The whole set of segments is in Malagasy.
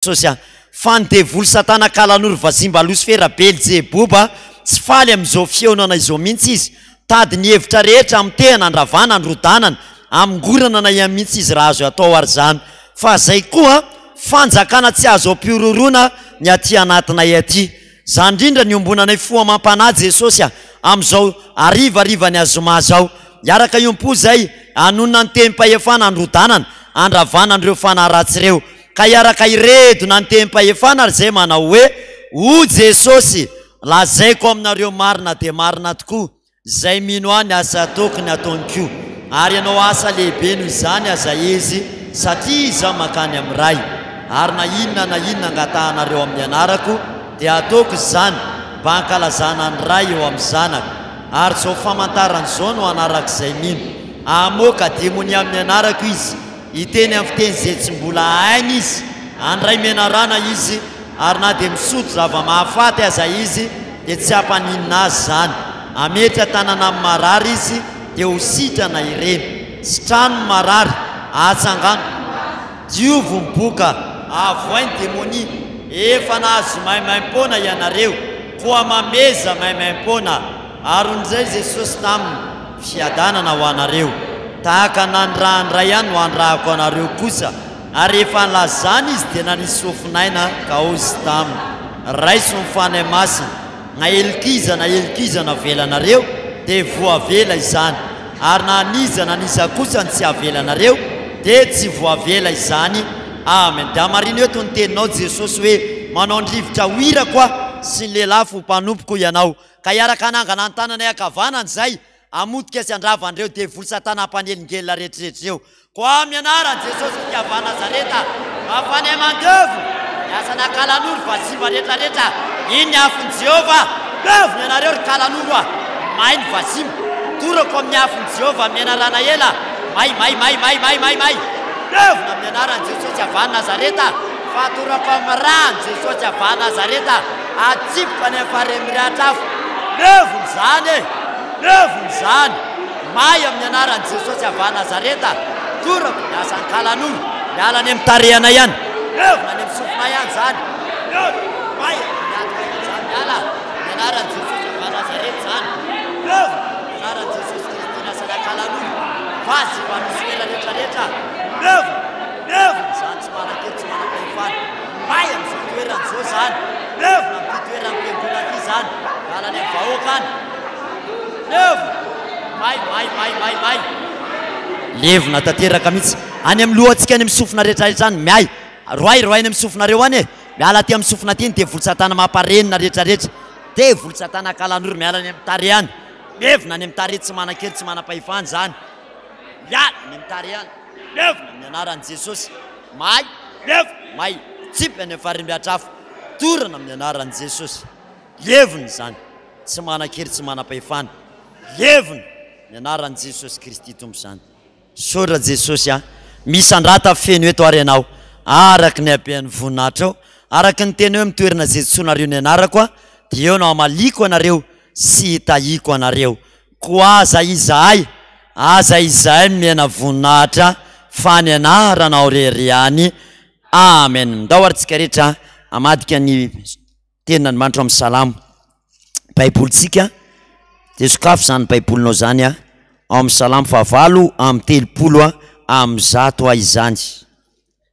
Jesosy a! Fa ny devoly satana kalanoro vazimba losifera belzeboba tsy faly amin'izao fihaonana izao mihitsy izy, tady ny hevitra rehetra hamotehana handravana handrodanana hamongorana na ihany mihitsy izy raha azo atao ary izany fa zay koa fanjakana tsy azo ampihorohoroana ny aty anatinay aty Zany indrindra ny iombonanay fo amam-panahy Jesosy a! Amin'izao harivarivan'ny azoma zao. Hiaraka hiompo zay, hanonona ny tehim-pahefana handrodanana, handravana an'ireo fanahy ratsy ireo. Ka hiaraka hiredona ny tehim-pahefana ary zay manao hoe, O Jesosy, lazaiko aminareo marina dia marina tokoa, Izay mino Ahy ny asa ataoko ny ataony koa, ary hanao asa lehibe noho izany aza izy, satria Izaho mankany amin'ny Ray. Ary na inona na inona angatahanareo amin'ny anarako, dia hataoko izany, mba hankalazana ny Ray eo amin'ny Zanaka. Ary izao famantarana izao no hanarak'izay mino, Hamoaka demonia amin'ny anarako izy, Hiteny amin'ny fiteny izay tsy mbola hainy izy, handray menarana izy, ary na dia misotro zava-mahafaty aza izy, dia tsy hampaninona azy izany. Hametra tanana amin'ny marary izy, dia ho sitrana ireny. Sitrano ny marary, atsangano, diovy ny boka, avohay ny demonia. Efa nahazo maimaim-poana ianareo, koa mameza maimaim-poana. Ary hoy indray Jesosy taminy, Fiadanana ho anareo. Tahaka ny nanirahan'ny Ray Ahy no hanirahako anareo kosa. Ary rehefa nilazany Izy dia nanisy sofin'aina ka hoy Izy taminy, Raiso ny Fanahy Masina, na heloka iza na heloka iza navelanareo dia voavela izany, ary na an'iza na an'iza kosa no tsy avelanareo dia tsy voavela izany. Amen. Dia hamarino eto ny teninao Jesosy hoe, Manao ny rivotra ho irako Aho sy ny lelafo ho mpanompoko Ianao. Ka hiaraka hanangana ny tananay ankavanana izay hamotika sy handrava an'ireo devoly satana mpanelingelina rehetrarehetra ireo. Koa amin'ny anaran'i Jesosy Kristy avy any Nazareta, mahafanay mandevo ny asana kalanoro vazimba rehetrarehetra, iny ny afon'i Jehovah, levona ianareo ry kalanoro a! May ny vazimba, torako amin'ny afon'i Jehovah menarana ela, may may may may may may may, levona amin'ny anaran'i Jesosy avy any Nazareta, fatorako amin'ny ran'i Jesosy avy any Nazareta, Atsipiko any amin'ny farihy mirehatra afo. Levona izany e! Levona izany! May amin'ny anaran'i Jesosy avy any Nazareta. Torako ny asan'ny kalanoro. Miala any amin'ny tarehanay any. Levona any amin'ny sofinay any izany. Levona! May amin'ny hatoka any izany. Miala amin'ny anaran'i Jesosy avy any Nazareta izany. Levona amin'ny anaran'i Jesosy Kristy ny asan'ny kalanoro. Vazy manosoela rehetrarehetra. Levona! Levona izany tsy manan-kery tsy manam-pahefana. May amin'izao toerana izao izany. Levona amin'ity toeram-piangonana ity izany. Miala any amin'ny vahoaka any. Levona. May, may, may, may, may. Levona tanteraka mihitsy. Any amin'ny lohantsika any amin'ny sofina rehetra rehetra any. Miay. Roay, roay any amin'ny sofinareo any e. Miala aty amin'ny sofina aty ny devoly satana mamparenina rehetra rehetra. Devoly satana kalanoro miala any amin'ny tarehy any. Levona any amin'ny tarehy tsy manan-kery tsy manam-pahefana izany. Miala any amin'ny tarehy any. Levona amin'ny anaran'i Jesosy. May, levona, may, tsipy any amin'ny farimbiatra afo, dorana amin'ny anaran'i Jesosy. Levona izany, tsy manan-kery, tsy manam-pahefana. Levona ny anaran'i Jesosy Kristy Tompo izany. Misaotra Jesosy a! Misandrata feno eto ary ianao, araka ny habean'ny voninahitrao, araka ny teny hoe amin'ny toerana izay antsoinareo ny anarako aho, dia eo no hamaliako anareo sy hitahiako anareo. Koa aza izahay, aza izahay nomena voninahitra fa ny anaranao rery ihany. Amen. Ndao ary tsika rehetra hamadika ny tenin'Andriamanitra ao amin'ny Salamo. Baibolintsika, dia sokafo izany Baibolinao izany ao amin'ny Salamo fahavalo amby telopolo amby zato izany.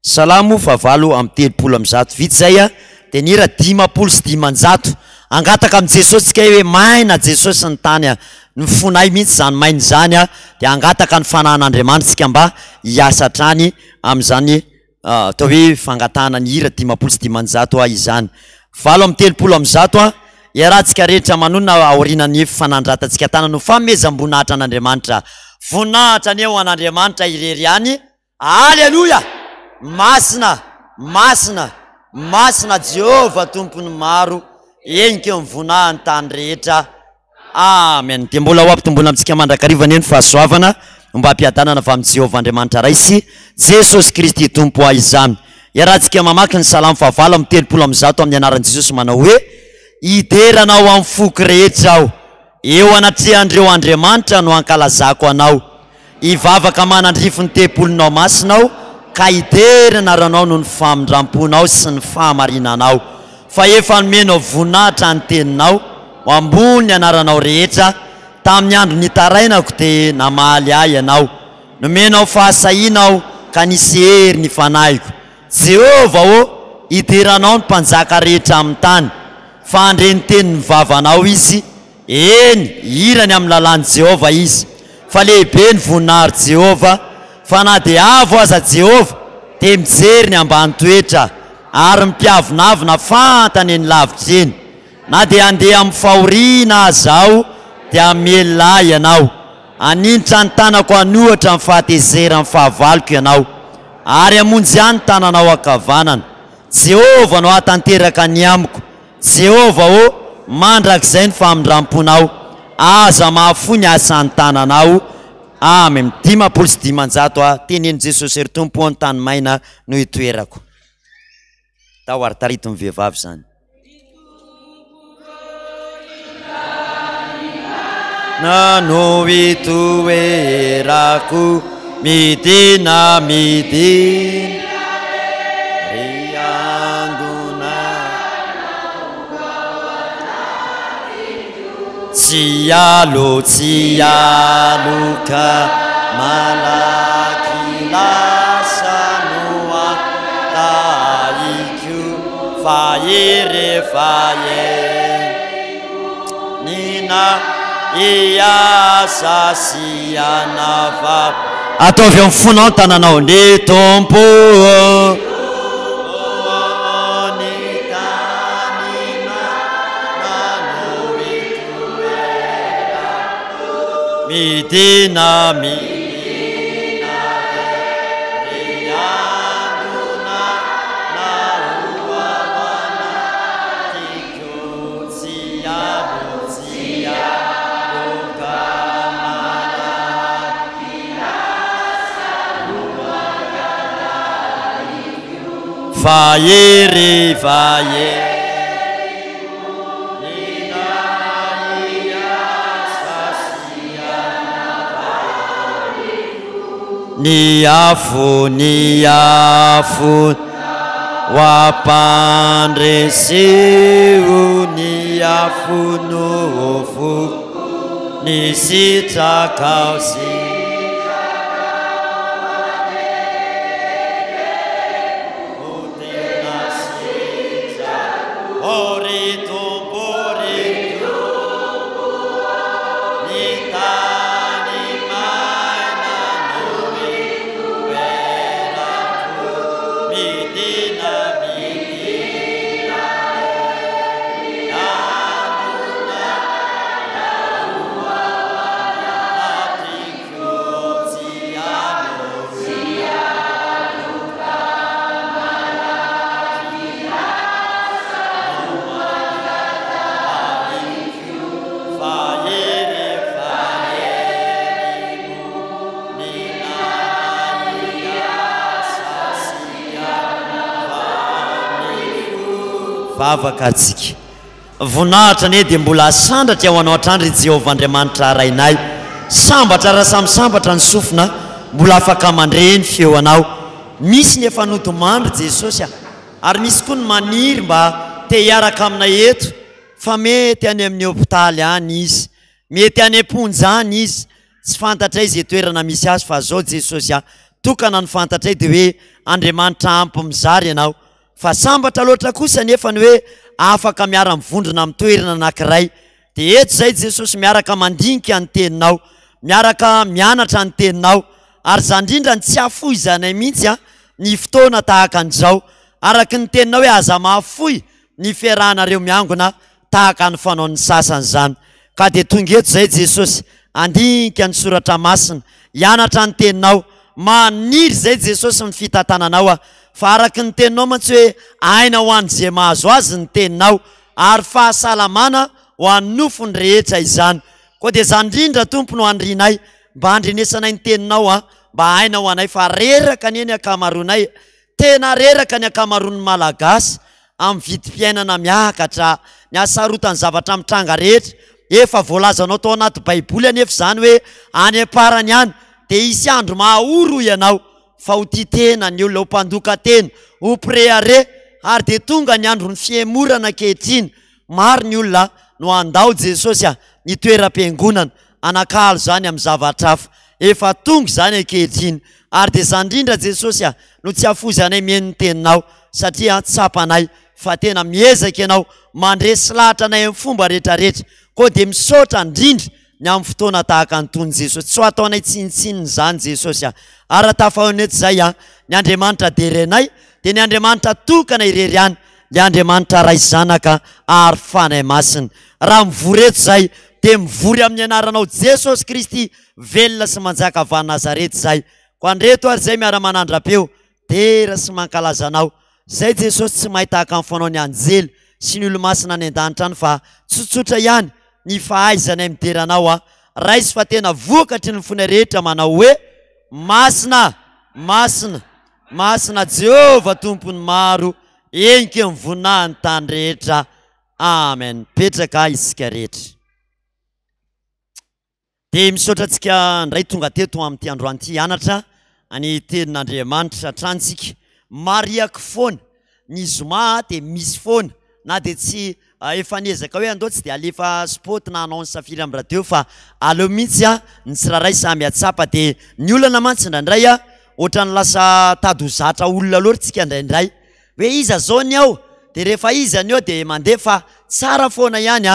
Salamo fahavalo amby telopolo amby zato. Vita izay a, dia ny hira 550. Hangataka amin'i Jesosy tsika hoe maina Jesosy ny tany a, ny fonay mihitsy izany maina izany a, dia hangataka ny fanahin'Andriamanitra tsika mba hiasa hatrany amin'izany atao hoe fangatahana ny hira 550 a izany. 138 a, iarahantsika rehetra manonona aorianan'ny fanandratantsika tanana ho fanomezam-boninahitra an'Andriamanitra. Voninahitra anie ho an'Andriamanitra irery ihany. Aleloia! Masina, masina, masina Jehovah Tompon'ny maro, henika ny vonahin'ny tany rehetra. Amen. Dia mbola ho ampitomboina amintsika mandrakariva anie ny fahasoavana mba hampiadanana avy amin'i Jehovah Andriamanitra Ray sy Jesosy Kristy Tompo ahy izany. Iarahantsika mamaky ny Salamo fahavalo amby telopolo amby zato amin'ny anaran'i Jesosy manao hoe, Hidera Anao amin'ny foko rehetra aho. Eo anatrehan'ireo andriamanitra no hankalazako Anao. Hivavaka manandrify ny tempolinao masina aho, ka hidera ny anaranao noho ny famindram-ponao sy ny fahamarinanao, fa efa nomenao voninahitra ny teninao ho ambony ny anaranao rehetra, tamin'ny andro nitarainako dia namaly ahy Ianao, nomenao fahasahiana aho ka nisy hery ny fanahiko. Jehovah ô, hideranao ny mpanjaka rehetra amin'ny tany, fa handre ny tenin'ny vavanao izy, eny, hihira ny amin'ny lalàn'i Jehovah izy. Fa lehibe ny voninahitr'i Jehovah, fa na dia avo aza Jehovah, dia mijery ny ambany toetra, ary ny mpiavonavona fantany eny lavitra eny. Na dia handeha amin'ny fahoriana aza aho, dia hamelona ahy Ianao. Haninitra ny tanako hanohatra ny fahatezeran'ny fahavaloko Ianao, ary hamonjy ahy ny tananao ankavanana. Jehovah no hahatanteraka ny amiko. Jehovah ô, mandrakizay ny famindram-ponao, aza mahafoy ny asan'ny tananao. Amen. 550 a Teneno Jesosy ry Tompo ô, ny tany maina no itoerako. Tao ary tarito ny vehivavy izany. Na no itoerako, midina midina ry angona. Tsy alo tsy aloka malaky lasa no antahiko fa erefa enina hiasa sy hanava. Ataovy amin'ny fonao ny tananao ny Tompo ô. Midina midina ry angona na ho ao anatiko tsy alo tsy aloka malaky Vahery vahery. Ny afo, ny afo ho ampandreseo ny afo no foko ny sitrakao sy Vavaka antsika. Voninahitra anie dia mbola asandratra ho Anao hatrany ry Jehovah Andriamanitra Rainay. Sambatra raha samy sambatra ny sofina mbola afaka mandre ny feonao. Misy ny efa nodimandry Jesosy a! Ary misy koa ny maniry mba te hiaraka aminay eto fa mety any amin'ny hopitaly any izy, mety any am-ponja any izy, tsy fantatray izay toerana misy azy fa zao Jesosy a! Tokana ny fantatray dia hoe Andriamanitra ampy mizara ianao. Fa sambatra loatra kosa anefa ny hoe afaka miara-mivondrona amin'ny toerana anankiray. Dia eto izay Jesosy miaraka mandinika ny teninao, miaraka mianatra ny teninao. Ary izany indrindra no tsy hafoizanay mihitsy ny fotoana tahaka an'izao. Araka ny teninao hoe aza mahafoy ny fiarahanareo miangona tahaka ny fanaon'ny sasany izany. Ka dia tonga eto izay Jesosy, handinika ny soratra masina, hianatra ny teninao. Maniry izay Jesosy ny fitantananao aho. Fa araka ny teninao mantsy hoe aina ho an'izay mahazo azy ny teninao, ary fahasalamana ho an'ny nofony rehetra izany. Koa dia izany indrindra Tompo no anirianay, mba handrenesanay ny teninao aho, mba aina ho anay, fa reraka anie ny ankamaroanay Tena reraka ny ankamaroan'ny Malagasy amin'ny vidim-piainana miakatra, ny hasarotan'ny zavatra mitranga rehetra. Efa voalazanao tao anaty Baiboly anefa izany hoe any am-parany any dia hisy andro mahaory hoy ianao. fa ho tia tena ny olona, ho mpandoka tena, ho mpirehareha, ary dia tonga ny andron'ny fihemorana ankehitriny. Maro ny olona no handao Jesosy ny toeram-piangonana, hanakalo izany amin'ny zavatra hafa. Efa tonga izany ankehitriny, ary dia izany indrindra Jesosy no tsy hafozanay mihaino ny teninao, satria tsapanay fa tena miezaka ianao mandresy lahatra anay amin'ny fomba rehetrarehetra. Koa dia misaotra indrindra ny amin'ny fotoana tahaka an'itony Jesosy. Tsy ho ataonay tsinontsinona izany Jesosy a. Ary raha tafahaona eto izay a, ny Andriamanitra derenay dia ny Andriamanitra tokana irery ihany, ilay Andriamanitra Ray Zanaka ary Fanahy Masina. Raha mivory eto izay dia mivory amin'ny anaranao Jesosy Kristy velona sy manjaka avy any Nazareta izay. Koa andreto ary izay miara-manandra-peo dera sy mankalaza Anao. Zay Jesosy tsy mahay tahaka ny fanao ny anjely sy ny olomasina any an-danitra any fa tsotsotra ihany ny fahaizanay midera Anao a! Raiso fa tena vokatry ny fonay rehetra manao hoe, Masina! Masina! Masina Jehovah Tompon'ny maro, Henika ny voninahiny tany rehetra. Amen. Mipetraka isika rehetra. Dia misaotra antsika indray tonga teto amin'ity androany ity hianatra ny tenin'Andriamanitra hatrany tsika. Marihako foana, ny zoma dia misy foana na dia tsy efa niezaka hoe andao tsy dia alefa spot na annonce firy amin'ny radio fa aleo mihitsy ny tsirairay samy hahatsapa. Dia ny olana mantsy indraindray ohatran'ny lasa tady ho zatra olona loatra tsika indraindray hoe iza zao ny ao dia rehefa iza ny ao dia mandeha fa tsara foana ihany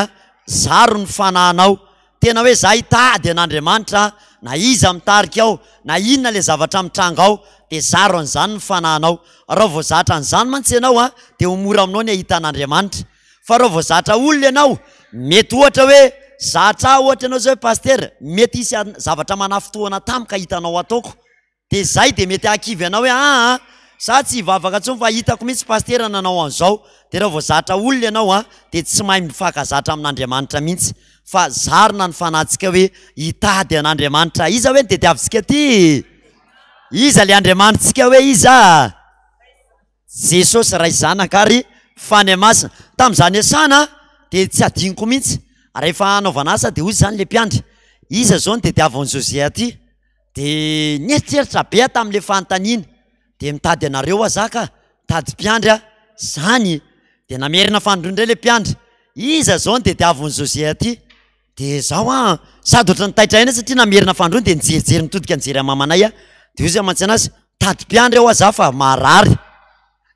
zaro ny fanahinao. Tena hoe za hitady an'Andriamanitra na iza mitarika ao na inona le zavatra mitranga ao de zaro an'izany ny fanahinao. Raha vao zatra an'izany mantsy ianao a de ho mora aminao ny hahita an'Andriamanitra. Fa raha vao zatra olona ianao, mety ohatra hoe zatra ahy ohatra ianao zao hoe pasitera, mety hisy zavatra manafintohana tampoka hitanao ataoko. Dia zay dia mety hahakivy anao hoe aa za tsy hivavaka intsony fa hitako mihitsy pasitera nanao an'izao, dia raha vao zatra olona ianao an dia tsy mahay mifankazatra amin'Andriamanitra mihitsy fa zarina ny fanahintsika hoe hitady an'Andriamanitra, iza hoe no tediavintsika aty? Iza le Andriamanitsika hoe iza? Jesosy Ray Zanaka ary Fanahy Masina, tamin'izaho niasana dia tsy adinoko mihitsy, rehefa hanaovana asa dia hoy izany le mpiandry, iza izao no tediavin'i Jose aty? Dia nieritreritra be aho tamin'ilay fanontaniana, dia mitady anareo aho za ka, mitady mpiandry aho, zany e! Dia namerina fanindroany indray ilay mpiandry, iza izao no tediavin'i Jose aty? Dia zaho an, sady ohatran'ny taitra ihany aho satria namerina fanindroany dia nijerijery nitodika nijery an'i mamanay aho, dia hoy izy mantsy anazy, mitady mpiandry aho za fa marary.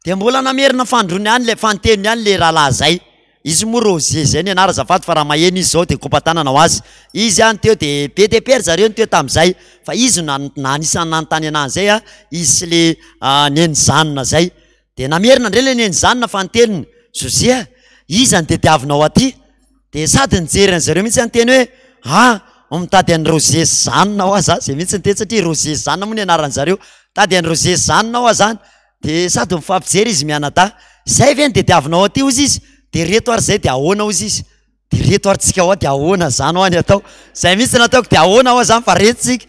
Dia mbola namerina fandroany ihany ilay fanintelony ihany ilay rahalahy izay. Izy moa Roger izay ny anarany azafady fa raha maheno izy izao dia kopa-tanana ho azy. Izy ihany teo dia be dia be ry zareo no teo tamin'izay fa izy no na anisan'ny nanontany anahy an'izay an, izy sy ilay neny Zanina izay. Dia namerina indray ilay neny Zanina fanintelony, José a, iza no tediavinao aty? Dia sady nijery an'zareo mihitsy aho niteny hoe ah, mitady an'i Roger sy Zanina hoa za, zay mihitsy niteny satria Roger sy Zanina moa ny anaran'zareo, mitady an'i Roger sy Zanina hoa zany. Dia sady mifampijery izy mianadahy, zay ve no tediavinao aty hozy izy? Dia reto ary zay dia ahoana hozy izy? Dia reto ary tsika hoa dia ahoana zany hoa ny atao? Zay mihitsy no ataoko dia ahoana hoa zany fa reto tsika.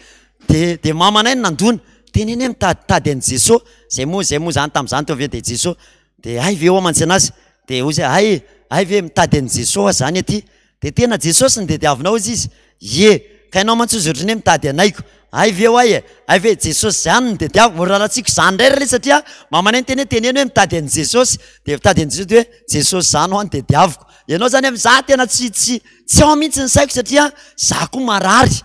Dia dia mamanay no nandona, teneno hoe mitaditady an'i Jesoa, zay moa zay moa zany tamin'izany teo avy eo dia Jesoa. Dia hay ve hoa mantsy anazy? Dia hoy izy hoe hay, hay ve mitady an'i Jesoa aho zany aty? Dia tena Jesosy no tediavinao hozy izy? Ie, ka ianao mantsy hozy ohatran'ny hoe mitady anay ko. Hay ve hoa e, hay ve Jesosy zany no tediaviko? Mbola ratsiko zany indray re satria mamanay niteny hoe teneno hoe mitady an'i Jesosy, dia mitady an'i Jesosy dia hoe Jesosy zany hoa no tediaviko. Ianao zany hoe za tena tsy tsy tsy ao mihitsy ny saiko satria za koa marary.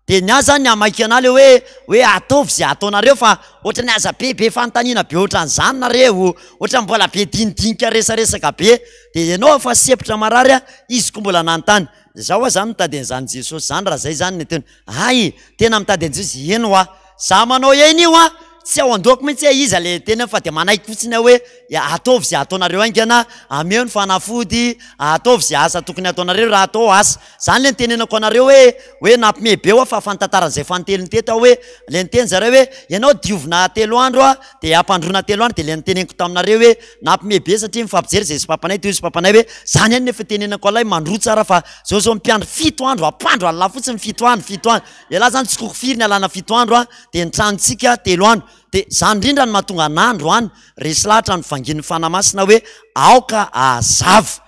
Dia ny ahy zany ny hamaika anah le hoe hoe ataovy ze ataonareo fa ohatrany aza be be fanontaniana be ohatran'izany nareo, ohatrany mbola be dinidinika resaresaka be, dia ianao efa sempotra marary a, izy koa mbola nanontany, za ho'a zany mitady an'izany Jesosy zany raha zay zany ny tena, hay! Tena mitady an'i Jesosy, eny ho'a, za manao eny io an, tsy ao an-dohako mihitsy hoe iza le tena fa dia manaiky fotsiny aho hoe ataovy ze ataonareo haingana, ameo ny fanafody, ataovy ze asa tokony ataonareo raha atao asa. Zany le nitenenako anareo hoe hoe nampime be hoa fa fantantaran'izay fanintelony teto aho hoe le niteny zareo hoe ianao diovina telo andro a de ampandroina telo andro de le niteneniko taminareo hoe nampime be satria mifampijery zay sy papanay de hoy sy papanay hoe zany ihany nefa itenenako an'ilay mandroa tsara fa zao zao mpiandry fito andro ampandro an'lah fotsiny fito andro fito andro ialahy zany tsy koko firy ny alana fito andro a de ny tranontsika telo andro de zany indrindra no mahatonga anah androany resy lahatra ny vangin'ny Fanahy Masina hoe aoka ahazava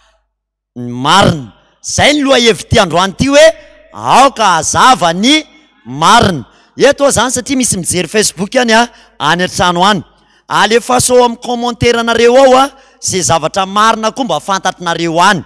ny marina. Izay ny lohahevitr'ity androany ity hoe aoka hazava ny marina. Eto aho izany satria misy mijery Facebook any a, any an-trano any. Alefaso ao amin'ny commentaire-nareo ao a ze zavatra marina koa mba fantatrinareo any.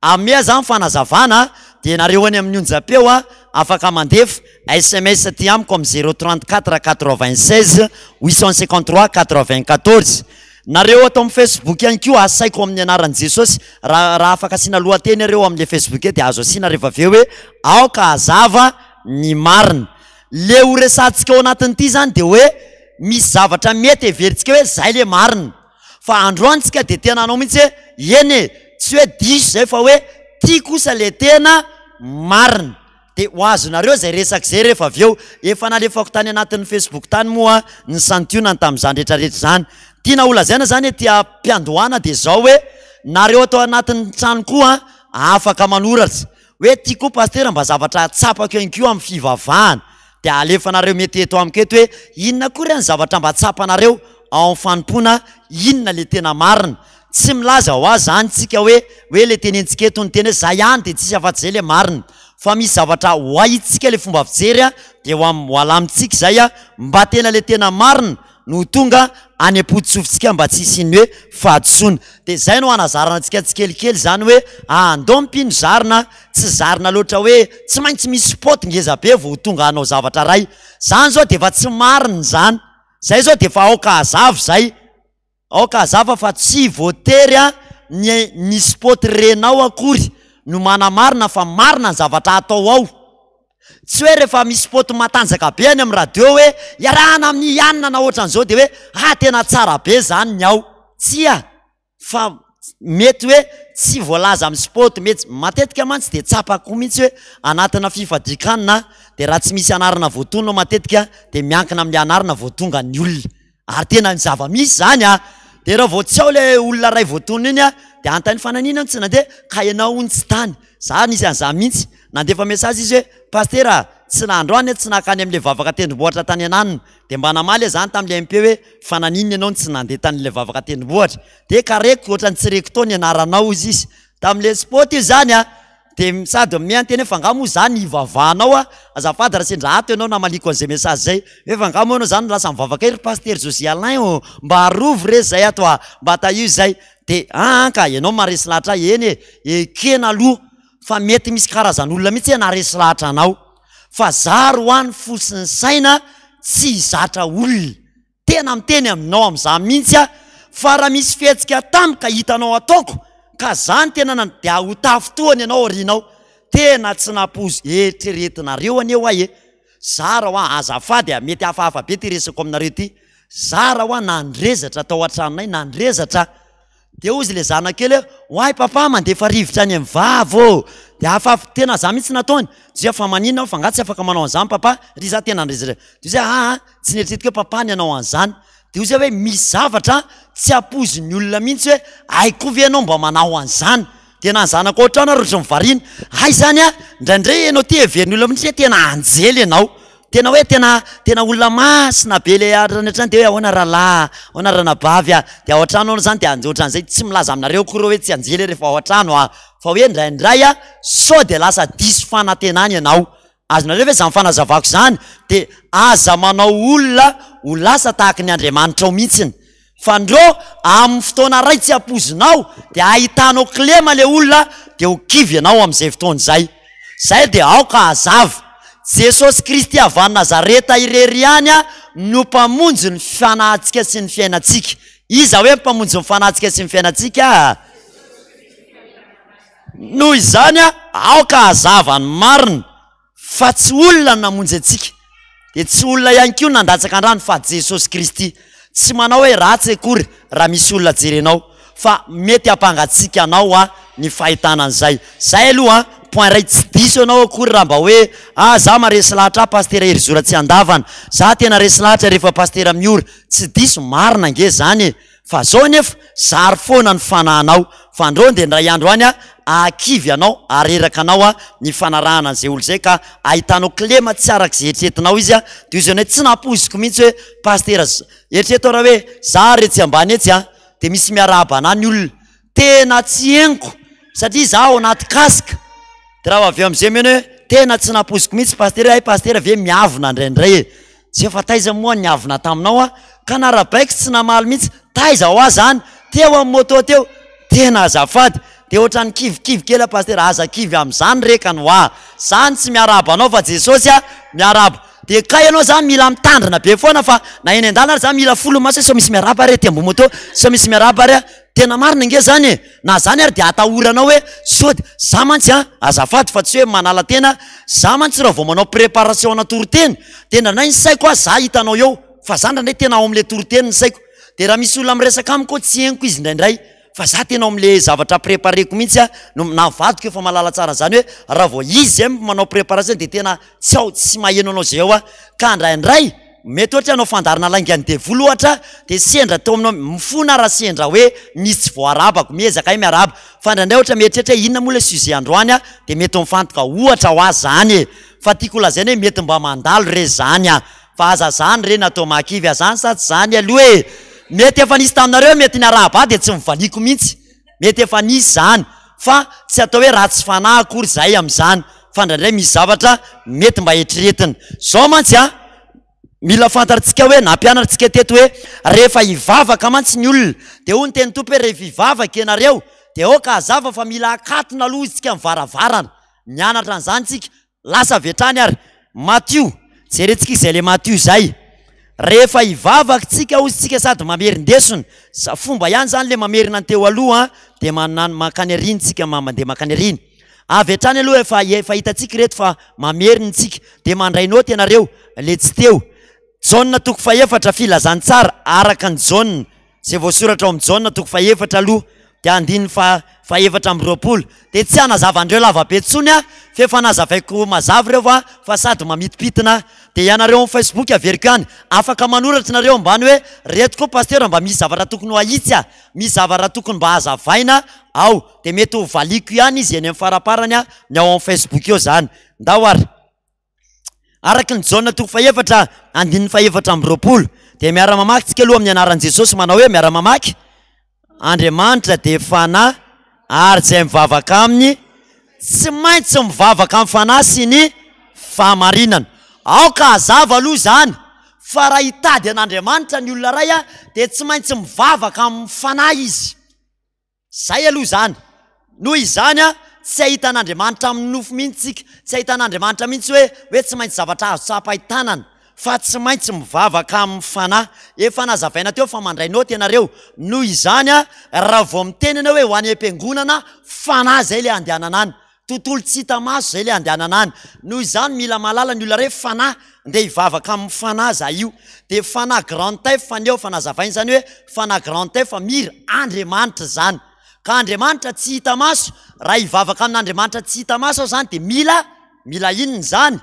Amea zany fanazavana dia nareo any amin'ny onjam-peo a afaka mandefa sms aty amiko amin'ny zéro 34 96 853 94. Nareo ato amin'ny facebook ihany koa asaiko amin'ny anaran'i Jesosy raha raha afaka asiana lohateny areo amin'le facebook eo dia azo asiana rehefa avy eo hoe aoka hazava ny marina. Le ho resahantsika ao anatin'ity zany dia hoe misy zavatra mety heverintsika hoe zay le marina fa androany tsika dia tena hanao mihitsy hoe eny e, tsy hoe diso zay fa hoe ty kosa le tena marina. Dia ho azonareo izay resaka izay rehefa avy eo. Efa nalefako tany anatin'ny facebook tany moa ny santionany tamin'izany rehetrarehetra izany. Tiana holazaina izany ety am-piandohana dia izao hoe nareo ato anatin'ny trano koa afaka manoratra hoe ty koa pasitera mba zavatra tsapako ihany koa amin'ny fivavahana. Dia alefanareo mety eto amiko eto hoe inona akory ny zavatra mba tsapanareo ao amin'ny fanompoana, inona le tena marina. Tsy milaza hoa zany tsika hoe hoe le tenentsika eto ny teny hoe za ihany de tsisy afa-tsy zay le marina fa misy zavatra ho ahitsika le fomba fijery a de ho am ho alamintsika zay a mba tena le tena marina no ho tonga any am-pototsofintsika mba tsy hisian'ny hoe fahadisoana de zay no hanazarana antsika tsikelikely zany hoe andao mpino zarina tsy zarina loatra hoe tsy maintsy misy spot ngeza be vao ho tonga hanao zavatra ray zany zao de efa tsy marina zany zay zao de efa aoka hazava zay Aoka hazava fa tsy voatery ny ny spot renao akory no manamarina fa marina ny zavatra atao ao. Tsy hoe rehefa misy spot matanjaka be any amin'ny radio hoe iarahana amin'i Ianona na ohatran'izao dia hoe ah tena tsara be zany ny ao. Tsia fa mety hoe tsy voalaza amin'ny spot, mety, matetika mantsy dia tsapako mihitsy hoe anatina fifadian-kanina dia raha tsy misy anarana voatonona ao matetika dia miankina amin'ilay anarana vao tonga ny olona. Ary tena ny zava-misy zany a! De raha vao tsy ao le olona ray voatonona iny a, de anontany fa naninona no tsy nandeha? Ka ianao hono tsy tany. Za nisy an'zany mihitsy, nandefa message izy hoe Pasitera a, tsy na androany aho tsy nankany amin'le vavaka tendrombohitra tany ananona. De mba namaly aho zany tamin'le MP hoe fa naninona ianao no tsy nandeha tanin'le vavaka tendrombohitra? De ka reko ohatran'ny tsy reko tao ny anaranao hozy izy. Tamin'le spot io zany a! Dia sady miha niteny hoe fa angaha moa za ny hivavahanao a! Azafady raha sendra ato ianao namaliako an'izay message zay hoe fa angaha moa ianao zany lasa mivavaka ery Pasitera Josie Alain ô! Mba arovy re zay ato a! Mba tahio zay! Dia aa ka ianao maharesy lahatra ahy eny e! Ekena aloha fa mety misy karazan'olona mihitsy hoe naharesy lahatra anao fa zary hoa ny fo sy ny saina tsy hizatra olona. Tena miteny aminao amin'izany mihitsy aho fa raha misy fihetsika tampoka hitanao ataoko ka za no tena nan dia ho tafintohana ianao aorianao. Tena tsy nampoiz eritreretinareo anie hoa e! Zara hoa azafady a, mety hafahafa be ty resako aminareo ty, zara hoa nandrezatra tao an-tranonay nandrezatra. Dia hozy ilay zanako kely hoe, oay papa mandefa rivotra any amin'ny vava ô! Dia hafahafa, tena za mihitsy nataony, dia fa maninona aho fa angaha tsy afaka manao an'izany papa? Ry za tena nirezireza, dia hozy aho aa tsy nieritreretiko hoe papa ny hanao an'izany, dia hozy aho hoe misy zavatra tsy ampoizin'ny olona mihitsy hoe hay koa ve ianao mba manao an'izany? Dia na ny zanako ao an-trano ary ohatran'ny variana, hay izany an, indraindray ianao ity heverin'ny olona mihitsy hoe tena anjely ianao. Tena hoe tena tena olona masina be le any an-trano de hoe ahoana rahalahy, ahoana ranabavy a, de ao an-trano hono zany de anj- ohatran'izay, tsy milaza aminareo akory aho hoe tsy anjely aho rehefa ao an-trano a, fa hoe indraindray a sao de lasa diso fanantenana ianao, azonareo ve zany fanazavako zany? De aza manao olona ho lasa tahaky ny andriamanitrao mihitsiny. Fa ndrô amin'ny fotoana ray tsy ampoizinao dia ahitanao kilema le olona dia ho kivy ianao amin'izay fotoana izay. Zay dia aoka hazava. Jesosy Kristy avy any Nazareta irery ihany no Mpamonjy ny fanahintsika sy ny fiainantsika. Iza hoe Mpamonjy ny fanahintsika sy ny fiainantsika? Noho izany aoka hazava ny marina. Fa tsy olona no namonjy antsika, dia tsy olona ihany koa no nandatsaka an-drano fa Jesosy Kristy. Tsy manao hoe ratsy akory raha misy olona jerenao fa mety hampangatsiaka anao a ny fahitana an'izay. Zay aloha an, point iray tsy diso ianao akory raha mba hoe ah za maharesy lahatra ahy Pasitera Herizora tsy andavana, za tena resy lahatra rehefa Pasitera Miora, tsy diso, marina ange zany e! Fa zao anefa, zary foana ny fanahinao, fa androany dia indray andro any hahakivy anao, hareraka anao ny fanarahana an'izay olona izay ka ahitanao kilema tsy araka izay eritreretinao izy, dia hoy izy hoe tsy nampoiziko mihitsy hoe pasitera, eritrereto raha hoe za ary etsy ambany etsy an, dia misy miarahaba anah ny olona, tena tsy henoko satria za ao anaty casque, dia raha avy eo amin'izay mino hoe tena tsy nampoiziko mihitsy pasitera hoe hay pasitera ve miavona indraindray e! Tsy efa taiza moa niavona taminao aho ka narabaiko tsy namaly mihitsy, taiza hoa zany? Teo amin'ny moto teo, tena azafady, dia ohatran'ny kivikivy kely aho pasitera, aza kivy amin'izany rekany hoa, zany tsy miarahaba anao fa Jesosy a miarahaba, dia kay ianao zany mila mitandrina be foana fa na eny an-dalana ary zany mila folo maso hoe sao misy miarahaba ary ety ambony moto, sao misy miarahaba ary a, tena marina ange zany e! Na zany ary dia atahoranao hoe sao dia, za mantsy an, azafady fa tsy hoe manala tena, za mantsy raha vao manao préparation ana toriteny dia indraindray ny saiko ah za hitanao eo fa za indraindray tena ao amle toriteny ny saiko, dia raha misy olona miresaka amiko tsy henoko izy indraindray fa za tena ao amle zavatra prépareko mihitsy ah no, na vadiko efa mahalala tsara an'izany hoe raha vao izy zay manao préparation dia tena tsy ao, tsy maheno anao zay ao aho, ka indraindray Mety ohatra hanao fandaharana laingan'ny devoly ohatra dia sendra teo aminao, mifona raha sendra hoe misy tsy voarabako, miezaka ahy miarahaba, fa indraindray ohatra mieritreritra hoe inona moa ilay sujet androany a, dia mety mifantoka ohatra hoa zany e! Fa tiako holazaina hoe mety mba mandalo re zany a! Fa aza zany re no atao mahakivy a! Zany sa tsy zany aloha e! Mety efa nisy taminareo hoe mety niarahaba ahy dia tsy nivaliako mihitsy, mety efa nisy zany, fa tsy atao hoe ratsy fanahy akory izahay amin'izany, fa indraindray misy zavatra mety mba eritreretina. Zao mantsy a, mila fantatritsika hoe nampianarintsika teto hoe rehefa hivavaka mantsy ny olona dia hoy ny tenin'ny Tompo hoe rehefa hivavaka ianareo dia aoka hazava fa mila akatona aloha isika ny varavarana. Nianatra an'izany tsika. Lasa avy hatrany ary Matio, jerentsika izay le Matio izay. Rehefa hivavaka tsika hozy tsika sady mamerin-desona, za fomba ihany zany le mamerina ny teo aloha an, de manano mankany aoriana tsika mandeha mankany aoriana. Avy hatrany aloha efa efa hitantsika ireto fa mamerina tsika, de mandray naoty ianareo le tsy teo. Jaona toko fahefatra, filazantsara araka an'i Jaona. Izay voasoratra ao amin'ny Jaona toko fahefatra aloha dia andininy faha 24. Dia tsy hanazava an'ireo lavabe intsony aho fa efa nazavaiko mazava ireo fa fa sady mamitipitina. Dia ianareo amin'ny Facebook averiko ihany, afaka manoratra nareo ambany hoe reto koa Pasteur mba misy zavatra tokony ho ahitsy a, misy zavatra tokony mba hazavaina ao. Dia mety ho valiako ihany izy eny amin'ny faraparany ny ao amin'ny Facebook eo izany. Ndao ary. Araka ny Jaona toko fahefatra andininy fahefatra amby roapolo dia miara-mamaky tsika aloha amin'ny anaran'i Jesosy manao hoe miara-mamaky Andriamanitra dia fanahy ary izay mivavaka aminy tsy maintsy mivavaka amin'ny fanahy sy ny fahamarinana. Aoka hazava aloha izany fa raha hitady an'Andriamanitra ny olona iray dia tsy maintsy mivavaka amin'ny fanahy izy. Zay aloha izany. Noho izany an, tsy hahita an'Andriamanitra amin'ny nofo mihitsy tsika, tsy hahita an'Andriamanitra mihitsy hoe hoe tsy maintsy zavatra azo tsapain-tanana, fa tsy maintsy mivavaka amin'ny fanahy. Efa nazavaina teo fa mandray naoty ianareo. Noho izany an, raha vao miteny ianao hoe ho any am-piangonana, fanahy izay ilay andehanana any. Tontolo tsy hita maso izay ilay andehanana any. Noho izany mila mahalala ny olona re fanahy, ndeha hivavaka amin'ny fanahy za io. Dia fanahy grand F ny eo fa nazavaina izany hoe fanahy grand F mira Andriamanitra izany. Ka Andriamanitra tsy hita maso, raha hivavaka amin'Andriamanitra tsy hita maso aho izany dia mila, mila inona izany?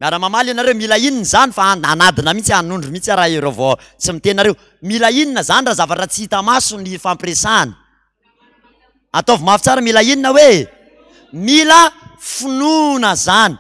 Miara-mamaly ianareo, mila inona izany fa hanadina mihitsy, hanondro mihitsy aho raha ireo vao tsy miteny nareo. Mila inona izany raha zavatra tsy hita maso ny ifampiresahana? Ataovy mafy tsara, mila inona hoe? Mila finoana izany.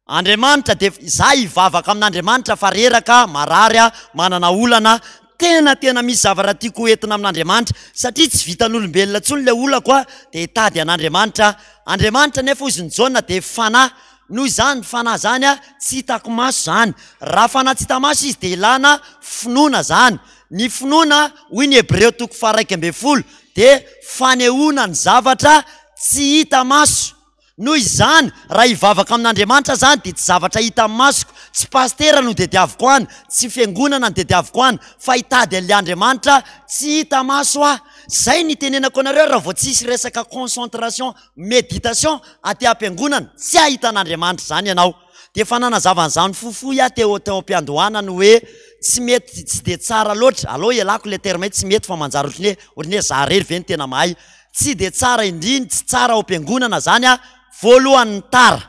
Andriamanitra dia, izaho hivavaka amin'Andriamanitra fa reraka, marary aho, manana olana, Tena tena misy zavatra tiako ho entina amin'Andriamanitra satria tsy vitan'olombelona intsony ilay olako a, dia hitady an'Andriamanitra aho. Andriamanitra nefa hozy ny Jaona dia fanahy, noho izany fanahy izany a tsy hitako maso izany. Raha fanahy tsy hita maso izy dia ilana finoana izany. Ny finoana hoy ny Hebreo toko faha 11 dia fanehoana ny zavatra tsy hita maso. Noho izany, raha hivavaka amin'Andriamanitra zany dia tsy zavatra hita amin'ny masoko, tsy pasitera no tediaviko any, tsy fiangonana no tediaviko any, fa hitady an'ilay Andriamanitra tsy hita maso aho. Zay no itenenako anareo raha vao tsisy resaka concentration, méditation aty am-piangonana, tsy hahita an'Andriamanitra izany ianao. Dia efa nanazava an'izany fohifohy aho teo teo am-piandohana ny hoe tsy mety, tsy dia tsara loatra, aleo ialako ilay terme hoe tsy mety fa manjary ohatran'ny hoe ohatran'ny hoe za irery ve no tena mahay. Tsy dia tsara indrindra, tsy tsara ao am-piangonana zany a, voalohany ny tara,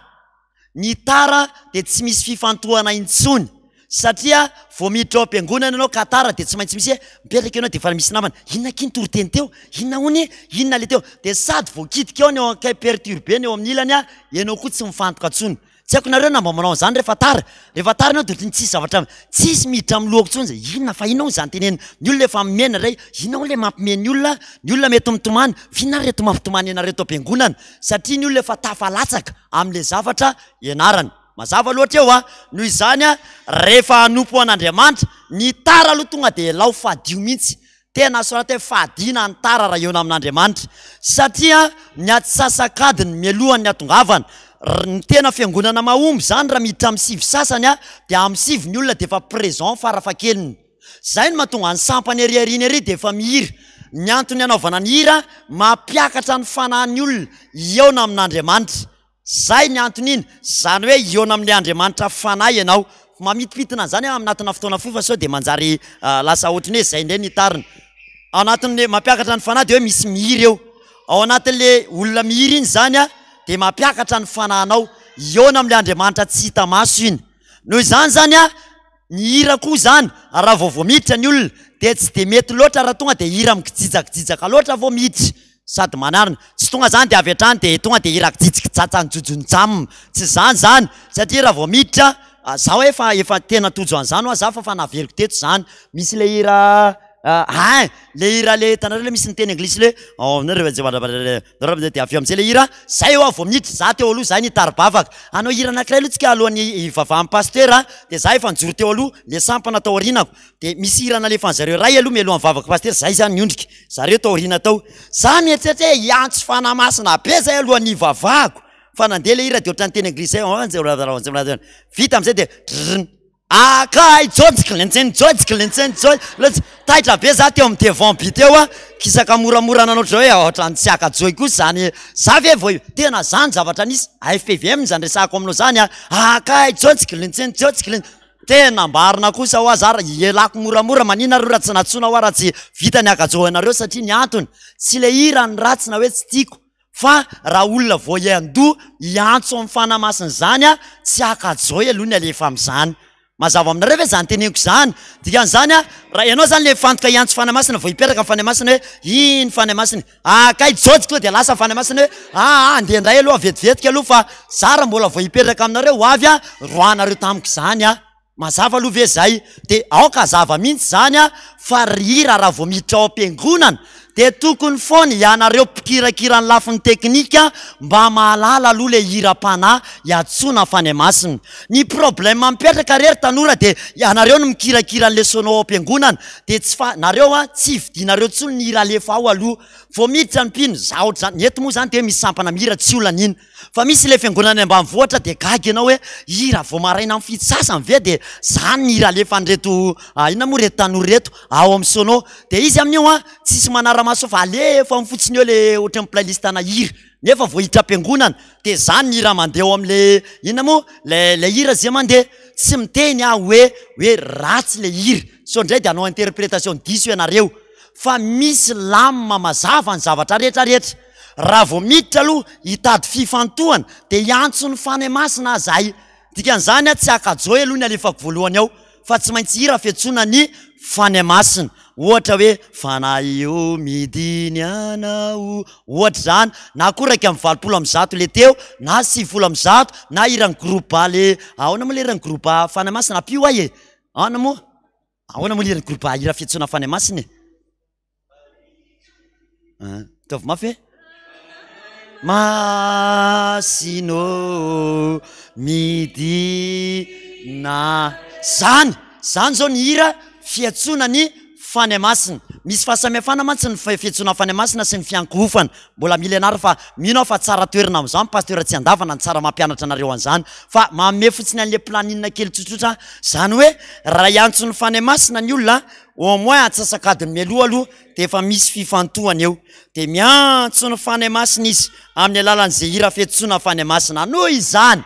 ny tara dia tsy misy fifantohana intsony satria vao miditra ao am-piangonana ianao ka tara dia tsy maintsy misy hoe mipetraka ianao dia efa misy namana, inona akia ny toriteny teo, inona hono e, inona le teo, dia sady voakitika ao ny eo akaiky perturber ny eo amin'ny ilany a, ianao koa tsy mifantoka intsony. Tsy haiko nareo na mba manao an'izany rehefa tara, rehefa tara ianao dia ohatran'ny tsisy zavatra, tsisy miditra amin'ny lohako intsony zay, inona fa inona hono izany tenenina, ny olona efa mimena indray, inona hono ilay mampime ny olona, ny olona mety mitomany, f'inona ary ireto mampitomany anareo eto am-piangonana, satria ny olona efa tafalatsaka amin'ilay zavatra ianarany. Mazava loatra eo a! Noho izany a, rehefa hanompo an'Andriamanitra, ny tara aloha tonga dia elao fadio mihitsy. Tena soraty hoe fadiana ny tara raha hihaona amin'Andriamanitra. Satria ny atsasak'adiny mialohan'ny hatongavana, ny tena fiangonana mahomby izany raha miditra amin'ny sivy sasany a, dia amin'ny sivy ny olona dia efa présent farafahakeliny. Zay no mahatonga ny sampana ery aoriana ery dia efa mihira. Ny antony hanaovana ny hira, mampiakatra ny fanahin'ny olona hihaona amin'Andriamanitra. Zay ny anton'iny, zany hoe hihaona amin'ilay Andriamanitra fanahy ianao. Mamintimpintina an'izany aho anatina fotoana fohy fa sao dia manjary lasa ohatran'ny hoe zay indray ny hitarina. Ao anatin'le mampiakatra ny fanahy dia hoe misy mihira eo. Ao anatin'le olona mihira iny zany a, dia mampiakatra ny fanahinao hihaona amin'ilay Andriamanitra tsy hita maso iny. Noho izany zany a, Ny hira koa izany raha vao vao miditra ny olona dia tsy dia mety loatra raha tonga dia hira mikijijagijijaka loatra vao miditra sady manarina. Tsy tonga izany dia avy hatrany dia tonga dia hira kijijikijatsa njojonjam. Tsy izany izany satria raha vao miditra, zaho efa efa tena tojo an'izany hoa za fa efa naveriko teto izany. Misy ilay hira Ein! Le hira le hitanareo le misy ny teny anglisy le de avy eo amizay le hira zay hoa vao miditra za teo aloha zay nitari-bavaka hanao hira anakiray aloha tsika alohan'ny hivavahan'ny pasitera de za efa nijoro teo aloha le sampana tao aorianako de misy hira nalefan'zareo ray aloha mialohan'ny vavaka pasitera zay zany niondrika zareo tao aoriana tao za mieritreritra hoe hiantso fanahy masina be zay alohan'ny hivavahako fa nandeha le hira de ohatran'ny teny anglisy zay vita amizay de drrn Akay Jojy klintsiny Jojy klintsiny Jojy letsy taitra be za teo amin'ny devant by teo a, kisaka moramora nanao ohatran'izao hoe ohatran'ny tsy haka Joy kosa zany za ve vao tena zany zavatra nisy AFPVM zany resahako aminao zany a, akay Jojy klintsiny Jojy klin tena marina kosa hoa za ialako moramora manina areo raha tsy nantsoina hoa raha tsy vita ny haka Joy anareo satria ny antony tsy le hira ny ratsy na hoe tsy tiako Fa raha olona vao hiandoha hiantso amin'ny Fanahy Masina izany an, tsy haka joy aloha ny alefa amin'izany. Mazava aminareo ve izany teneniko izany? Dikan'izany an, raha ianao izany ilay mifantoka hiantso Fanahy Masina vao hipetraka ny Fanahy Masina hoe iny Fanahy Masina, ah kay jojy tonga dia lasa ny Fanahy Masina hoe ah ah andeha indray aloha vetivetika aloha fa za raha mbola vao hipetraka aminareo ho avy an, roahanareo tamiko izany an. Mazava aloha ve zay? De aoka hazava mihitsy zany a, fa ry hira raha vao miditra ao am-piangonana de tokony foana ianareo mpikirakira ny lafiny teknika mba mahalala aloha le hiram-panahy iantsoana Fanahy Masina. Ny problème mipetraka re ry tanora de ianareo no mikirakira an'le sono ao am-piangonana de tsy fa nareo a tsy vidianareo intsony ny hira alefa ao aloha vao miditra ny mpino, za ohatr'izany, ny eto moa zany de misy sampana mihira tsy olana iny. Fa misy ilay fiangonana any ambanivohitra dia gaga ianao hoe hira vao maraina amin'ny fito sasany ve dia zany ny hira alefan'ireto inona moa ireto tanora ireto ao amin'ny sono. Dia izy amin'io an, tsisy manara-maso fa alefa fotsiny eo le ohatran'ny playlist ana hira nefa vao hiditra am-piangonana dia zany ny hira mandeha ao amin'le inona moa le le hira zay mandeha. Tsy miteny aho hoe hoe ratsy le hira sao indray dia hanao interprétation diso ianareo fa misy lamina mazava ny zavatra rehetra rehetra. Raha vao miditra aloha hitady fifantohana dia hiantso ny Fanahy Masina aza ahy. Dikan'izany aho tsy haka joy aloha ny alefako voalohany ao fa tsy maintsy hira fiantsoana ny Fanahy Masina. Ohatra hoe Fanahy ô midiny anao, ohatra izany, na koa 181 le teo, na 190, na hiran'ny groupe le, ahoana moa le hiran'ny groupe Fanahy Masina, ampio ahy e! Ahoana moa? Ahoana moa le hiran'ny groupe hira fiantsoana Fanahy Masina e? Ataovy mafy hoe Masina ô midina. Zany, zany zao ny hira fiantsoana ny Fanahy Masina. Misy fahasamihafana mantsy ny fiantsoana ny Fanahy Masina sy ny fiankohofana. Mbola mila ianarana fa mino aho fa tsara toerana amin'izany Pasteur Tsiandavana ny tsara mampianatra anareo an'izany fa manome fotsiny an'le planning kely tsotsotra zany hoe raha hiantso ny Fanahy Masina ny olona Au moins antsasak'adiny mialoha aloha dia efa misy fifantohana eo. Dia miantso ny Fanahy Masina izy amin'ny alalan'izay hira fiantsoana Fanahy Masina. Noho izany,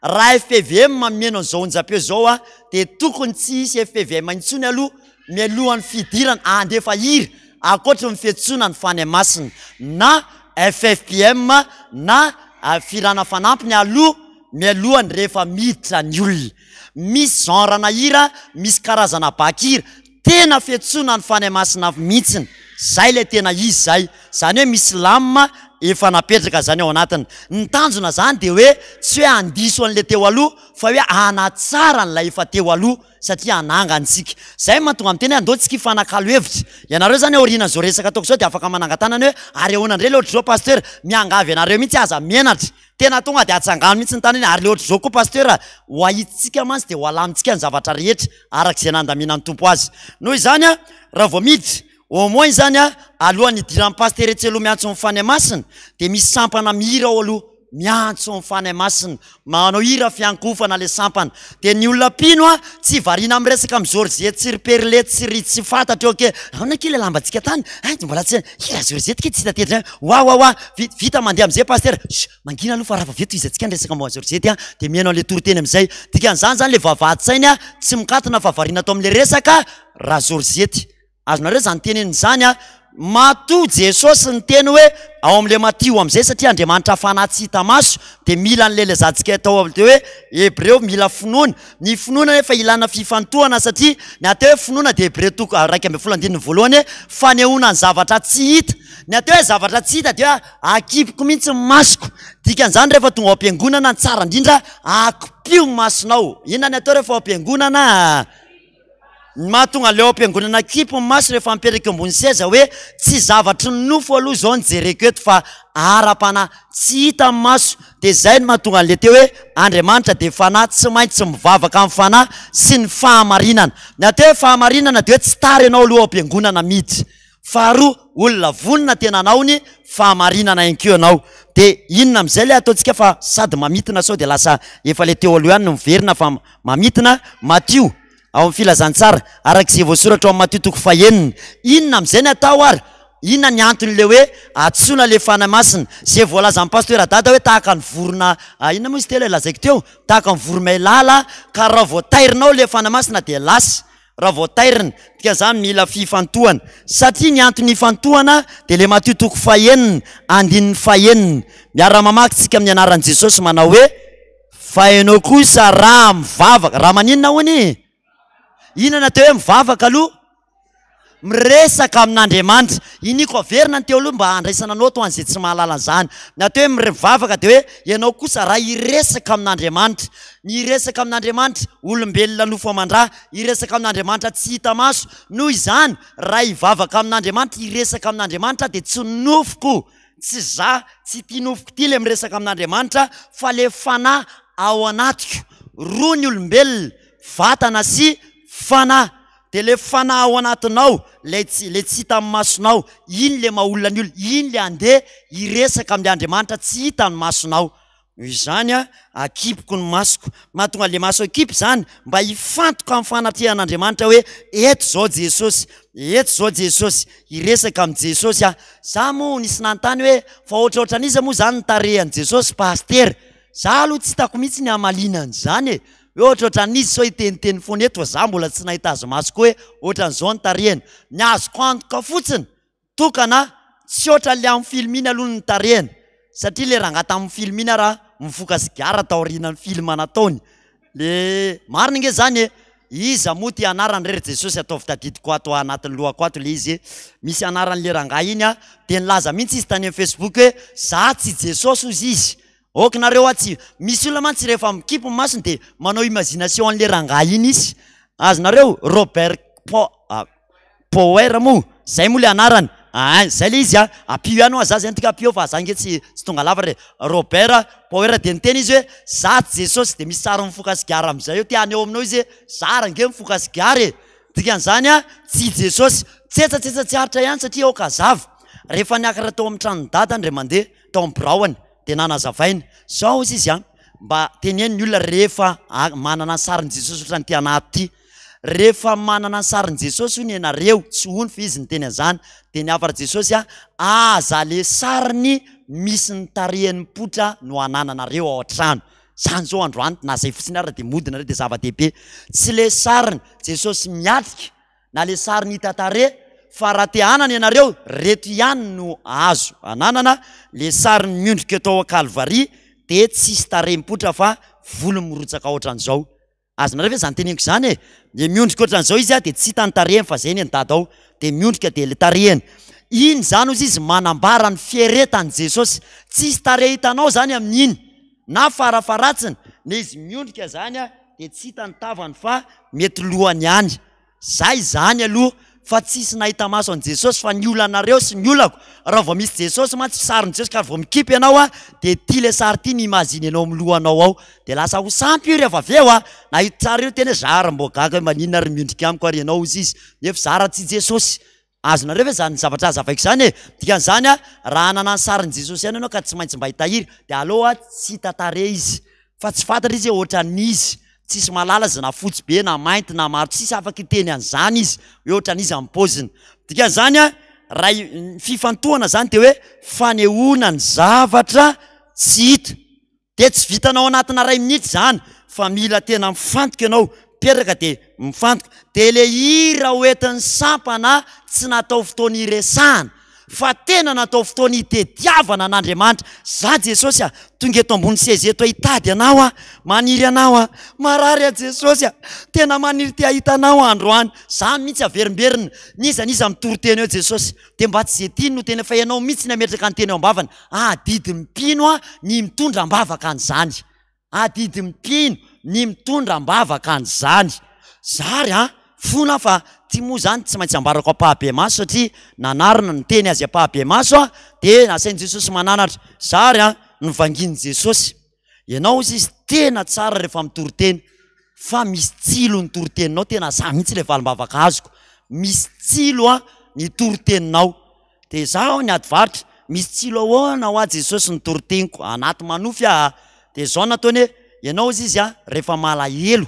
raha fpvm mihaino an'izao onjam-peo izao aho dia tokony tsy hisy fpvm intsony aloha mialohan'ny fidirana handefa hira ankoatry ny fiantsoana ny Fanahy Masina na ffpm na filana fanampiny aloha mialohan'ny rehefa miditra ny olona. Misy genre-na hira, misy karazana bakira, tena fiantsoana ny Fanahy Masina mihitsiny, zay ilay tena izy zay, zany hoe misy lamina efa napetraka izany ao anatiny. Ny tanjona izany dia hoe tsy hoe handiso an'ilay teo aloha fa hoe hanatsara an'ilay efa teo aloha satria hanangana isika. Izay no mahatonga miteny hoe andao tsika hifanakalo hevitra. Ianareo izany aorianan'izao resaka ataoko izao dia afaka manangan-tanana hoe ary ahoana indray ilay ohatr'izao Pasteur? Miangavy anareo mihitsy aza menatra. Tena tonga dia atsangano mihitsy ny tanana ary ilay ohatr'izao koa Pasteur ho ahitsitsika mantsy dia ho alamintsika ny zavatra rehetra araka izay nandaminan'ny Tompo azy. Noho izany raha vao miditra au moins izany alohan'ny hidiran'ny Pasteur etsy aloha miantso ny Fanahy Masina dia misy sampana mihira ao aloha miantso ny Fanahy Masina, manao hira fiankohofana ilay sampana. Dia ny olona mpino tsy variana miresaka amin'ny Georgette sy ry Perlette sy ry tsy fantatra eo akia ahoana akia ilay lambantsika tany hay mbola tsy hira Georgette akia tsy hita teto ihany wa wa wa vita mandeha amin'izay Pasteur chut mangina aloha fa raha vao avy eto tohizantsika ny resaka momba Georgette a dia mihaino an'ilay toriteny amin'izay. Dikan'izany izany ilay vavahadin-tsainy tsy mikatona fa variana tao amin'ilay resaka Rageorgette. Azonareo izany tenenina izany a! Matoa Jesosy niteny hoe ao amin'ilay Matio amin'izay satria Andriamanitra fanahy tsy hita maso dia mila an'ilay lazantsika tao amin'ilay hoe Hebreo mila finoana. Ny finoana nefa ilana fifantohana satria ny atao hoe finoana dia Hebreo toko 11 andininy voalohany hoe fanehoana ny zavatra tsy hita. Ny atao hoe zavatra tsy hita dia hoe akipiko mihitsy ny masoko. Dikan'izany rehefa tonga ao am-piangonana ny tsara indrindra akipio ny masonao. Inona ny atao rehefa ao am-piangonana? Ny mahatonga an'ilay ao am-piangonana akipy ny maso rehefa mipetraka eo ambony seza hoe tsy zavatry ny nofo aloha izao no jereko eto fa ara-panahy, tsy hita ny maso, dia izay no mahatonga an'ilay teo hoe Andriamanitra dia fanahy, tsy maintsy mivavaka amin'ny fanahy sy ny fahamarinana. Ny atao hoe fahamarinana dia hoe tsy tara ianao aloha ao am-piangonana miditra. Faharoa, olona vonona tena hanao ny fahamarinana ihany koa ianao. Dia inona amin'izay ilay ataontsika fa sady mamintina sao dia lasa efa ilay teo aloha ihany no miverina fa mamintina, Matio, ao amin'ny filazantsara, araka izay voasoratra ao amin'ny Matio toko fahenina. Inona amin'izay ny atao ary? Inona ny anton'ilay hoe antsoina ilay Fanahy Masina? Izay voalazan'ny Pasteur Dada hoe tahaka ny vorona, inona moa izy teo ilay lazaiko teo? Tahaka ny voromailala ka raha vao tairinao ilay Fanahy Masina dia lasa. Raha vao tairina, dikan'izany mila fifantohana. Satria ny antony ifantohana dia ilay Matio toko fahenina, andininy fahenina. Miara-mamaky tsika amin'ny anaran'i Jesosy manao hoe, Fa ianao kosa raha mivavaka, raha maninona hono e? Inona no atao hoe mivavaka aloha? Miresaka amin'Andriamanitra. Iniako averina ny teo aloha mba handraisana note ho an'izay tsy mahalala an'izany. Ny atao hoe mivavaka dia hoe ianao kosa raha hiresaka amin'Andriamanitra. Ny hiresaka amin'Andriamanitra, olombelona nofo aman-dra, hiresaka amin'Andriamanitra tsy hita maso. Noho izany, raha hivavaka amin'Andriamanitra, hiresaka amin'Andriamanitra aho dia tsy nofoko, tsy za, tsy ity nofoko ity ilay miresaka amin'Andriamanitra fa ilay fanahy ao anatiko. Roa ny olombelona, vatana sy fanahy. Dia ilay fanahy ao anatinao, ilay tsy, ilay tsy hitan'ny masonao, iny ilay maha olona ny olona, iny ilay handeha hiresaka amin'ilay Andriamanitra tsy hitan'ny masonao. Noho izany, akipiko ny masoko. Mahatonga an'ilay maso akipy izany mba hifantoka amin'ny fanatrehan'Andriamanitra hoe, eto izao Jesosy, eto izao Jesosy, hiresaka amin'i Jesosy aho. Za moa nisy nanontany hoe, fa ohatrohatran'iza moa izany ny tarehin'i Jesosy Pasitera? Za aloha tsy hitako mihitsy ny hamaliana an'izany e! Hoe ohatrohatran'iza sao hiteniteny foana eto fa za mbola tsy nahita azy masoko hoe ohatran'izao ny tarehiny. Ny azoko antoka fotsiny, tokana, tsy ohatran'le amin'ny film iny aloha ny tarehiny satria le rangahy tamin'ny film iny ara mifoka sigara taorianan'ny film nataony. Le marina nge zany e! Iza moa ty anarany re ry Jesosy ataovy tadidiko ato anatin'ny lohako ato le izy e! Misy anaran'le rangahy iny a, de nilaza mihitsy izy tany amin'ny Facebook hoe za tsy Jesosy hozy izy Ok nareo a tsy misy olona mantsy rehefa mikipy ny masony de manao imagination an'le rangahy iny izy azonareo Robert Po- Power moa zay moa le anarany ain zay le izy a ampio ihany hoa za zay antika ampio fa za nge tsy tsy tonga lafatra e Robert Power de niteny izy hoe za tsy Jesosy de misy sary mifoka sigara am'zay eo te haneho aminao izy hoe za range mifoka sigara e dikan'izany a tsy Jesosy tsetsatsetsa tsy aritra ihany satria aoka hazava rehefa niakatra tao amin'ny tranon'i dada ndray mandeha tao amin'ny biraony dia nanazavaina. Zao hozy izy an, mba teneno ny olona rehefa manana ny sarin'i Jesosy ohatran'ity anaty ity. Rehefa manana ny sarin'i Jesosy hono ianareo, tsy hono fa izy niteny an'izany, dia ny hafatr'i Jesosy an, aza le sariny misy ny tarehiny mipoitra no anananareo ao an-trano. Zany zao androany, na zay fotsiny ara dia mody nareo dia zava-dehibe. Tsy le sariny Jesosy miatrika na le sary ny hita tarehy fa raha te hanana ianareo reto ihany no azo ananana, le sariny miondrika eto ao Kalvary de tsisy tarehy mipoitra fa volony mirotsaka ohatran'izao, azonareo ve zany teneniko zany e? Le miondrika ohatran'izao izy de tsy hita ny tarehiny fa zay ny an'i dada ao de miondrika de le tarehiny. Iny izany hozy izy manambara ny fieretan'i Jesosy. Tsisy tarehy hitanao izany amin'iny na farafaharatsiny na izy miondrika izany dia tsy hita ny tavany fa mety lohany ihany. Zay izany aloha fa tsisy nahita maso an'i Jesosy fa ny olanareo sy ny olako raha vao misy Jesosy mantsy sarin'i Jesosy ka vao mikipy ianao a dia ity le sary ity no imaginer-nao amin'ny lohanao ao dia lasa ho sampy io rehefa avy eo a, nahita sary io tena hoe za ary mbô gaga hoe maninona ary miondrika amiko ary ianao hozy izy nefa za raha tsy Jesosy. Azonareo ve zany zavatra hazavaiko zany e? Dikan'izany a, raha hanana ny sarin'i Jesosy ihany ianao ka tsy maintsy mba hitahiry dia aleo a tsy hita tarehy izy fa tsy fantatra izy hoe ohatran'iza, tsisy mahalala izy na fotsy be na mainty na maro, tsisy afaka hiteny an'izany izy hoe ohatran'iza ny paoziny. Dikan'izany a, raha ny fifantohana zany dia hoe fanehoana ny zavatra tsy hita. Dia tsy vitanao anatina iray minitra izany fa mila tena mifantoka ianao, mipetraka dia mifantoka. Dia ilay hira hoentin'ny sampana tsy natao fotoana hiresahana fa tena natao fotoana hitediavana an'Andriamanitra. Za Jesosy a, tonga eto ambony seza eto hitady anao aho, maniry anao aho, marary aho Jesosy a, tena maniry te hahita anao aho androany. Zany mihitsy averimberina, n'iza n'iza mitory teny eo Jesosy. Dia mba tsy izay tiany no tena fa ianao mihitsy ny hametraka ny teny eo am-bavany. Adidin'ny mpino ny mitondra am-bavaka an'izany. Adidin'ny mpino ny mitondra am-bavaka an'izany. Zary an, fona aho fa ty moa izany tsy maintsy ambarako ampahabemaso satria nanarina niteny azy ampahabemaso aho dia nasain'i Jesosy mananatra. Zary an, novangian'i Jesosy. Ianao hozy izy tena tsara rehefa mitory teny fa misy tsilo ny toriteninao, tena za mihitsy le valim-bavaka azoko, misy tsilo an ny toriteninao, de za aho niady varotra, misy tsilo ahoana hoa Jesosy ny toriteniko, anaty manofy aho a, de zao nataony hoe ianao hozy izy an rehefa malahelo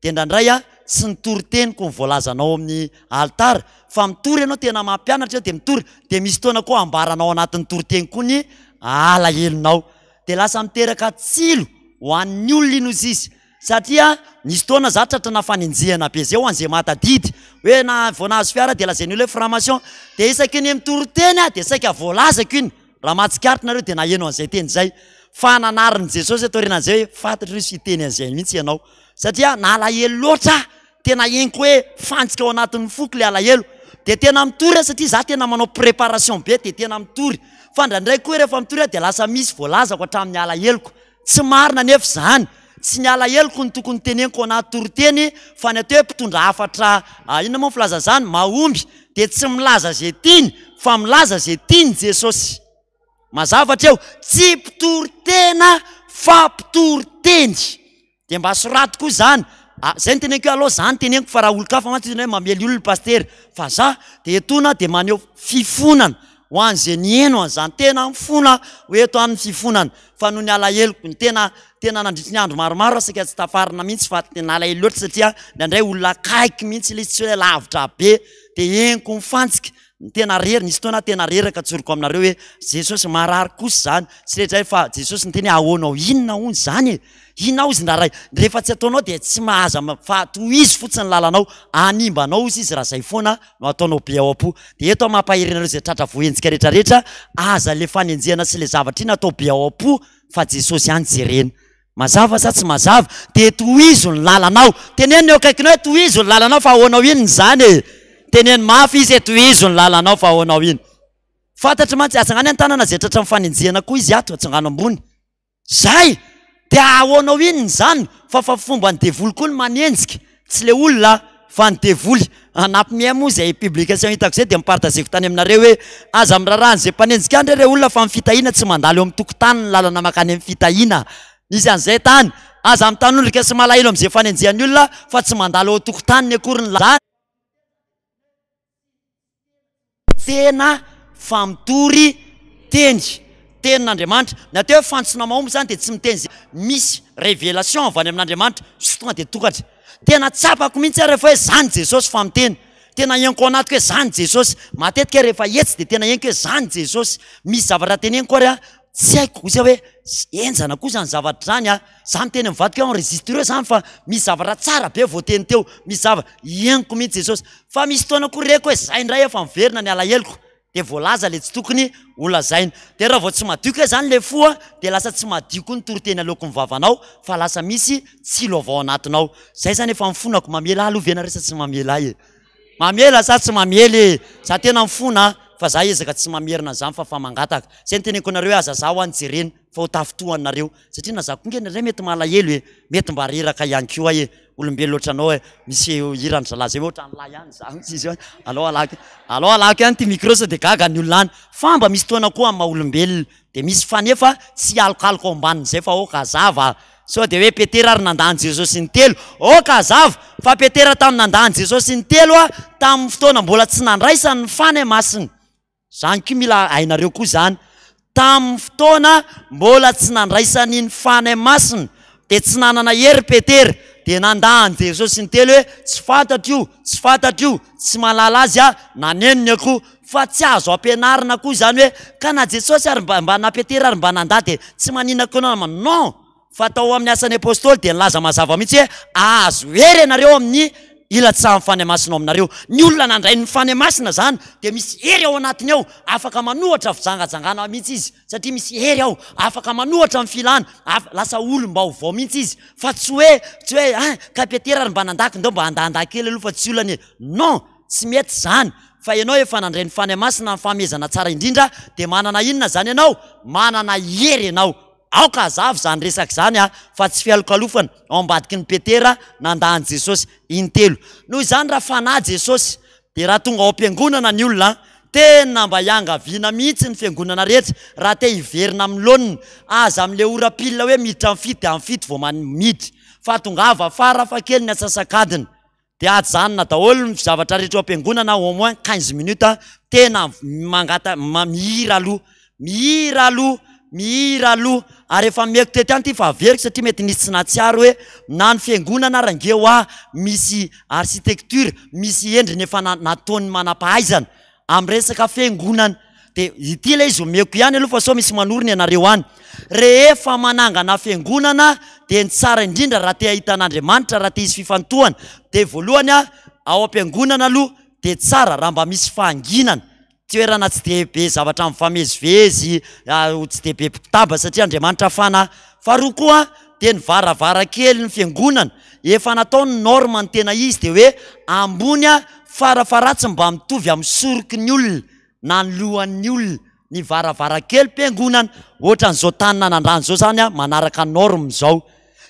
Dia indraindray aho tsy ny toriteniko no voalazanao amin'ny alitara fa mitory ianao tena mampianatra dia mitory dia misy fotoana koa ambaranao anatin'ny toriteny koa ny alahelonao dia lasa miteraka tsilo ho an'ny olona iny ozy izy satria nisy fotoana za tratrana fanenjehana be zay ho an'izay mahatadidy hoe na vao nahazo fiara dia lazain'ny olona hoe franc-maçon dia isaky ny mitory teny aho dia saika voalazako iny Raha mahatsikaritra nareo dia naheno an'izay teny izay fa nanarin'i Jesosy ato aorianan'izay hoe fantatro izy hiteny an'izay mihitsy ianao satria nalahelo loatra aho, tena henoko hoe fantsika ao anatin'ny foko ilay alahelo dia tena mitory aho satria za tena manao préparation be dia tena mitory fa indraindray koa rehefa mitory aho dia lasa misy voalazako hatramin'ny alaheloko, tsy marina anefa izany, tsy ny alaheloko no tokony teneniko anaty toriteny fa ny atao hoe mpitondra hafatra inona moa ny filazana izany mahomby dia tsy milaza izay tiany fa milaza izay tian'i Jesosy. Mazava hatreo, tsy mpitory tena fa mpitory teny. Dia mba soraty koa izany. Ah, izay no teneniko hoe aleo za no teneniko fa raha olon-kafa mantsy izy hoe mamely olona pasitera. Fa za dia etoana dia maneho fifonana ho an'izay niheno an'izany. Tena mifona ho eto aho ny fifonana. Fa noho ny alaheloko, ny tena tena nandritry ny andro maromaro aho saika tsy tafarina mihitsy fa tena nalahelo loatra satria indraindray olona akaiky mihitsy ilay izy tsy hoe lavitra be dia henoko mifantsika. Ny tena rery, nisy fotoana aho tena reraka tsoriko aminareo hoe Jesosy marary kosa izany, tsy rehetra hay fa Jesosy niteny hoe ahoanao inona hono izany e? Inona hozy ny raharaha rehefa tsy ataonao dia tsy mahaza fa tohizo fotsiny ny lalanao, hanimba anao hozy izy raha izay foana no ataonao be ao am-po. Dia eto aho mampahery anareo izay tratra voahenjika rehetra rehetra, aza le fanenjehana sy le zavatra iny atao be ao am-po fa Jesosy ihany jerena. Mazava sa tsy mazava? Dia tohizo ny lalanao. Teneno ny eo akaikinao hoe tohizo ny lalanao fa ahoanao inona izany e? Teneno mafy izy hoe tohizo ny lalanao fa ahoanao inona. Fantatro mantsy, atsangano ny tanana izay tratran'ny fanenjehana koa izy ato, atsangano ambony. Zay! Dia ahoanao inona izany fa fa fomban'ny devoly koa ny manenjika, tsy le olona fa ny devoly. Nampime moa izay publication hitako izay dia mi-partager-ko tany aminareo hoe aza miraharaha an'izay mpanenjika any re re olona fa ny fitahiana tsy mandalo eo amin'ny tokotany ny lalana mankany amin'ny fitahiana. Nisy an'izay tany. Aza mitanondrika sy malahelo amin'izay fanenjehan'ny olona fa tsy mandalo eo an-tokotaniny akory ny lalana. Tena fa mitory teny, tenin'Andriamanitra. Ny atao hoe fantsona mahomby izany dia tsy miteny izay misy révélation avy any amin'Andriamanitra, sy tonga dia tokatra. Tena tsapako mihitsy aho rehefa hoe zany Jesosy fa miteny. Tena henoko ao anatiko hoe zany Jesosy. Matetika rehefa etsy dia tena henoko hoe zany Jesosy. Misy zavatra teneniko ary aho tsy haiko, hoy aho hoe henjana koa izany zavatra izany an. Za miteny amin'ny vadiko hoe enregistreo zany fa misy zavatra tsara be voateny teo, misy zava, henoko mihitsy Jesosy. Fa misy fotoana koa reko hoe zay indray efa miverina ny alaheloko, dia voalaza le tsy tokony ho lazaina. Dia raha vao tsy madio kay zany le fo a, dia lasa tsy madio koa ny toriteny aloaky ny vavanao fa lasa misy tsilo avy ao anatinao. Zay zany efa mifonako, mamela ahy aloha ve nareo sa tsy mamela ahy e? Mamela sa tsy mamela e? Za tena mifona a! fa za ezaka tsy mamerina an'izany fa fa mangataka. Zay no teneniko anareo hoe aza za hoa no jerena fa ho tafintohanareo satria na za koa nge indraindray mety malahelo e, mety mba reraka ihany koa e, olombelona ohatranao e, misy hiran-dry zalahy zay hoe ohatran'ny lahy ihany za hoy izy hoe alao alako alao alako ihany ity micro sao dia gaga ny olona any, fa mba misy fotoana koa amin'ny maha olombelona dia misy fanefa tsy hialokaloka ao ambanin'izay fa aoka hazava Sao dia hoe Petera ary nandà an'i Jesosy intelo? Aoka hazava fa Petera tamin'ny nandà an'i Jesosy intelo tamin'ny fotoana mbola tsy nandraisany ny Fanahy Masina. Izany koa mila hainareo koa izany. Tamin'ny fotoana mbola tsy nandraisany ny Fanahy Masina dia tsy nanana hery Petera, dia nandà an'i Jesosy intelo hoe tsy fantatro io, tsy fantatro io, tsy mahalala azy aho, naneno ny akoho. Fa tsy azo ampianarina koa izany hoe ka na Jesosy ary mba mba na Petera ary mba nandà dia tsy maninona koa nama non! Fa tao amin'ny Asan'ny Apostoly dia nilaza mazava mihitsy hoe ahazo hery ianareo amin'ny hilatsahan'ny Fanahy Masina ao aminareo. Ny olona nandray ny Fanahy Masina izany dia misy hery ao anatiny ao, afaka manohatra fijangajangana mihitsy izy satria misy hery ao, afaka manohatra ny filana, af- lasa olom-baovao mihitsy izy fa tsy hoe tsy hoe hein ka Petera ary mba nandà ko ndao mba handàndà kely aloha fa tsy olana e! Non! Tsy mety izany, fa ianao efa nandray ny Fanahy Masina ny fahamezana tsara indrindra, dia manana inona izany ianao? Manana hery ianao. Aoka hazava izany resaka izany a, fa tsy fialokalofana ao ambadiky ny Petera nandà an'i Jesosy intelo. Noho izany raha Fanahy Jesosy, dia raha tonga ao am-piangonana ny olona, tena mba iangaviana mihitsy ny fiangonana rehetra raha te hiverina amin'ny laoniny, aza amin'ilay ora pile hoe miditra amin'ny fito dia amin'ny fito vao miditra, fa tongava farafahakeliny antsasak'adiny. Dia ajanona daholo ny zavatra rehetra ao am-piangonana au moins 15 minutes tena mangata mihira aloha, mihira aloha, mihira aloha ary efa ameko teto ihany ity fa averiko satria mety nisy tsy nahatsiaro hoe na ny fiangonana ary ange hoa misy architecture, misy endriny efa nataon'ny manam-pahaizana amin'ny resaka fiangonana. Dia ity ilay izy omeko ihany aloha fa sao misy manorina ianareo any. Rehefa manangana fiangonana dia ny tsara indrindra raha te hahita an'Andriamanitra, raha te hisy fifantohana dia voalohany ao am-piangonana aloha dia tsara raha mba misy fahanginana, toerana tsy dia be zavatra mifamezivezy, tsy dia be mpitaba satria Andriamanitra fanahy. Faharoa koa dia ny varavarakelin'ny fiangonana efa natao ny norme ny tena izy dia hoe ambony farafaharatsiny mba mitovy amin'ny soroky ny olona na ny lohan'ny olona ny varavarankelim-piangonana. Ohatran'izao tany nanandrana izao izany an, manaraka norme izao.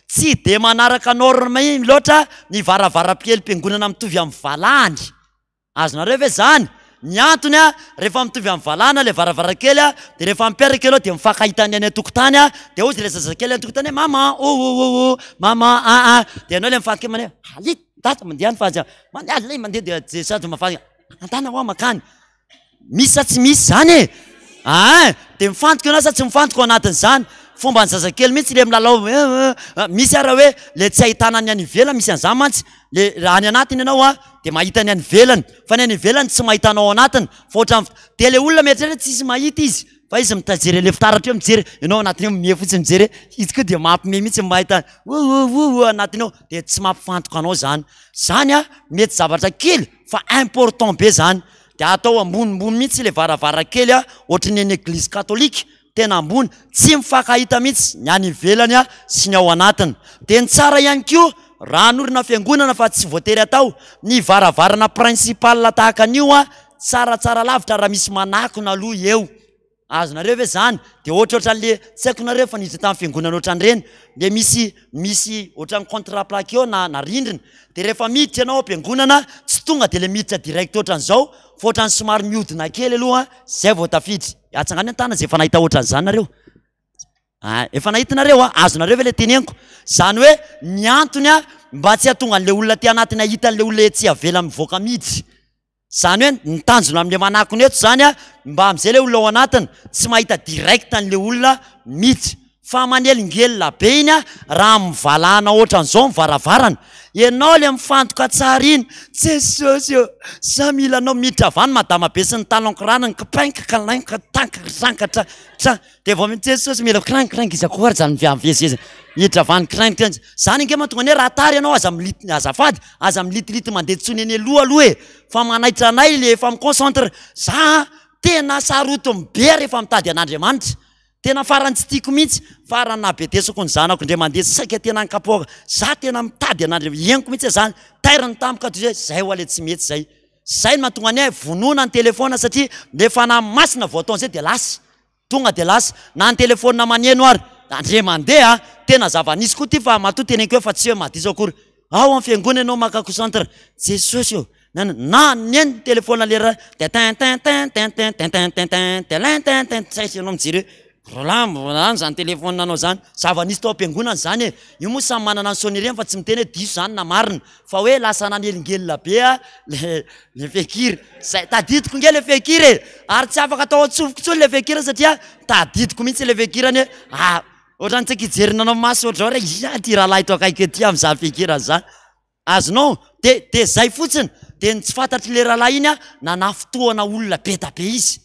Tsy dia manaraka norme iny loatra ny varavaramkelim-piangonana mitovy amin'ny valahany. Azonareo ve izany? Ny antony an, rehefa mitovy amin'ny valahana ilay varavarankely an, dia rehefa mipetraka ianao dia mifankahita ny any an-tokotany an, dia hozy ilay zazakely any an-tokotany hoe maman o o o o, maman a a, dia ianao ilay mifantoka mandeha, allez dada mandeha any fa aza mandeha allez mandeha dia sady mahafantoka. Andana hoa makany. Misy sa tsy misy zany e? Aa de mifantoka ianao sa tsy mifantoka ao anatin'izany? Fomban'ny zazakely mihitsy le milalao misy ara hoe le tsy ahitana ny any ivelany misy an'izany mantsy le raha any anatiny ianao a de mahita ny any ivelany fa ny any ivelany tsy mahita anao ao anatiny fa ohatran'ny de le olona mieritreritra tsisy mahita izy fa izy mitajery le fitaratra eo mijery ianao ao anatiny ao mimehy fotsiny mijery hoe izy koa dia mampime mihitsy mahita ououou anatiny ao de tsy mampifantoka anao zany. Zany a mety zavatra kely fa important be zany, de atao ambonimbony mihitsy le varavarankely a, ohatry ny any eglizy katolika, tena ambony, tsy mifankahita mihitsy ny any ivelany a sy ny ao anatiny, de ny tsara ihany koa raha hanorina fiangonana fa tsy voatery atao ny varavarana principal tahaka an'io a, tsaratsara lavitra raha misy manakona aloha eo. Azonareo ve zany? De ohatrohatran'le, tsy haiko nareo fa niditra tamin'ny fiangonana ohatran'ireny, de misy misy ohatran'ny contreplaqué eo na na rindrina, de rehefa miditra ianao ao am-piangonana, tsy tonga de le miditra direct ohatran'izao fa ohatran'ny somary mihodina kely aloha zay vao tafiditra. Atsangano ny tanana zay efa nahita ohatran'izany nareo. Ah, efa nahita nareo a? Azonareo ve le teneniko? Zany hoe ny antony a mba tsy hahatonga an'le olona aty anatiny hahita an'le olona etsy ivelany mivoaka miditra. Izany hoe ny tanjona amin'ilay manakona eto izany a, mba amin'izay ilay olona ao anatiny tsy mahita direct an'ilay olona mihitsy. Fa manelingelina be iny a, raha mivalana ohatran'izao ny varavarana. Ianao ilay mifantoka tsara iny, Jesosy ô, za mila anao, miditra avy any madama be sy ny talon kirarony, kipainka, kalainka, tanka, ranka, tra, tra. Dia vao mihitsy Jesosy mila craink craink izy akory zany mivezivezy miditra avy any craink craink. Zany ange mahatonga ny hoe raha tara ianao aza milit- azafady aza militility mandeha intsony eny aloha aloha e fa manaitra anay le efa mi-concentre. Za an tena sarotiny be rehefa mitady an'Andriamanitra. Tena farany tsy tiako mihitsy fa raha nabedesako ny zanako indray mandeha saika tena nikapoaka. Za tena mitady an'Andriamanitra, henoko mihitsy zany, tairiny tampoka toy izay, zay hoa le tsy mety zay. Zay no mahatonga ny ahy vonoina ny telephone satria le fanahy masina vao atao an'izay dia lasa. Tonga dia lasa. Na ny telephone maneno ary. Andre mandeha a! Tena zava-nisy koa ity fa matoa teneniko eo fa tsy hoe mahadiso akory. Ao amin'ny fiangonana ianao maka concentre. Jesosy ô! Na na neno ny telephone lera dia tin tin tin tin tin tin tin tin tin tin tin tin tsy aiza ianao mijery hoe Roland mbola any zany telephone anao zany. Zava-nisy tao am-piangonana zany e. Io moa samy manana ny sonnerie-ny fa tsy miteny hoe diso zany na marina. Fa hoe lasa nanelingelina be a le le feon-kira. Zay, tadidiko nge le feon-kira e! Ary tsy afaka atao an-tsofiko intsony le feon-kira satria tadidiko mihitsy le feon-kira anie. Ah, ohatran'ny tsy ankijery nanao maso ohatr'izao re, iza ity rahalahy eto akaiky ety amin'izany feon-kira izany. Azonao? De de zay fotsiny. De ny tsy fantatr'ilay rahalahy iny a, nanafintohana olona be da be izy.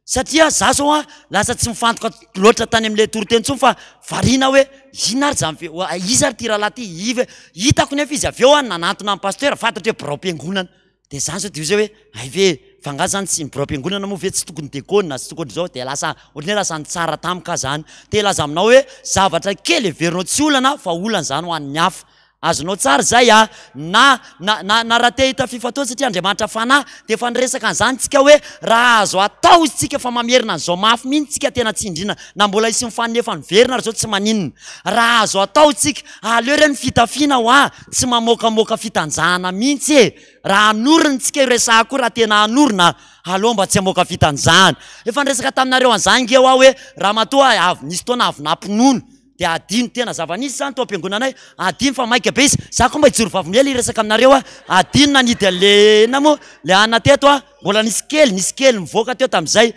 Satria za zao an, lasa tsy mifantoka loatra tany amin'ilay toriteny intsony fa variana aho hoe inona ary zany fe, iza ary ity rahalahy ity, i ve, hitako nefa izy avy eo an nanantona an'i pasteur, fantatro hoe biraom-piangonana, de zany zao de hoy zay hoe hay ve, fa nga zany tsy ny biraom-piangonana moa ve tsy tokony dekona, tsy tokony zao, de lasa ohatran'ny hoe lasa nitsara tamiko aho zany, te hilaza aminao hoe zavatra kely heverinao tsy olana fa olana zany ho an'ny hafa. Azonao tsara izay a! Na, na, na, na raha te hahita fifantohana satria Andriamanitra Fanahy dia efa niresaka an'izany tsika hoe raha azo atao izy tsika fa mamerina an'izao mafy mihitsy tsika tena tsindriana na mbola hisy mifanefa miverina ary izao tsy maninona. Raha azo atao tsika, aleo re ny fitafiana hoa tsy mamoakamoaka fitanjahana mihitsy e! Raha hanorina tsika io resahako io raha tena hanorina aleo mba tsy hamoaka fitanjahana. Efa niresaka taminareo an'izany nge hoa hoe ramatoa avy nisy fotoana avy nampinono Dia adino, tena zava-nisy izany tao am-piangonanay, adino fa maika be izy, za koa mba hijoro vavolombelona hiresaka aminareo aho, adino nanidy an'le inona moa, le anona teto aho, mbola nisy kely, nisy kely nivoaka teo tamin'izay,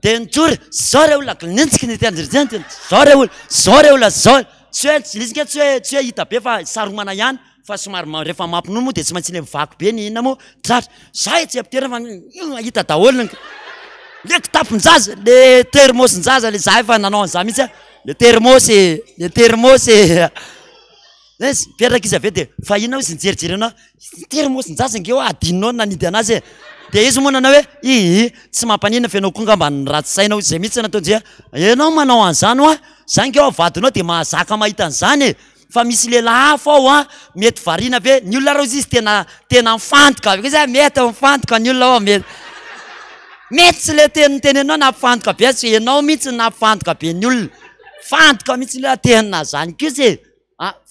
dia nijoro, zao re olona, zao re olona, zao re olona, zao, tsy hoe, le izy nge tsy hoe, tsy hoe hita be fa saromana ihany, fa somary rehefa mampinono moa dia tsy maintsy le mivaky be ny inona moa, tratra, za etsy am-pitoerana fa hita daholo ny, le kitapon-jaza, le thermos-njaza, le za efa nanao an'izany mihitsy aho. Le thermos e, le thermos e. Izy mipetraka izy avy eo dia fa inona hozy nijerijery anao, thermos-njaza ange hoa adinonao ny nanidy anazy e. Dia izy moa nanao hoe ihi, tsy mampaninona fa ianao koa angamba ny ratsy saina hozy, zay mihitsy nataon'i Jean, ianao manao an'izany hoa, za ange hoa vadinao dia mahazaka mahita an'izany e. Fa misy lehilahy hafa ao an, mety variana ve, ny olona raha izy tena tena mifantoka be zay, mety mifantoka ny olona ao, mety mety tsy le teny noteneninao nampifantoka be azy fa ianao mihitsy no nampifantoka be ny olona, mifantoka mihitsy ny olona, tena zany kosa e,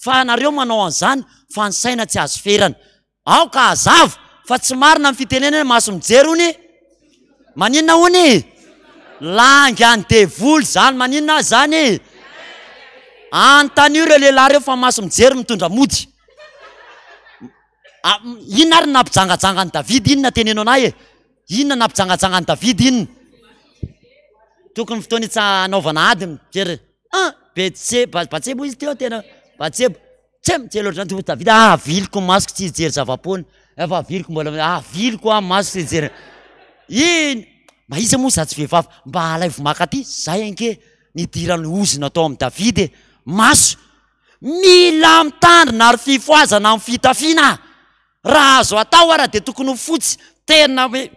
fa nareo manao an'izany fa ny saina tsy azo ferana. Aoka hazava fa tsy marina ny fitenenana hoe maso mijery hono e! Maninona hono e? Lainga ny devoly zany, maninona aza zany e? Anontanio ireo lehilahy ireo fa maso mijery mitondra mody. Inona ary ny nampijangajanga an'i Davida inona teneno anay e? Inona nampijangajanga an'i Davida inona? Tokony fotoana itsa hanaovana ady mijery ah Betseba, Batseba hoy izy teo tena Batseba. Tsy mijery ohatr'izany Tompo Davida, ah aviliko ny masoko tsy hijery zava-poana, efa aviliko mbola, aviliko aho masoko tsy hijery, iny, mba iza moa za tsy vehivavy, mba alaivo maka aty, zay ange nidiran'ny ozona tao amin'i Davida e, maso, mila mitandrina ary fifohazana amin'ny fitafiana. Raha azo atao ara dia tokony ho fotsy, tena hoe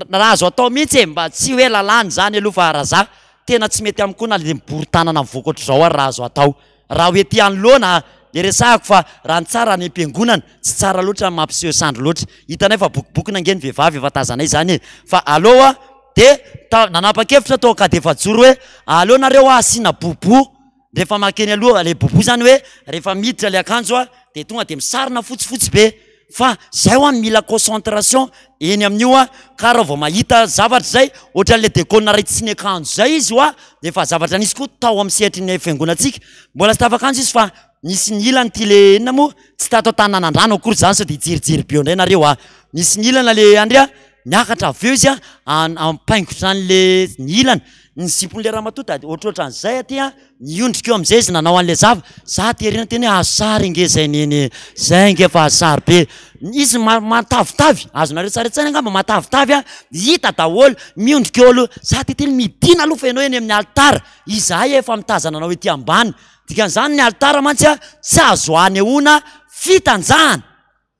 raha azo atao mihitsy e, mba tsy hoe lalàna izany aloha fa raha za tena tsy mety amiko koa na le mibory tanana mivoaka ohatr'izao ary raha azo atao. Raha ho ety anoloana le resahako fa raha ny tsara any am-piangonana tsy tsara loatra ny mampiseho sandry loatra. Hitanay fa bokobokona ange ny vehivavy efa tazanay izany e. Fa aleo hoa dia ta- nanapa-kevitra tao Ankadiefajoro hoe aleo nareo hoa asiana bobo. Rehefa makeny aloha le bobo zany hoe rehefa miditra le akanjo a de tonga de misarona fotsifotsy be fa zay hoa mila concentration eny amin'io a ka raha vao mahita zavatra zay ohatran'le dekona ray tsy niakanjo zay izy hoa efa zavatra nisy koa tao amin'ny sehatry ny fiangonantsika mbola tsy tafakanjo izy fa nisy nilany ty le inona moa tsy tato an-tanànandrano akory zany sao de hijerijery be eo indray nareo a nisy nilana le andry a niakatra avy eo izy a ampaingotra an'le nilana Ny zipon'ilay ramatoa tady ohatrohatran'izay aty an, niondrika eo amin'izay izy nanao an'ilay zava, za aty aoriana niteny hoe azo sary ange izay neny e, zay ange fa azo sary be, izy matavitavy, azonareo sary an-tsaina angamba matavitavy an, hita daholo, miondrika eo aloha, za aty teny midina aloha fa ianao eny amin'ny alitara, izahay efa mitazana anao ety ambany, dikan'izany ny alitara mantsy an tsy azo anehoana fitanjahana.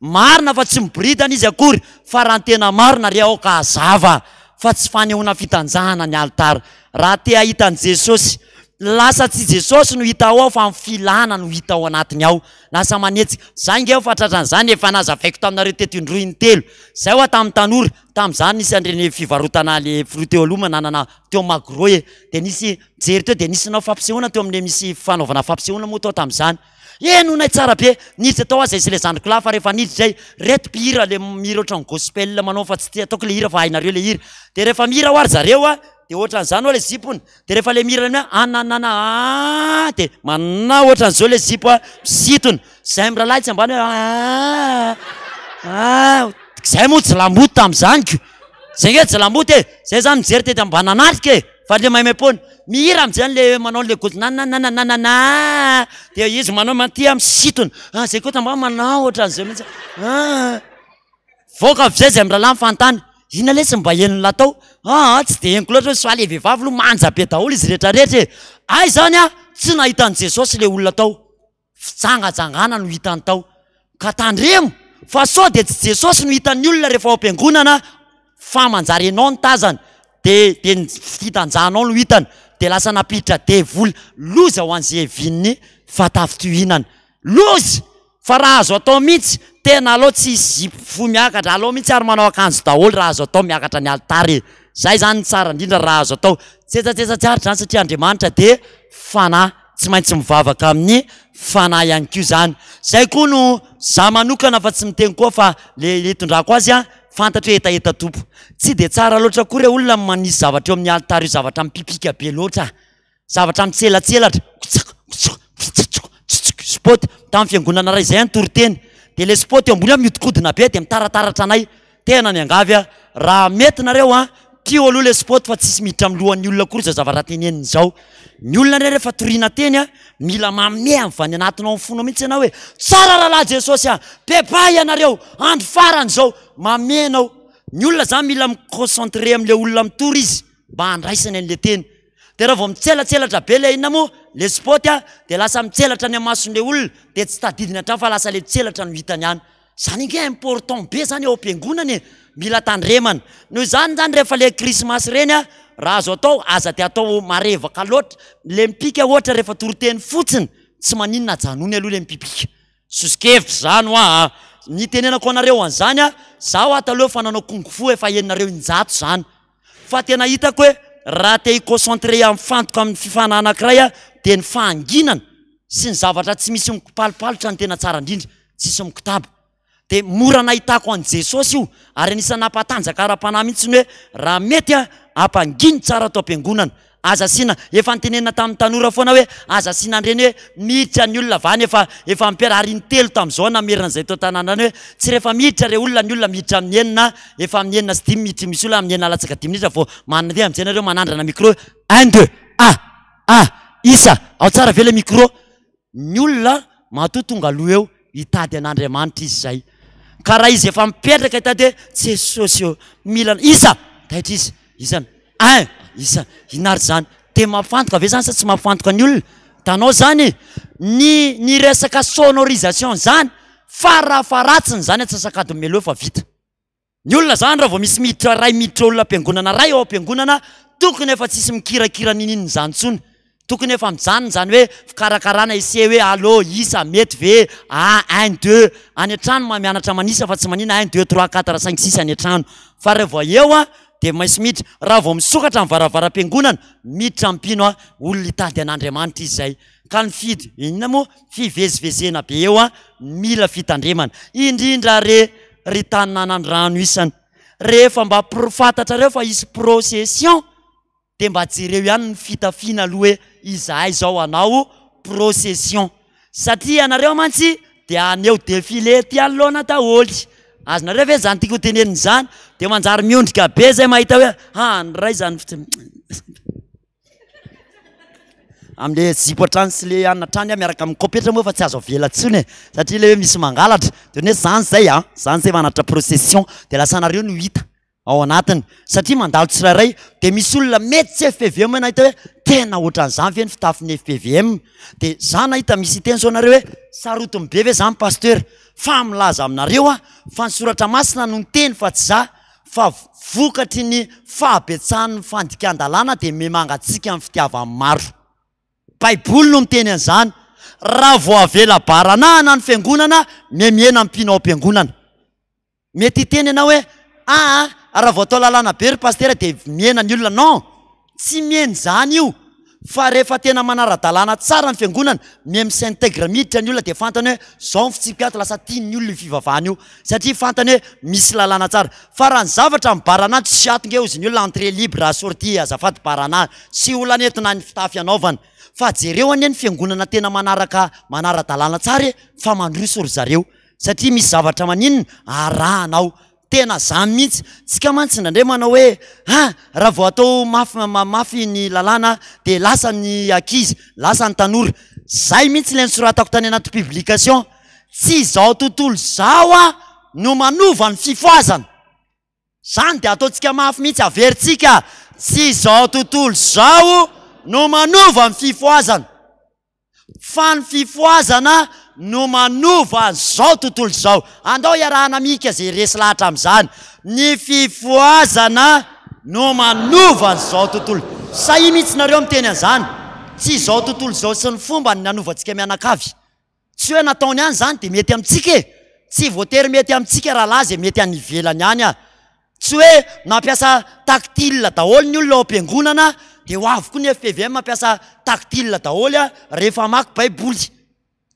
Marina fa tsy miboridana izy akory fa raha ny tena marina re aoka hazava fa tsy fanehoana fitanjahana ny alitara. Raha te hahita an'i Jesosy, Lasa tsy Jesosy no hita ao fa ny filana no hita ao anatiny ao. Lasa manetsika. Za nge efa tratran'izany, efa nazavaiko taminareo teto indroa intelo. Zay hoa tamin'ny tanora, tamin'izany nisy an'ireny fivarotana le fruits teo aloha mananana teo Magro e. Dia nisy nijery teo dia nisy nanao fampisehoana teo amin'le misy fanaovana fampisehoana moa tao tamin'izany. Henonay tsara be, niditra tao aho zay sy le zandriko lahy fa rehefa niditra zay, reto mpihira le mihira ohatran'ny gospel manao fa tsy ataoko le hira fa hainareo le hira. Dia rehefa mihira hoa ry zareo a, dia ohatran'izany hoa le zipony. Dia rehefa le mihira hoe ananana aa dia manao ohatran'izao le zipo a, misintona. Zay mirahalahy tsy ambany hoe aa aa, zay moa jilamboto tamin'izany ko. Zay nge jilamboto e, zay zany mijery tety mba nanatrika e, fa le maimaimpoana. Mihira amin'izay le manao le goty nananananana dia izy manao manty a misintona. Ah zay koa mba manao ohatran'izay mihitsy aa. Voaka avy zay zay mirahalahy mifanontany, inona lesy mba henon'lah tao? Aa tsy dia henoko loatra hoe soa le vehivavy aloha manja be daholo izy rehetra rehetra e! Hay zany an, tsy nahita an'i Jesosy le olona tao, fijangajangana no hitany tao. Ka tandremo fa sao dia tsy Jesosy no hitan'ny olona rehefa ao am-piangonana fa manjary enao no tazany, dia dia ny fitanjahanao no hitany, dia lasa nampiditra devoly. Loza ho an'izay hevian'ny fahatafintohinana. Loza! Fa raha azo atao mihitsy, tena aleo tsy hisy zipo fohy miakatra, aleo mihitsy ary manao akanjo daholo raha azo atao miakatra ny alitara e! Zay zany ny tsara indrindra raha azo atao. Tsetsatsetsa tsy aritra zany satria Andriamanitra dia Fanahy, tsy maintsy mivavaka amin'ny Fanahy ihany koa zany. Zay koa no za manokana fa tsy miteny koa fa le hitondrako azy an, fantatro hoe hetaheta Tompo. Tsy dia tsara loatra koa re olona ny manisy zavatra eo amin'ny alitara io zavatra mipipika be loatra. Zavatra mitselatselatra, Spot, tamin'ny fiangonana iray izay aho nitory teny, dia ilay spot eo ambony ao mihodinkodina be dia mitarataratra anay, tena miangavy aho, raha mety nareo an, pio aloha ilay spot fa tsisy miditra amin'ny lohan'ny olona akory izao zavatra teneniny izao, ny olona anie rehefa toriana teny an, mila manome avy any anatinao amin'ny fonao mihitsy ianao hoe, tsara rahalahy Jesosy an, bye-bye ianareo, andro farany izao, mamehy anao, ny olona izany mila mi-concentrer amin'ilay olona mitory izy mba handraisany an'ilay teny. Dia raha vao mitselatselatra be ilay inona moa? Ilay spot a, dia lasa mitselatra any amason'ilay olona, dia tsy tadidiny hatrany fa lasa ilay tselatra no hitany any. Izany ange important be izany ao am-piangonana e! Mila tandremana. Noho izany izany rehefa ilay krismasy ireny a, raha azo atao, aza dia atao marevaka loatra. Ilay mipika ohatra rehefa toriteny fotsiny, tsy maninona ajanony aloha ilay mipipika. Soso-kevitra izany hoa a! Ny itenenako anareo an'izany a, zaho ato aloha efa nanao kung fu efa henonareo injato izany. Fa tena hitako hoe raha te hi-concentrer mifantoka amin'ny fifana anankiray aho dia ny fahanginana sy ny zavatra tsy misy mikopalopalotra no tena tsara indrindra, tsisy mikotaba. Dia mora nahitako an'i Jesosy io ary anisan'ny nampatanjaka ara-panahy mihitsy ny hoe raha mety aho ampangino tsara ato am-piangonana. Aza asiana, efa notenenina tamin'ny tanora foana hoe aza asiana an'ireny hoe miditra ny olona va any efa efa mipetra ary intelo tamin'izao aho namerina an'izay tao an-tanàna any hoe tsy rehefa miditra re olona ny olona miditra amin'ny enina efa amin'ny 6:05 miditra misy olona amin'ny 5:55 minitra vao mandeha amin'izay nareo manandrana micro hoe un deux ah ah isa ao tsara ve le micro Ny olona matoa tonga aloha eo hitady an'Andriamanitra izy izay. Ka raha izy efa mipetraka hitady hoe Jesosy ô, mila anao. Iza? Taitra izy. Iza? Un! Iza? Inona ary izany? Dia mampifantoka ve izany sa tsy mampifantoka ny olona? Hitanao izany e? Ny ny resaka sonorisation izany, farafaharatsiny izany antsasak'adiny mialoha efa vita. Ny olona zany raha vao misy miditra ray miditra olona am-piangonana ray ao am-piangonana tokony efa tsisy mikirakira niniana izany intsony, tokony efa mijanona izany hoe fikarakarana ese hoe allo isa mety ve a un deux any an-trano mahay mianatra manisa fa tsy manina un deux trois quatre cinq six any an-trano fa raha vao eo a dia maintsy miditra, raha vao misokatra ny varavaram-piangonana miditra ny mpino a olona hitady an'Andriamanitra izy izay ka ny fidy inona moa fivezivezena be eo a mila fitandremana indrindra re ry tanànandrano isany rehefa mba pro fantatrareo fa hisy procession dia mba jereo ihany ny fitafiana aloha hoe izahay izao hanao procession satria ianareo mantsy dia haneho défilé ety anoloana daholo azonareo ve izany tiako ho tenenina izany dia manjary miondrika be zay mahita hoe ha ny ray izany Amle zipo hatrany sy le anona hatrany aho miaraka amin'ny kopetra moa fa tsy azo avela intsony e, satria le hoe misy mangalatra, de hoe zany zay an, zany zay manatitra procession, de lasa nareo no hita ao anatiny, satria mandalo tsirairay de misy olona mety tsy fpvm nahita hoe tena ohatran'izany ve ny fitafin'ny fpvm, de za nahita misy hiteny zao nareo hoe sarotiny be ve zany pasteur, fa milaza aminareo aho fa ny soratra masina no niteny fa tsy za, fa vokatry ny fahabetsahan'ny fandikan-dalàna dia miha-mangatsiaka ny fitiavan'ny maro. Baiboly no miteny an'izany. Raha vao avela baranahana ny fiangonana, mihemihena ny mpino ao am-piangonana. Mety hiteny ianao hoe, aa, raha vao atao lalàna be ry pasitera dia mihena ny olona. Non! Tsy mihena izany io. Fa rehefa tena manara-dalàna tsara ny fiangonana, miha mi-s'intègre miditra ny olona dia fantany hoe izao ny fitsipika ato, lasa tian'ny olona io fivavahana io. Satria fantany hoe misy lalàna tsara. Fa raha ny zavatra mibarana tsy ato nge hozy ny olona entrée libre, sortie azafady barana, tsy olana eto na ny fitafy anaovana. Fa jereo anie ny fiangonana tena manaraka manara-dalàna tsara e, fa mandroso ry zareo. Satria misy zavatra maninona arahana ao. Tena zany mihitsy. Tsika mantsy indraindray manao hoe ah raha vao atao mafy mafy ny lalàna dia lasa ny ankizy, lasa ny tanora. Zay mihitsy ilay nosoratako tany anaty publication. Tsy izao tontolo izao ah no manova ny fifohazana. Zany dia ataontsika mafy mihitsy, averintsika, tsy izao tontolo izao no manova ny fifohazana. Fa ny fifohazana no manova an'izao tontolo izao. Andao hiarahana mihika izay resy lahatra amin'izany. Ny fifohazana no manova an'izao tontolo. Sahia mihitsy nareo miteny an'izany. Tsy izao tontolo izao sy ny fombany ny hanovantsika mianakavy. Tsy hoe nataony any izany dia mety amintsika e! Tsy voatery mety amintsika rahalahy izay mety any ivelany any ah! Tsy hoe mampiasa tactile daholo ny olona ao am-piangonana dia ho avy koa ny fpvm mampiasa tactile daholo ah rehefa hamaky baiboly.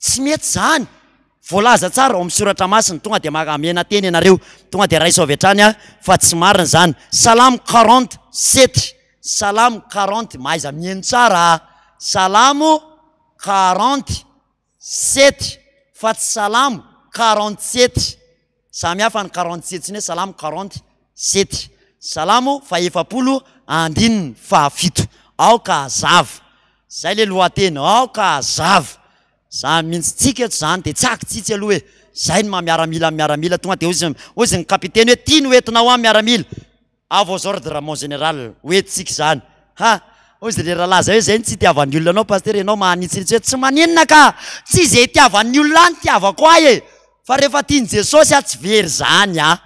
Tsy mety izany! Voalaza tsara ao amin'ny soratra masina, tonga dia amena teny ianareo, tonga dia raiso avy hatrany ah fa tsy marina izany. Salamo 47, Salamo 40, mahaiza mihaino tsara ah! Salamo 47 fa tsy salamo 47 samy hafa ny 47 sy ny hoe salamo 47 salamo fahefapolo andininy fahafito aoka hazava zay le lohateny aoka hazava zany mihitsy tsika eto zany de tsy akitsitsy aloha e zay ny maha miaramila ny miaramila tonga de ozy ozy ny kapiteny hoe ty no entinao any miaramila À vos ordres mon général, ho entintsika izany. Ha! Hoy izy le rahalahy zay hoe zay no tsy itiavan'ny olona anao pasitera, ianao mahanitsinitsy hoe tsy maninona ka! Tsy izay itiavan'ny olona ahy no itiavako ahy e! Fa rehefa tian'i Jesosy aho tsy very zany ah!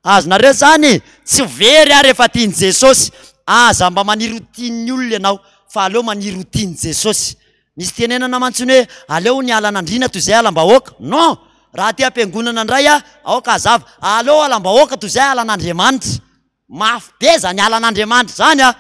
Azonareo zany e? Tsy very aho rehefa tian'i Jesosy. Aza mba maniry ho tian'ny olona ianao fa aleo maniry ho tian'i Jesosy. Misy tenenana mantsy ny hoe aleo ny halan'andriana toy izay halam-bahoaka. Non! Raha aty am-piangonana indray aho, aoka hazava, aleo halam-bahoaka toy izay halan'Andriamanitra. Mafy be izany halan'Andriamanitra izany an!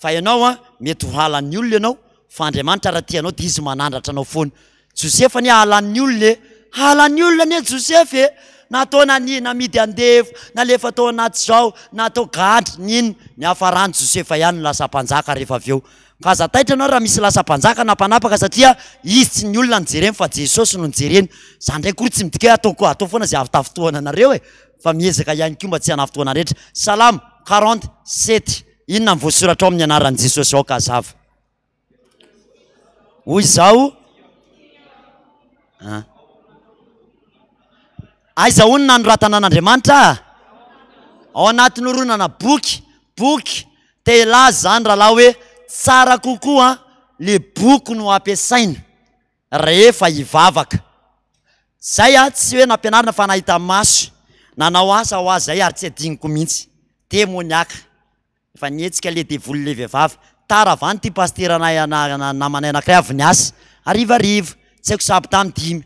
Fa ianao an, mety ho halan'ny olona ianao, fa Andriamanitra raha tia anao dia Izy manandratra anao foana. Josefa anie halan'ny olona e! Halan'ny olona anie Josefa e! Natao nania, namidy andevo, nalefa tao anaty zao, natao gadra, n'inona. Niafarany Josefa ihany no lasa mpanjaka rehefa avy eo. Ka aza taitra ianao raha misy lasa mpanjaka na mpanapaka satria izy tsy ny olona no jereny fa Jesosy no jereny. Zany ndray akory tsy midika hoe ataoko atao foana izay ahavitafotohana anareo e! Fa miezaka ihany koa mba tsy hanafotohana rehetra. Salamo 47, Inona no voasoratra ao amin'ny anaran'i Jesosy aoka hazava. Hoy izao an. Aiza hono nanoratana an'Andriamanitra ah? Ao anatin'ny horonana boky, boky Te hilaza izany rahalahy hoe tsara kokoa le boky no ampiasaina rehefa hivavaka. Zay aho tsy hoe nampianarina fa nahita maso, nanao asa ho azy zay ary tsy adinoko mihitsy. Demoniaka. Efa nihetsika le devoly le vehivavy. Tara avy any ity pasiteranay namanay anankiray avy niasa. Harivariva, tsy haiko sahabo tamin'ny dimy.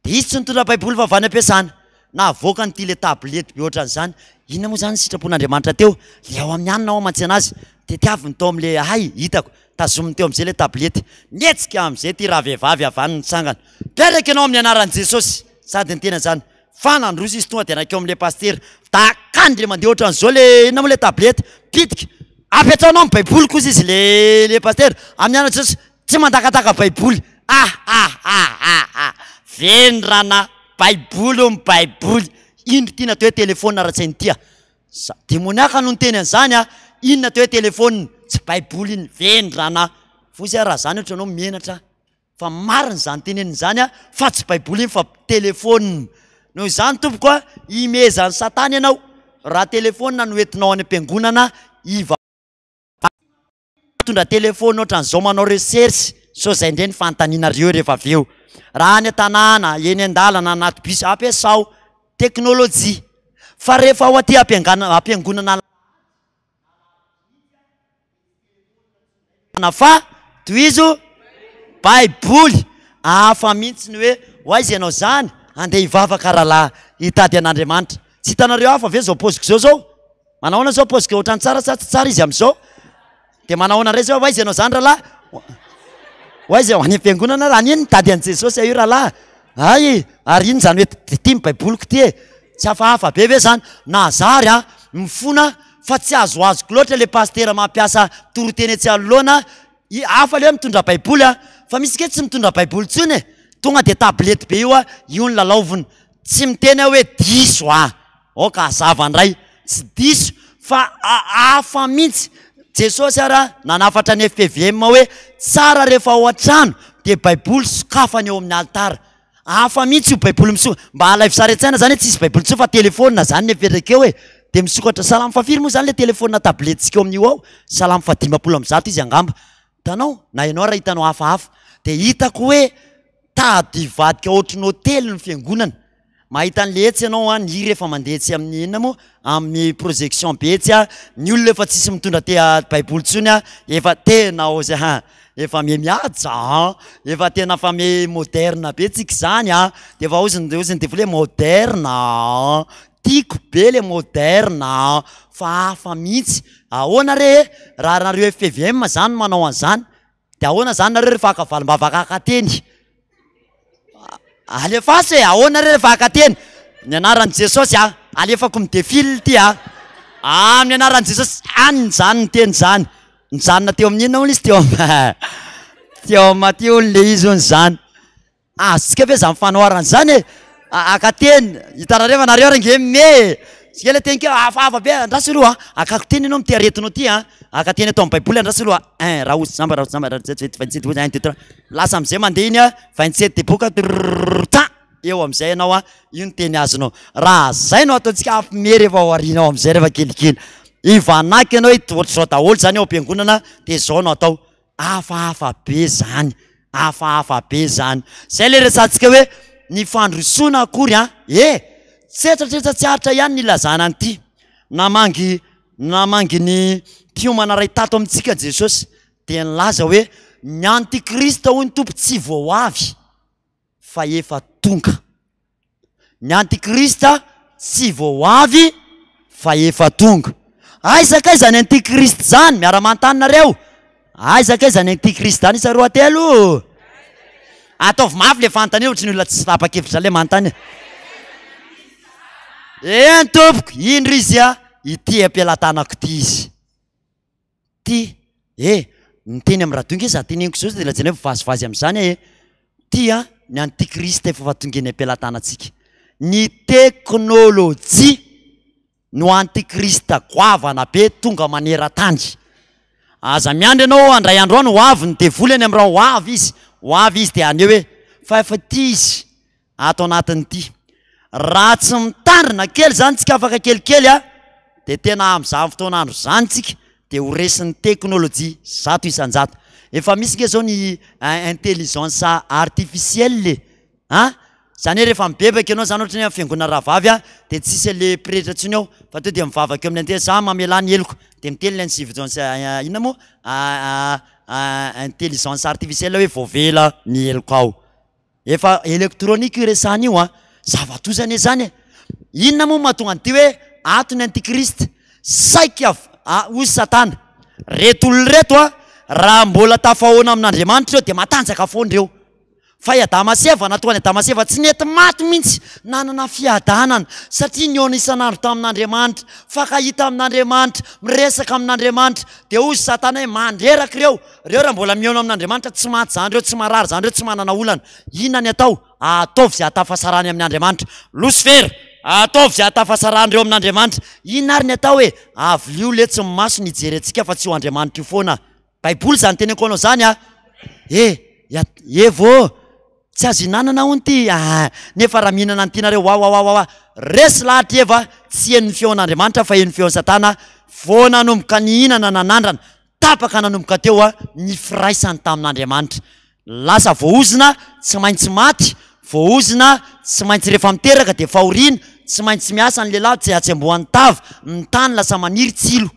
Dia izy tsy nitondra baiboly fa avy any am-piasana. Navoakany ity ilay tablette be ohatran'izany. Inona moa izany ny sitrapon'Andriamanitra teo? Ilay ao amin'ny anona ao mantsy anazy. Tetiaviny tao amin'ilay hay, hitako. Tazominy teo amin'izay ilay tablette. Nihetsika amin'izay ity ravehivavy avy any nitsangana. Miaraka ianao amin'ny anaran'i Jesosy! Sady niteny an'izany. Fa nandroso izy tonga dia nankeo amin'ilay pasitera. Dakany indray mandeha ohatran'izao ilay, inona moa ilay tablette? Pitika. Apetraho anao ny baiboly kosa izy ilay, ilay pasitera. Amin'ny anaran'i Jesosy. Tsy mandakadaka baiboly. Ah ah ah ah ah! Vendrana! Baiboly hono baiboly! Indro ity natao hoe telephone raha tsy hain'ity ah! Za demoniaka no niteny an'izany ah! Iny natao hoe telephone, tsy baiboly iny! Vendrana! Fotsy ah raha zany ohatra anao menatra fa marina izany teneniny izany ah fa tsy baiboly iny fa telephone! Noho izany tompoko ah, imehezan'i satana ianao raha telephone no entinao any am-piangonana hiva. Mitondra telephone ohatran'izao manao recherche sao zay indray ny fanontanianareo rehefa avy eo. Raha any an-tanàna, eny an-dalana, anaty bus, ampiasao teknolojia. Fa rehefa ao aty ampiangana ampiangonana fa tohizo. Baiboly! Hafa mihitsy ny hoe ho aiza ianao izany? Handeha hivavaka rahalahy, hitady an'Andriamanitra. Tsy hitanareo hafa ve izao paoziko izao izao? Manahoana izao paoziko ohatran'ny tsara sa tsy tsara izy amin'izao? Dia manahoana indray izao, ho aiza ianao izany rahalahy? Ho aiza? Any am-piangonana raha any mitady an'i Jesosy aho io rahalahy. Hay, ary iny izany hoe ity ny baiboliko ity e. Tsy hafahafa be ve izany? Nahazary an, mifona fa tsy azoazoko loatra ilay pasitera mampiasa toriteny etsy anoloana. Hafa ilay hoe mitondra baiboly an, fa misy ange tsy mitondra baiboly intsony e. Tonga dia tablette be io an, io no lalaovina. Tsy miteny aho hoe diso an. Aoka hazava indray, tsy diso fa hafa mihitsy. Jesosy ara nanafatra ny fpvm hoe tsara rehefa ao an-trano dia baiboly sokafana eo amin'ny alitara. Hafa mihitsy io baiboly misoka, mba alaivo sary an-tsaina zany hoe tsisy baiboly intsony fa telephone zany ny apetraka eo e. Dia misokatra, salamo fahafiry moa zany le telephone tablette-tsika eo amin'io ao? Salamo fahadimampolo amby zato izy angamba. Hitanao? Na ianao ara hitanao hafahafa. Dia hitako hoe tady hivadika ohatry ny hotely ny fiangonana. Mahita an'le etsy ianao an, ny hira efa mandeha etsy amin'ny inona moa? Amin'ny projection be etsy an, ny olona efa tsisy mitondra te baiboly intsony an, efa tena ozy an, efa miha mihaja an, efa tena efa miha moderne be tsika izany an, de efa ozy ny ozy ny devoly hoe moderne an, tiako be le moderne an, fa hafa mihitsy, ahoana re e, raha nareo FPVM zany no manao an'izany, De ahoana zany nareo rehefa haka valim-bavaka haka teny? Alefaso e, ahoana re rehefa haka teny? Ny anaran'i Jesosy a, alefako mi-defile ity a. Amin'ny anaran'i Jesosy, any zany ny teny zany. Nijanona teo amin'ny inona hono izy teo am- teo amin'ny Matio hono le izy hono zany. Azontsika ve zany fanoharana zany e? Haka teny, hitanareo fa nareo ary ange me e! Tsika le teny kely hafahafa be, andraso aloha a, hakako teny ianao amin'ity aretinao ity a, haka teny ato amin'ny baiboly andraso aloha a, un raha zamba raha zamba raha vingt sept un deux trois, lasa am'zay mandeha iny a, vingt sept teboka trrrr tsa, eo am'zay ianao a, io ny teny azonao. Raha zay no ataontsika hampime rehefa ao aoriana ao am'zay rehefa kelikely. Hivanaka ianao hoe ohatr'izao daholo zany ao am-piangonana de zao no atao. Hafahafa be zany, hafahafa be zany. Zay le resahantsika hoe ny fandrosoana akory an, e! Tsetratretra tsy aritra ihany ny ilazana an'ity. Namangy namangy ny mpiomana iray tato amintsika Jesosy dia nilaza hoe ny antikrista hoy ny Tompo tsy vao avy fa efa tonga. Ny antikrista tsy vao avy fa efa tonga. Aiza kay zany antikrista zany? Miara-manontany nareo. Aiza kay zany antikrista zany isa roa telo? Ataovy mafy le fanontaniana ohatry ny olona tsy tapa-kevitra zany le manontany. Eny tompoko, indro izy a, ity am-pelatanako ity izy. Ty eh! Miteny amin'ny radio nge za teneniko zao de lazaina hoe mivazivazy amin'izany eh! Ty an, ny antichrist efa fa tonga eny am-pelatanantsika. Ny teknolojia no antichrist goavana be tonga maneran-tany. Aza miandry ianao handray andro any, ho avy ny devoly any amin'ny raha ho avy izy, ho avy izy de haneho hoe fa efa ty izy. ato anatin'ity. Raha tsy mitandrina kely izany tsika afaka kelikely a, dia tena amin'izany fotoana andro izany tsika dia ho resin'ny teknolojia 100%. Efa misy nge zao ny intelligence artificielle e, an! Izany hoe rehefa mibebaka ianao izany ohatra ny hoe amin'ny fiangonana rahavavy a, dia tsisy an'le pretra intsony ao fa to dia mivavaka eo amin'ny antery, za mamelà ny heloko, dia miteny ilay intelligence inona moa intelligence artificielle hoe voavela ny helokao. Efa électronique io resahana io an! Zava-doza anie zany e! Inona moa no mahatonga an'ity hoe ato ny antichrist? Saika hoy satana, reto olona reto an, raha mbola tafahoana amin'Andriamanitra ireo dia matanjaka foana ireo. Fa i Adama sy Eva, natoa an'i Adama sy Eva tsy nety maty mihitsy, nanana fiadanana, satria nihaona isan'andro tamin'Andriamanitra, mifankahita amin'Andriamanitra, miresaka amin'Andriamanitra. Dia hoy satana hoe mandreraka ireo, Reo raha mbola mihaona amin'Andriamanitra tsy maty zany reo, tsy marary zany reo, tsy manana olana. Inona ny atao? Ataovy izay ahatafasarany amin' Andriamanitra. Losifera! Ataovy izay ahatafasarany reo amin'Andriamanitra. Inona ary ny atao e? Avilio letsy ny masony hijery antsika fa tsy io Andriamanitra io foana. Baiboly izany teneniko anao izany a! E! Evo ô! Tsy azo ihinanana hono ity ah! Nefa raha mihinana an'ity nareo wawawawawa! Resy lahatra i Eva, tsy heno ny feon'Andriamanitra fa heno ny feon'i Satana, vao nanomboka nihinana nanandrana, Tapaka nanomboka teo ny firaisany tamin'Andriamanitra. Lasa voaozona, tsy maintsy maty, voaozona, tsy maintsy rehefa miteraka dia fahoriana, tsy maintsy miasa ny lehilahy, tsy hatsembohan'ny tava, ny tany lasa maniry tsilo.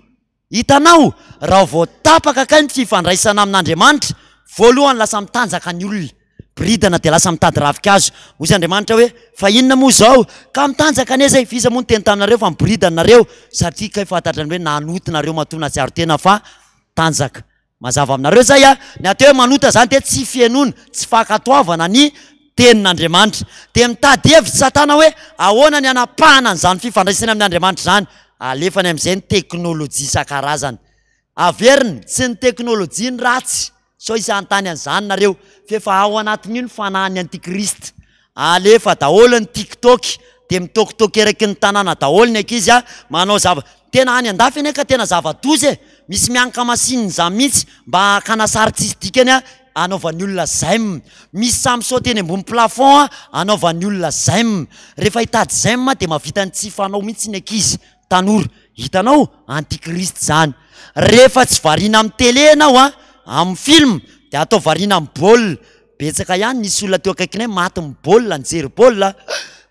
Hitanao, raha vao tapaka kay ny fifandraisana amin'Andriamanitra, Voalohany lasa mitanjaka ny olona. Boridana dia lasa mitady ravinkazo. Hoy Andriamanitra hoe, Fa inona moa izao? Ka mitanjaka anie izay. F'iza moa niteny taminareo fa miboridana nareo? Satria kay fantatra ny hoe nanota nareo matoa nahatsiaro tena fa tanjaka. Mazava aminareo izay a? Ny atao hoe manota izany dia tsy fihenoana, tsy fankatoavana ny tenin'Andriamanitra. Dia mitady hevitra Satana hoe ahoana ny hanapahana an'izany fifandraisana amin'Andriamanitra izany. Alefany amin'izay ny teknolojia isan-karazany. Averiny, tsy ny teknolojia no ratsy, sao hisy hanontany an'izany nareo, f'efa ao anatin'io ny fanahin'ny antichrist. Alefa daholo ny tiktok, dia mitôkitôky eraky ny tanàna daholo ny ankizy a, manao zava, tena any andafy anie ka tena zava-doza e! Misy mianka machine izany mihitsy mba hakana sary tsisy dikany a, anaovan'ny olona j'aime. Misy sahy misaoty eny ambony plafond a, anaovan'ny olona j'aime. Rehefa hitady j'aime dia mahavita ny tsy fanao mihitsy ny ankizy. Tanora, hitanao? Antichrist zany. Rehefa tsy variana amin'ny télé ianao an, amin'ny film, dia atao variana amin'ny baolina. Betsaka ihany nisy olona teo akaikinay matin'ny baolina, nijery baolina,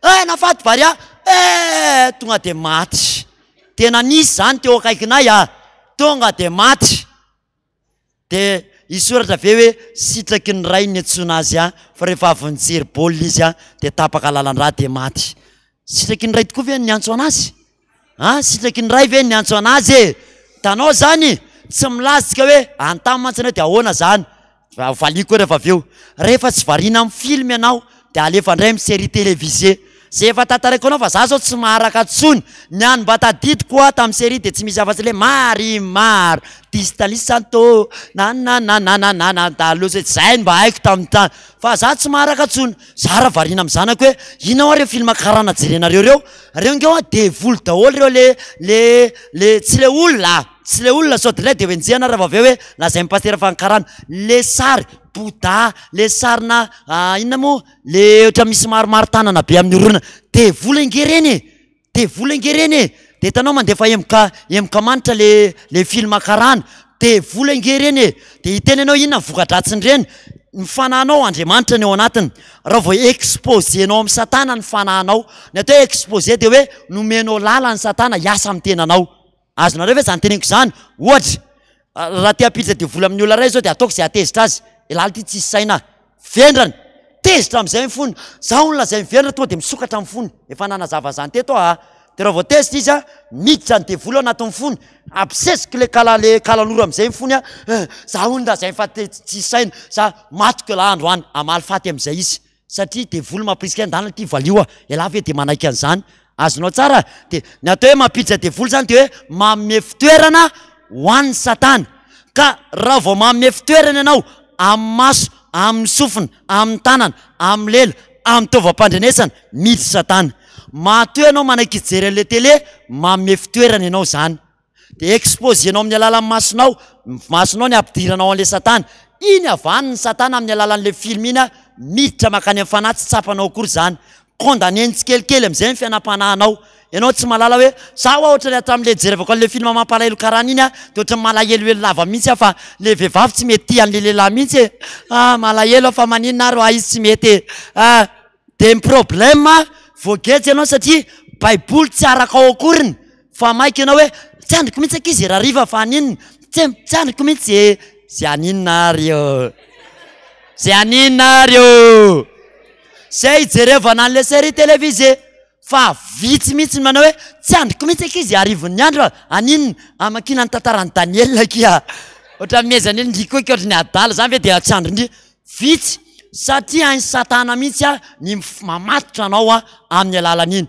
eh nafaty Barea, eh tonga dia maty. Tena nisy zany teo akaikinay ah, tonga dia maty. Dia hisoratra ve hoe sitraky ny Ray niantsoana azy an, fa rehefa avy nijery baolina izy an, dia tapaka lalan-drà dia maty. Sitraky ny Ray tokoa ve ny niantso an'azy? An, sitraky ny Ray ve ny niantso an'azy e? Hitanao izany? Tsy milaza isika hoe anontany mantsy ianao dia ahoana izany? Valiako eo rehefa avy eo. Rehefa tsy variana amin'ny film ianao dia alefa indray amin'ny série télévisée. Zay efa tantaraiko anao fa za zao tsy maharaka tsony. Ny any mba tadidiko hoa tamin'ny série dia tsy misy afa-tsy le Marimar, Distali Santo, nanananananana dalo zay zay no mba haiko tamin'ny ta fa za tsy maharaka tsony. Za raha variana amin'ny zanako hoe inona hoa reo film karana jerenareo reo? Reo nge hoa devoly daholo reo le le le tsy le olona a! Tsy le olona sao de de ho enjehina raha vao avy eo hoe lazain'ny pasitera fa ny karana. Le sary Bouddha, le sarina inona moa le ohatra misy maromaro tanana be amin'ny horonana. Devoly ange ireny e! Devoly ange ireny e! De hitanao mandefa emboka emboka manitra le le film karana. Devoly ange ireny e! De hiteny ianao inona ny voka-dratsin'ireny? Ny fanahinao Andriamanitra ny ao anatiny. Raha vao exposer-nao amin'i Satana ny fanahinao, ny atao hoe exposer dia hoe nomenao lalana i Satana hiasa amin'ny tenanao. Azonareo ve izany teneniko izany? Ohatra, raha te hampiditra devoly amin'ny olona iray izao dia ataoko izay hahatezitra azy. Elah ity tsisy saina. Vendrana! Tezitra amin'izay ny fony. Za hono lazain'i vendrana tonga dia misokatra ny fony. Efa nanazava an'izany teto aho a. Dia raha vao tezitra izy a, miditra ny devoly ao anatin'ny fony. Abosesiko le kala le kalanoro amin'izay ny fony a. Eh, za hono lazainy fa tsisy saina. Za matiko elah androany. Hamaly faty amin'izay izy. Satria devoly mampirisika ahy ndana ity valio a! Ialahy ve dia manaiky an'izany? Azonao tsara? Dia ny atao hoe mampiditra devoly izany dia hoe manome fitoerana ho an'i satana. Ka raha vao manome fitoerana ianao amin'ny maso, amin'ny sofina, amin'ny tanana, amin'ny lela, amin'ny taovam-pandrenesana, miditra satana. Matoa ianao manaiky hijery an'ilay télé, manome fitoerana ianao izany. Dia exposer-nao amin'ny alalan'ny masonao, ny masonao ny ampidiranao an'ilay satana. Iny avy any ny satana amin'ny alalan'ilay film iny a, miditra mankany amin'ny fanahy tsy tsapanao akory izany. Condamner-ny tsikelikely amin'izay ny fiainam-panahinao. Ianao tsy mahalala hoe, za ho'a ohatran'ny hatramin'ilay nijerevako an'ilay film mampalahelo karana iny a, dia ohatran'ny malahelohelo lava mihitsy aho fa ilay vehivavy tsy mety tia an'ilay lehilahy mihitsy e. Ah, malahelo aho fa maninona ary ho'a izy tsy mety e. Ah, dia ny problème voageja ianao satria baiboly tsy arakao akoriny. Fa maika ianao hoe tsy andriko mihitsy ankizy e rariva fa haninona? Tsy tsy andriko mihitsy e! Ze haninona ary ô! Ze haninona ary ô! Zay hijerevana an'le série télévisée fa vitsy mihitsy ny manao hoe tsy andriko mihitsy ankizy harivon'ny andro a! Haninona? Hamakiana ny tantaran'i Daniel akia! Ohatran'ny mihezan'iny ndry koa akia ohatran'ny adala zany ve dia tsy andrin-dry? Vitsy satria hain'i satana mihitsy a ny mamatotra anao a amin'ny alalan'iny.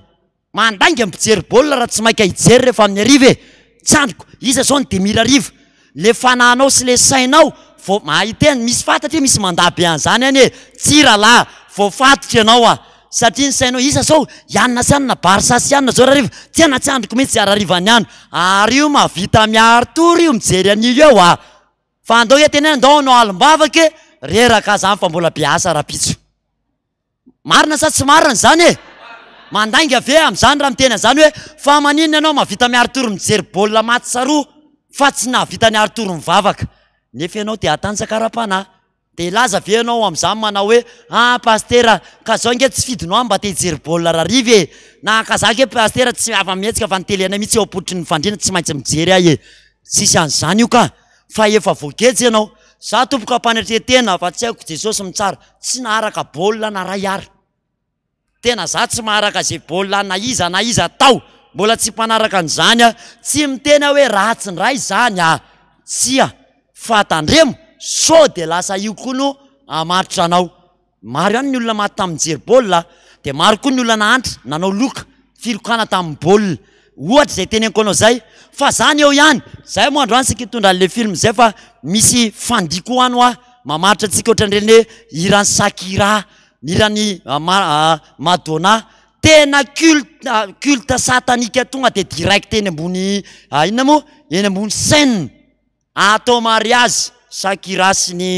Mandainga ny mpijery baolina raha tsy maika hijery rehefa amin'ny hariva e! Tsy andriko, iza zao ny demira hariva? Le fanahinao sy le sainao vao mahay hiteny, misy fantatra hoe misy mandà be an'izany any e! Tsia rahalahy, voafatotra ianao a! Satria ny sainao, iza zao i anona sy anona, Barça sy anona zao rahariva? Tena tsy andriko mihitsy izay hararivan'ny andro, ary io mahavita miari-tory io mijery an'io eo a! Fa andao hiatenena, andao hanao alim-bavaka e! Reraka aho zany fa mbola be asa rahampitso. Marina sa tsy marina izany e? Mandainga ve amin'izany raha miteny an'izany hoe fa maninona ianao mahavita miari-tory mijery baolina match roa fa tsy nahavita niari-tory mivavaka nefa ianao te hatanjaka ara-panahy? Dia hilaza ve ianao amin'izany manao hoe ah pasitera ka zao ange tsy fidiny ho ahy mba te hijery baolina rahariva e! Na ka za ange pasitera tsy afa-mihetsika fa ny tele-nay mihitsy eo am-pototry ny fandriana tsy maintsy mijery ahy e! Tsisy an'izany io ka! Fa efa voageja ianao. Za tompoko am-panetren-tena fa tsy haiko Jesosy mitsara. Tsy naharaka baolina na ray ary. Tena za tsy maharaka ze baolina na iza na iza tao. Mbola tsy mpanaraka an'izany aho. Tsy miteny aho hoe ratsy ndray izany ah. Tsia. Fa tandremo sao dia lasa io koa no hamaritra anao. Maro ihany ny olona maty tamin'ny nijery baolina dia maro koa ny olona nahantra nanao loka, filokana tamin'ny baolina. Ohatra izay teneniko anao izay. Fa zany eo ihany. Zay moa androany isika hitondra an'ilay film izay fa misy fandihy koa any hoa mamaritra antsika ohatran'ireny hoe hiran'i Shakira, ny hiran'i Madonna. Tena culte culte satanique tonga dia direct eny ambony inona moa? Eny ambony scène. Atao mariazy Shakira sy ny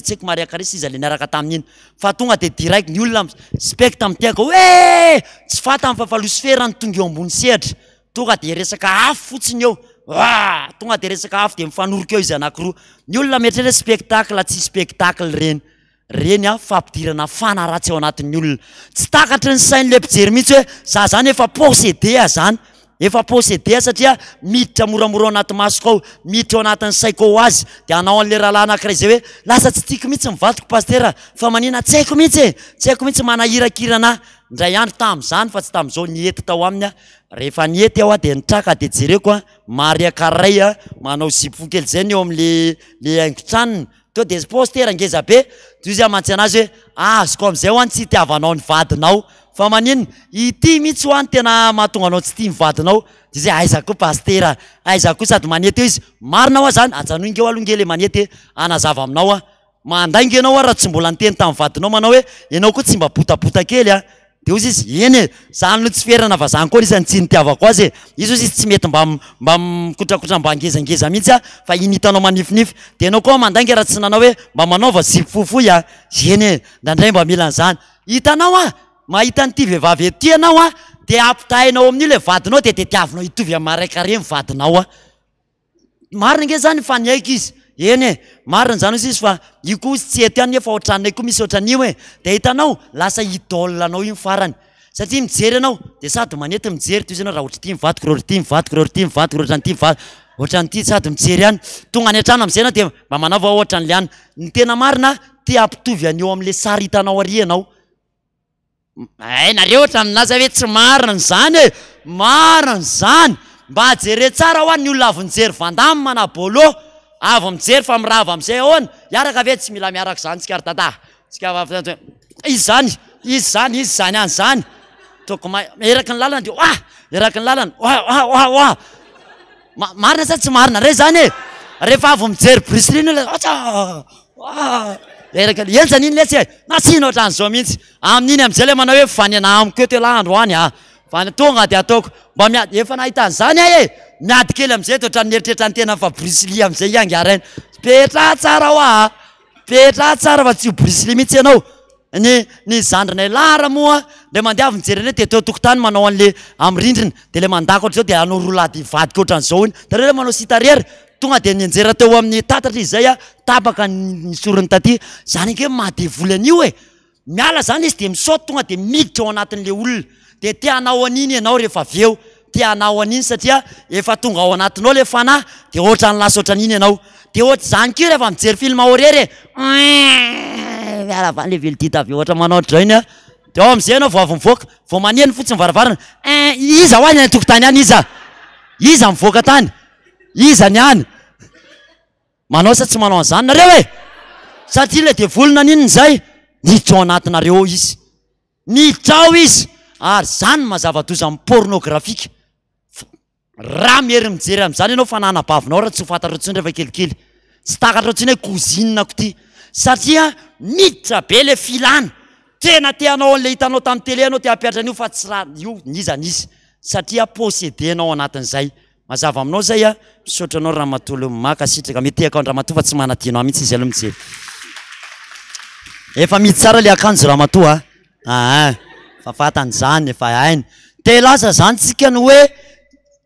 tsy haiko Maria Carey sy iza le niaraka tamin'iny fa tonga de direct ny olona specta mitehaka hoe tsy fantany fa fa losifera no tonga eo ambony sehatra tonga de resaka afo fotsiny eo ah tonga de resaka afo de mifanoroka eo izy anakiroa ny olona mieritreritra hoe spectacle tsy spectacle ireny Reny a, fampidirana fana ratsy ao anatin'ny olona. Tsy takatry ny sain'ilay mpijery mihitsy hoe za zany efa possédé aho zany, efa possédé aho satria miditra moramora ao anaty masoko ao, miditra ao anatin'ny saiko ao ho azy, dia hanao an'ilay rahalahy anankiray izay hoe lasa tsy tiako mihitsy ny vadiko pasitera fa manina tsy haiko mihitsy e, tsy haiko mihitsy manahirakirana ahy. Indray andro tamin'izany fa tsy tamin'izao, nihety tao aminy aho, rehefa nihety aho dia nitraka dia jereko a, Maria Carey a, manao zipo kely izay ny eo amin'ilay ilay haingon-tranony, Teo dia poster ngeza be, dia hoy izy mantsy anazy hoe azoko amin'izay hoa ny tsy itiavanao ny vadinao, fa maninona? Ity mihitsy hoa no tena mahatonga anao tsy tia ny vadinao, dia izy hoe aiza koa pasitera, aiza koa sady manety eo izy, marina hoa zany, ajanony nge aloha nge le manety e, hanazava aminao aho, mandainga ianao hoa raha tsy mbola niteny tamin'ny vadinao manao hoe ianao koa tsy mba botabota kely a, Dia hozy izy, eny e, zany lotsiferana fa zany koa anisany tsy nitiavako azy e, izy hozy izy tsy mety mba mba mikotrakotra mba ngezangeza mihitsy a, fa iny hitanao manifinify, dia ianao koa mandainga raha tsy nanao hoe mba manaova zipo fohifohy a, eny e, ndraindray mba mila an'izany, hitanao a, mahita an'ity vehivavy ety ianao a, dia ampitahainao amin'io ilay vadinao dia tediavinao hitovy amin'ny marais carré ny vadinao a. Marina ange zany fa niaiky izy. Eny e, marina zany ozy izy fa io koa ozy tsy eto ihany nefa ao an-tranonay koa misy ohatran'io e. Dia hitanao, lasa idole anao io ny farany. Satria mijery ianao, dia sady manety mijery, toy izay ianao raha ohatr'ity ny vadiko, raha ohatr'ity ny vadiko, raha ohatr'ity ny vadiko, raha ohatran'ity ny vadiko, ohatran'ity sady mijery ihany. Tonga any an-trano amin'izay ianao dia mba manaova ohatran'ilay any. Ny tena marina, te hampitovy an'io amin'ilay sary hitanao ary ianao. Hay nareo ohatran'ny nilaza hoe tsy marina izany e! Marina izany! Mba jereo tsara hoa ny olona avy nijery Van Damme na Bolo, avy mijery fa mirava amin'izay ahoana? Hiaraka ve? Tsy mila miaraka izany tsika ry dada! Tsika avy izy izany, izy izany, izy izany any izany! Toko ma- eraky ny lalana dia oah! Eraky ny lalana, oah oah oah oah! Marina sa tsy marina indray izany e? Rehefa avy mijery Bruce Lee ny olona, atsa! Ah! Reraka, henjana iny letsy e! Nasiana ohatran'izao mihitsy. Amin'iny amin'izay ilay manao hoe vanena amiko eto ialahy androany ah. Vane, tonga dia ataoko. Mba miady, efa nahita an'izany aho e! Miady kely amin'izay dia ohatran'ny mieritreritra ny tenany fa Bruce Lee amin'izay hiangaraina. Petraha tsara hoa a! Petraha tsara fa tsy ho Bruce Lee mihitsy ianao. Ny ny zandrinay Lara moa ndray mandeha avy mijery anay dia teo an-tokotany manao an'le amin'ny rindrina dia le mandaka ohatr'izao dia hanao roulade hivadika ohatran'izao iny. Hitanareo le manao sita rery? Tonga dia nianjera teo amin'ny tatatra izy izay a, tapaka ny sorony taty. Zany ange maha devoly an'io e! Miala zany izy dia misaoty tonga dia miditra ao anatin'le olona. Dia te hanao an'iny ianao rehefa avy eo. Te hanao an'iny satria efa tonga ao anatinao le fanahy dia ohatran'ny lasa ohatran'iny ianao. Dia ohatr'izany koa rehefa mijery film horreur e! Miala avy any le velodita avy eo ohatra manao ohatr'izao iny a! Dia ao amin'izay ianao vao avy mivoaka, vao maneno fotsiny varavarana, iza hoa any an-tokotany any iza? Iza mivoaka tany? Iza ny any? Manao sa tsy manao an'izany nareo e? Satria ilay devoly naninona izay? Niditra ao anatinareo ao izy. Niditra ao izy. Ary izany no maha-zava-doza amin'ny pornografika. Raha miery mijery amin'izany ianao fa na anabavinao ary tsy ho fantatrao intsony rehefa kelikely. Tsy takatrao intsony hoe cousine-ko ity. Satria miditra be ilay filana. Tena te hanao an'ilay hitanao tamin'ny télé ianao te hampihatra an'io fa tsy raha io n'iza n'iza. Satria posséder-nao ao anatin'izay. Mazava aminao zay a! Misaotra anao ramatoa aloha mankasitraka, mitehaka an-dramatoa fa tsy manadino ahy mihitsy izy aloha mijery. Efa mihidy tsara le akanjo ramatoa a! Aa fa fantany zany, efa hainy. Te hilaza zany tsika ny hoe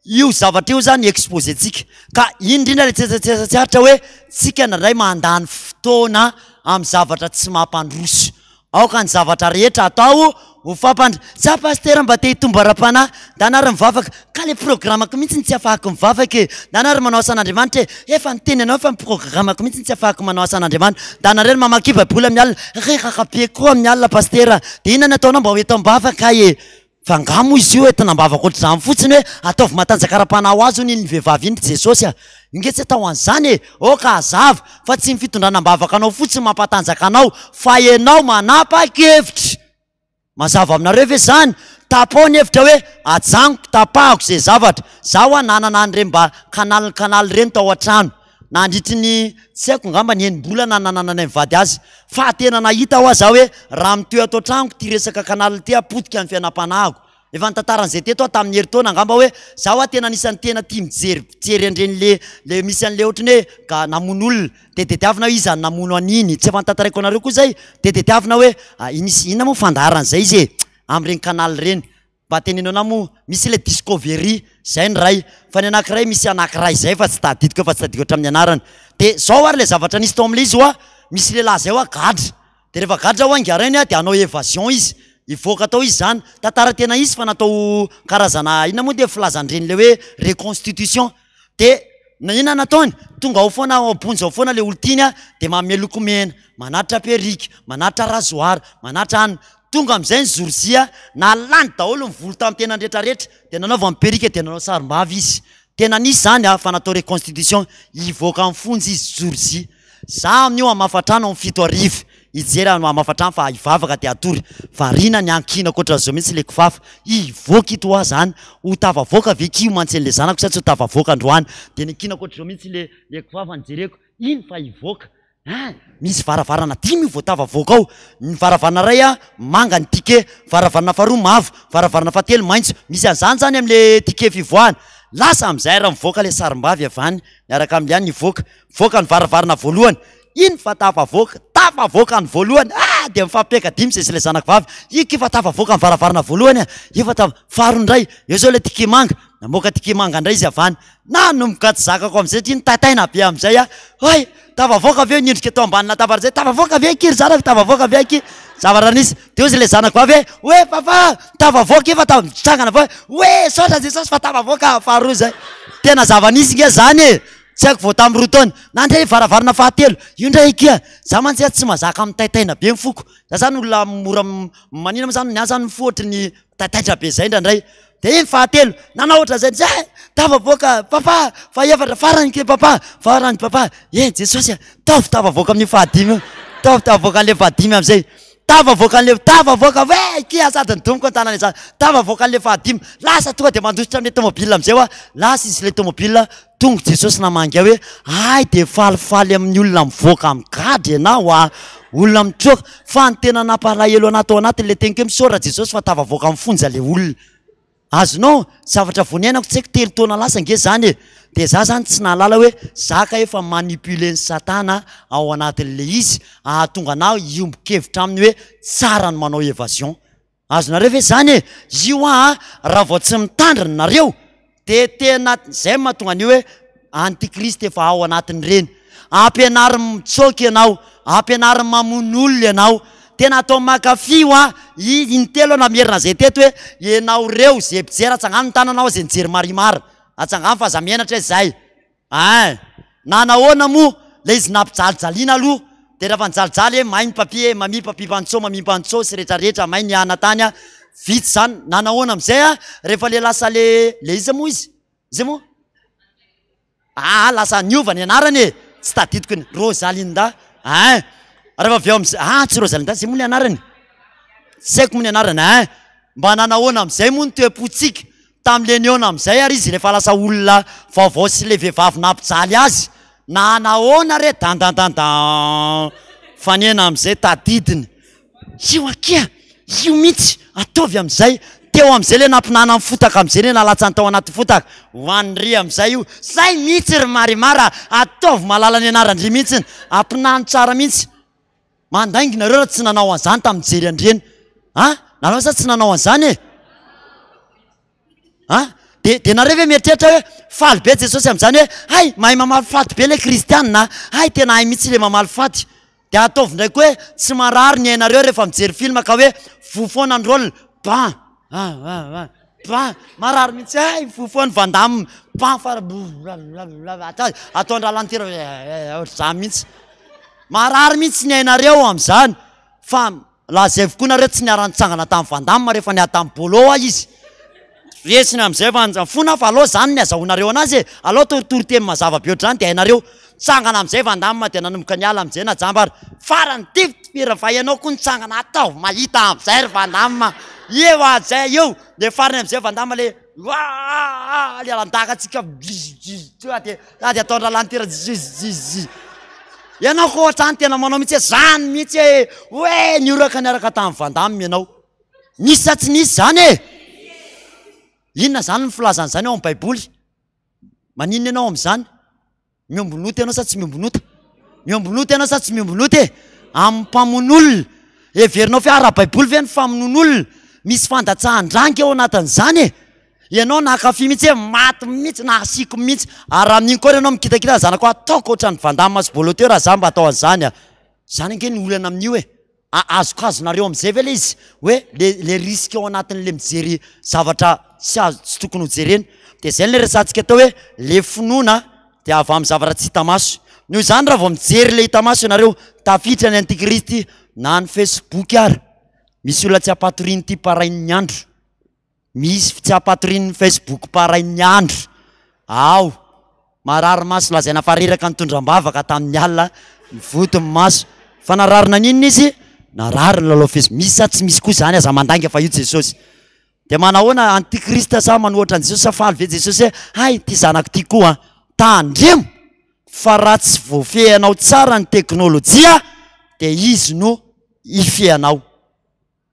io zavatra io zany exposé-tsika ka iny indrindra le tsetsatsetsa tsy aritra hoe tsika indraindray mandany fotoana amin'ny zavatra tsy mampandroso. Aoka ny zavatra rehetra atao ho fampandry. Za pasitera mba te hitombo ara-panahy, ndana ary mivavaka, ka le programako mihitsy no tsy afahako mivavaka e! Ndana ary manao asan'Andriamanitra e! Efa niteny anao fa ny programako mihitsy no tsy afahako manao asan'Andriamanitra. Ndana irery mamaky baiboly amin'ny alina, reraka be koa amin'ny alina pasitera, de inona no ataonao mba ho eto am-bavaka e? Fa angaha moa izy io entina am-bavaka ohatr'izany fotsiny hoe ataovy matanjaka ara-panahy ho azy hono iny vehivavy iny ry Jesosy a! Io nge tsy atao an'izany e! Aoka hazava fa tsy ny fitondrana am-bavaka anao fotsiny mampatanjaka anao fa ianao manapa-kevitra! Mazava aminareo ve izany? Tapaho ny hevitra hoe ajanoko, tapahako izay zavatra. Za hoa nanana an'ireny mba canal canal ireny tao an-trano. Nandritry ny tsy haiko angamba ny enim-bolana nanananay mivady azy. Fa tena nahita hoa za hoe raha mitohy ato an-tranoko ity resaka canal ity aho potika ny fiainam-panahiko. Efa nitantara an'izay teto aho tamin'ny herintaona angamba hoe za hoa tena anisan'ny tena tia mijery mijery an'ireny le le misy an'le ohatran'ny hoe ga namono olona de tediavina hoe iza no namono an'iny. Tsy efa notantaraiko anareo koa izay? De tediavina hoe nisy inona moa fandaharana izay izy e? Amin'ireny canal ireny. Mba teneno anah moa, misy ilay discovery, zay ny iray, fa ny anakiray misy anakiray zay fa tsy tadidiko fa tsy tadidiko hatramin'ny anarany. De zao ary ilay zavatra nisy tao amin'ilay izy hoa, misy lehilahy zay hoa gadra, de rehefa gadra hoa ingarainy a de hanao évasion izy, hivoaka tao izy zany, tantara tena izy fa natao karazana inona moa dia filazan'ireny le hoe reconstitution, de na inona nataony, tonga ao foana ao am-ponja ao foana le olon-tiany a, de manome lokomena, manatitra perruque, manatitra rasoir, manatitra anona, Tonga amin'izay ny zorizia, nalany daholo ny volo tamin'ny tenany rehetrarehetra, dia nanaovany perruque dia nanao sarim-bavy izy. Tena nisy izany an, fa natao reconstitution, hivoaka amin'ny fonja izy zorizia. Za amin'io hamafa trano amin'ny 7000, hijery aho hamafa trano fa hivavaka dia hatory. Variana niankinako ohatran'izao mihitsy ilay kifafa. Hivoaka ito hoa zany, ho tafavoaka ve k'io mantsy an'ilay zanako sa tsy ho tafavoaka androany. Dia niankinako ohatr'izao mihitsy ilay kifafa nijereko, iny fa hivoaka. Hein! Misy varavarana dimy io vao tafavoaka ao. Ny varavarana iray a, manga ny ticket, varavarana faharoa mavo, varavarana fahatelo maitso. Misy an'izany zany amin'le ticket fivoahana. Lasa amin'izay ary mivoaka le sarim-bavy avy any miaraka amin'le any hivoaka. Mivoaka ny varavarana voalohany, iny fa tafavoaka, tafavoaka ny voalohany, ah! Dia mifampiaka dimy zay sy ilay zanako vavy, io ky fa tafavoaka ny varavarana voalohany a, io fa tafa, faharoa indray, eo zao ilay ticket manga, namoaka ticket manga indray izy avy any. Nanomboka tsy zakako amin'izay satria nitaitaina be amin'izay aho. Hay! Tafavoaka ve ny endrika tao ambany latabatra izay? Tafavoaka ve akia ry zanako? Tafavoaka ve akia? Zavatra nisy. Dia hoy ilay zanako vavy hoe, hoe papa, tafavoaka io fa tafa, nitsangana avy eo, hoe saotra Jesosy fa tafavoaka faharoa izay. Tena zava-nisy nge izany e! Tsy haiko vao tamin'ny 2 taona. Nandray varavarana fahatelo. Io indray akia. Za mantsy tsy mahazaka mitaitaina be ny foko. Za zany olona mora manina moa zany, ny ahy zany ny fo ohatry ny mitaitaitra be izay indraindray. Dia iny fahatelo, nanao ohatran'izay indray, eh, tafavoaka papa, fahefatra, farany ke papa, farany papa, eh Jesosy a, taovy tafavoaka amin'io fahadimy io, taovy tafavoaka an'ilay fahadimy amin'izay, tafavoaka an'ilay, tafavoaka, hoe kia sady nidomboka ny tanana izany, tafavoaka an'ilay fahadimy, lasa tonga dia mandositra amin'ilay tomobile amin'izay hoa, lasa izy ilay tomobile, tonga Jesosy namangy ahy hoe, hay dia falifaly amin'ny olona mivoaka amin'ny gadra ianao a, olona mitroka, fa ny tena nampalahelo anahy tao anatiny ilay teniko hoe misaora Jesosy fa tafavoaka amin'ny fonja ilay olona. Azonao? Zavatra vao niainako tsy haiko 3 taona lasa ange zany e! Dia za zany tsy nahalala hoe za kay efa manipuler-n'i satana ao anatin'ilay izy hahatonga anah hiombon-kevitra aminy hoe tsara ny manao évasion. Azonareo ve zany e? Io aa raha vao tsy mitandrina nareo de tena zay mahatonga an'io hoe antichrist efa ao anatin'ireny. Ampianariny mitsoaka ianao, ampianariny mamono olona ianao, tena atao mankafy hoa, i intelo aho namerina zay teto hoe ianao reo ze mpijery atsangano ny tananao ze nijery marimar, atsangano fa aza menatra e zay. Ein! Nanahoana moa ilay izy nampijalijaliana aloha dia rehefa nijalijaly hoe may ny papier, mamie papi pancho, mamie pancho sy rehetra rehetra, may ny ana tany an, vita izany, nanahoana amin'izay an, rehefa le lasa le, le iza moa izy? Iza moa? Aa lasa niova ny anarany e, tsy tadidiko ny, Rosalinda, ein! Rehefa avy eo amin'izay, ah tsy Rosalinda, zay moa ny anarany? Tsy haiko moa ny anarany, ein! Mba nanahoana amin'izay moa ny toe-pontsika Tamin'ilay nihaona amin'izay ary izy rehefa lasa olona vaovao sy ilay vehivavy nampijaly azy, nanahoana re dandandandan fanena amin'izay tadidiny. Io akia, io mihitsy, ataovy amin'izay. Teo amin'izay ilay nampinana ny fotaka amin'izay ilay nalatsany tao anaty fotaka. Ho an'i ry amin'izay io. Zay mihitsy ry Marimar a, ataovy malala ny anaran-dry mihitsy, ampinano tsara mihitsy. Mandainga nareo raha tsy nanao an'izany tamin'ny nijery an'ireny. A? Nareo sa tsy nanao an'izany e? A? De, de nareo ve mieritreritra hoe faly be Jesosy amin'izany hoe hay mahay mamaly faty be ilay kristianina, hay tena hay mihitsy ilay mamaly faty. Dia ataovy indray koa hoe tsy marary ny ainareo rehefa mijery film ka hoe voa foana ny rôle, ban! Ah ah ah! Ban! Marary mihitsy hay, voa foana Van Damme, ban fara ataon-dRalanitira ohatr'izany mihitsy. Marary mihitsy ny ainareo amin'izany fa Lazaivo koa nareo tsy niara-nitsangana tamin'i Van Damme rehefa niady tamin'i Bolo hoa izy. Resiny amin'izay fa fona fa aleo zany ny azahoanareo anazy e! Aleo toritory teny mazava be ohatr'izany dia hainareo. Nitsangana amin'izay Van Damme dia nanomboka niala amin'izay na jamba ary. Farany tifitifirina fa ianao koa nitsangana ataovy mahita amin'izay ry Van Damme. Eo amin'izay eo dia farany amin'izay Van Damme le Waah! Le alan-daka-tsika tonga dia sady ataon-dralantera jizizizzy. Ianao koa ohatrany tena manao mihitsy hoe zany mihitsy e! Hoe nioraka niaraka tamin'i Van Damme ianao. Nisy sa tsy nisy zany e? Inona zany ny filazana izany ao amin'ny Baiboly? Maninona ianao amin'izany? Miombon'ota ianao sa tsy miombon'ota? Miombon'ota ianao sa tsy miombon'ota e? Amin'ny mpamono olona. Heverinao fa ara-baiboly ve ny famonoan'olona? Misy fandatsahan-drangy ao anatin'izany e! Ianao nankafy mihitsy hoe maty mihitsy, nasiako mihitsy. Ary raha amin'iny koa ary ianao mikitakita ny zanakao, ataoko ohatran'i Van Damme sy Bolo teo raha za mba atao an'izany a! Izany ange ny olana amin'io e! Azokazonareo amin'izay ve ilay izy hoe le le risque ao anatin'le mijery zavatra tsy azo tsy tokony ho jerena? Dia izay ilay resahantsika teo hoe le finoana dia avy amin'ny zavatra tsy hita maso. Noho izany raha vao mijery le hita maso ianareo, tafiditra ny antikristy na ny facebook ary. Misy olona tsy ampatorian'ity parain'ny andro. Misy tsy ampatorian'ny facebook parain'ny andro ao. Marary maso lazaina fa reraka nitondra am-bavaka tamin'ny alina, nivoto ny maso. Fa narary naninona izy? Narary nilalao facebook. Misy sa tsy misy koa izany? Aza mandainga fa io Jesosy. Dia manahoana antichrist sa manohatra an'i Jesosy sa faly ve Jesosy hoe hay ity zanako ity koa an! Tandremo fa raha tsy voafehinao tsara ny teknolojia dia izy no hifehy anao.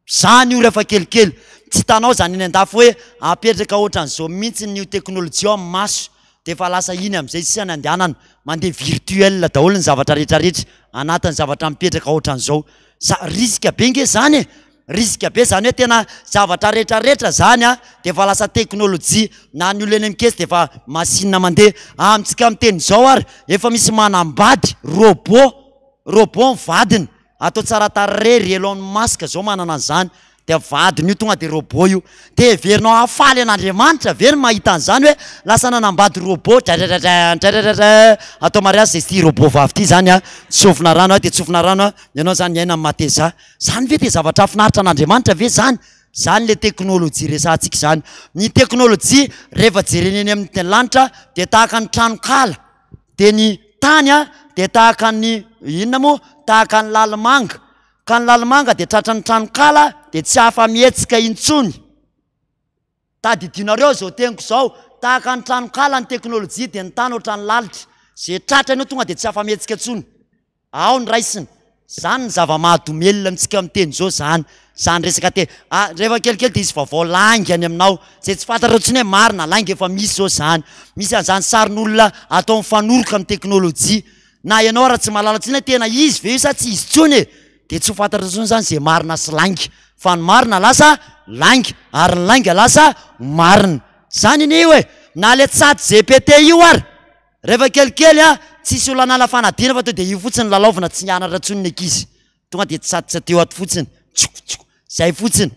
Zany io refa kelikely. Tsy hitanao zany eny andafy hoe apetraka otran'izao mintsy ny io teknolojia io amin'ny maso de efa lasa iny amizay sisa ny andehanana. Mandeha virtuel daholo ny zavatra rehetra rehetra anatin'ny zavatra mipetraka otran'izao. Za- risque be nge zany e! Risque be zany hoe tena zavatra rehetra rehetra zany an de efa lasa teknolojia na ny olona eny amin'ny caisse de efa machine mandeha. Amintsika miteny izao ary efa misy manambady robot, robot ny vadiny. Atao tsara tarehy ry Elon Musk zao manana an'izany dia vadiny io tonga dia robot io. Dia heverinao hahafaly an'Andriamanitra ve ny mahita an'izany hoe lasa nanambady robot dradradradrain dradradradrain atao mariazy dia ity robot vavy ity zany a tsofina rano a dia tsofina rano a ianao zany miaina amin'ny mateza. Zany ve dia zavatra hahafinaritra an'Andriamanitra ve zany? Zany le teknolojia resahantsika izany. Ny teknolojia rehefa jerena eny amin'ny lanitra dia tahaka ny tranonkala. Dia ny tany a dia tahaka ny inona moa? Tahaka ny lalimanga. Ka ny lalimanga dia tratran'ny tranonkala dia tsy afa-mihetsika intsony. Tadidinareo izao teniko izao, tahaka ny tranonkala ny teknolojia dia ny tany ohatran'ny lalitra. Izay tratrany eo tonga dia tsy afa-mihetsika intsony. Ao ny raisina. Zany ny zava-mahadomelina amintsika miteny zao zany. Zany resaka te, ah, rehefa kelikely dia hisy vaovao lainga any aminao, zay tsy fantatrao intsony hoe marina, lainga efa misy zao zany. Misy an'izany sarin'olona atao mifanoroka amin'ny teknolojia. Na ianao ara tsy mahalala intsony hoe tena izy ve io sa tsy izy intsony e! Dia tsy ho fantatrao intsony zany zay marina sy lainga. Fa ny marina lasa lainga, ary ny lainga lasa marina. Zany anie io e! Na le chat GPT io ary! Rehefa kelikely a, tsisy olona hanala fanadinana fa to dia io fotsiny lalaovina, tsy mianatra intsony ny ankizy. Tonga dia tsatitsatio ato fotsiny, tsoko tsoko, zay fotsiny.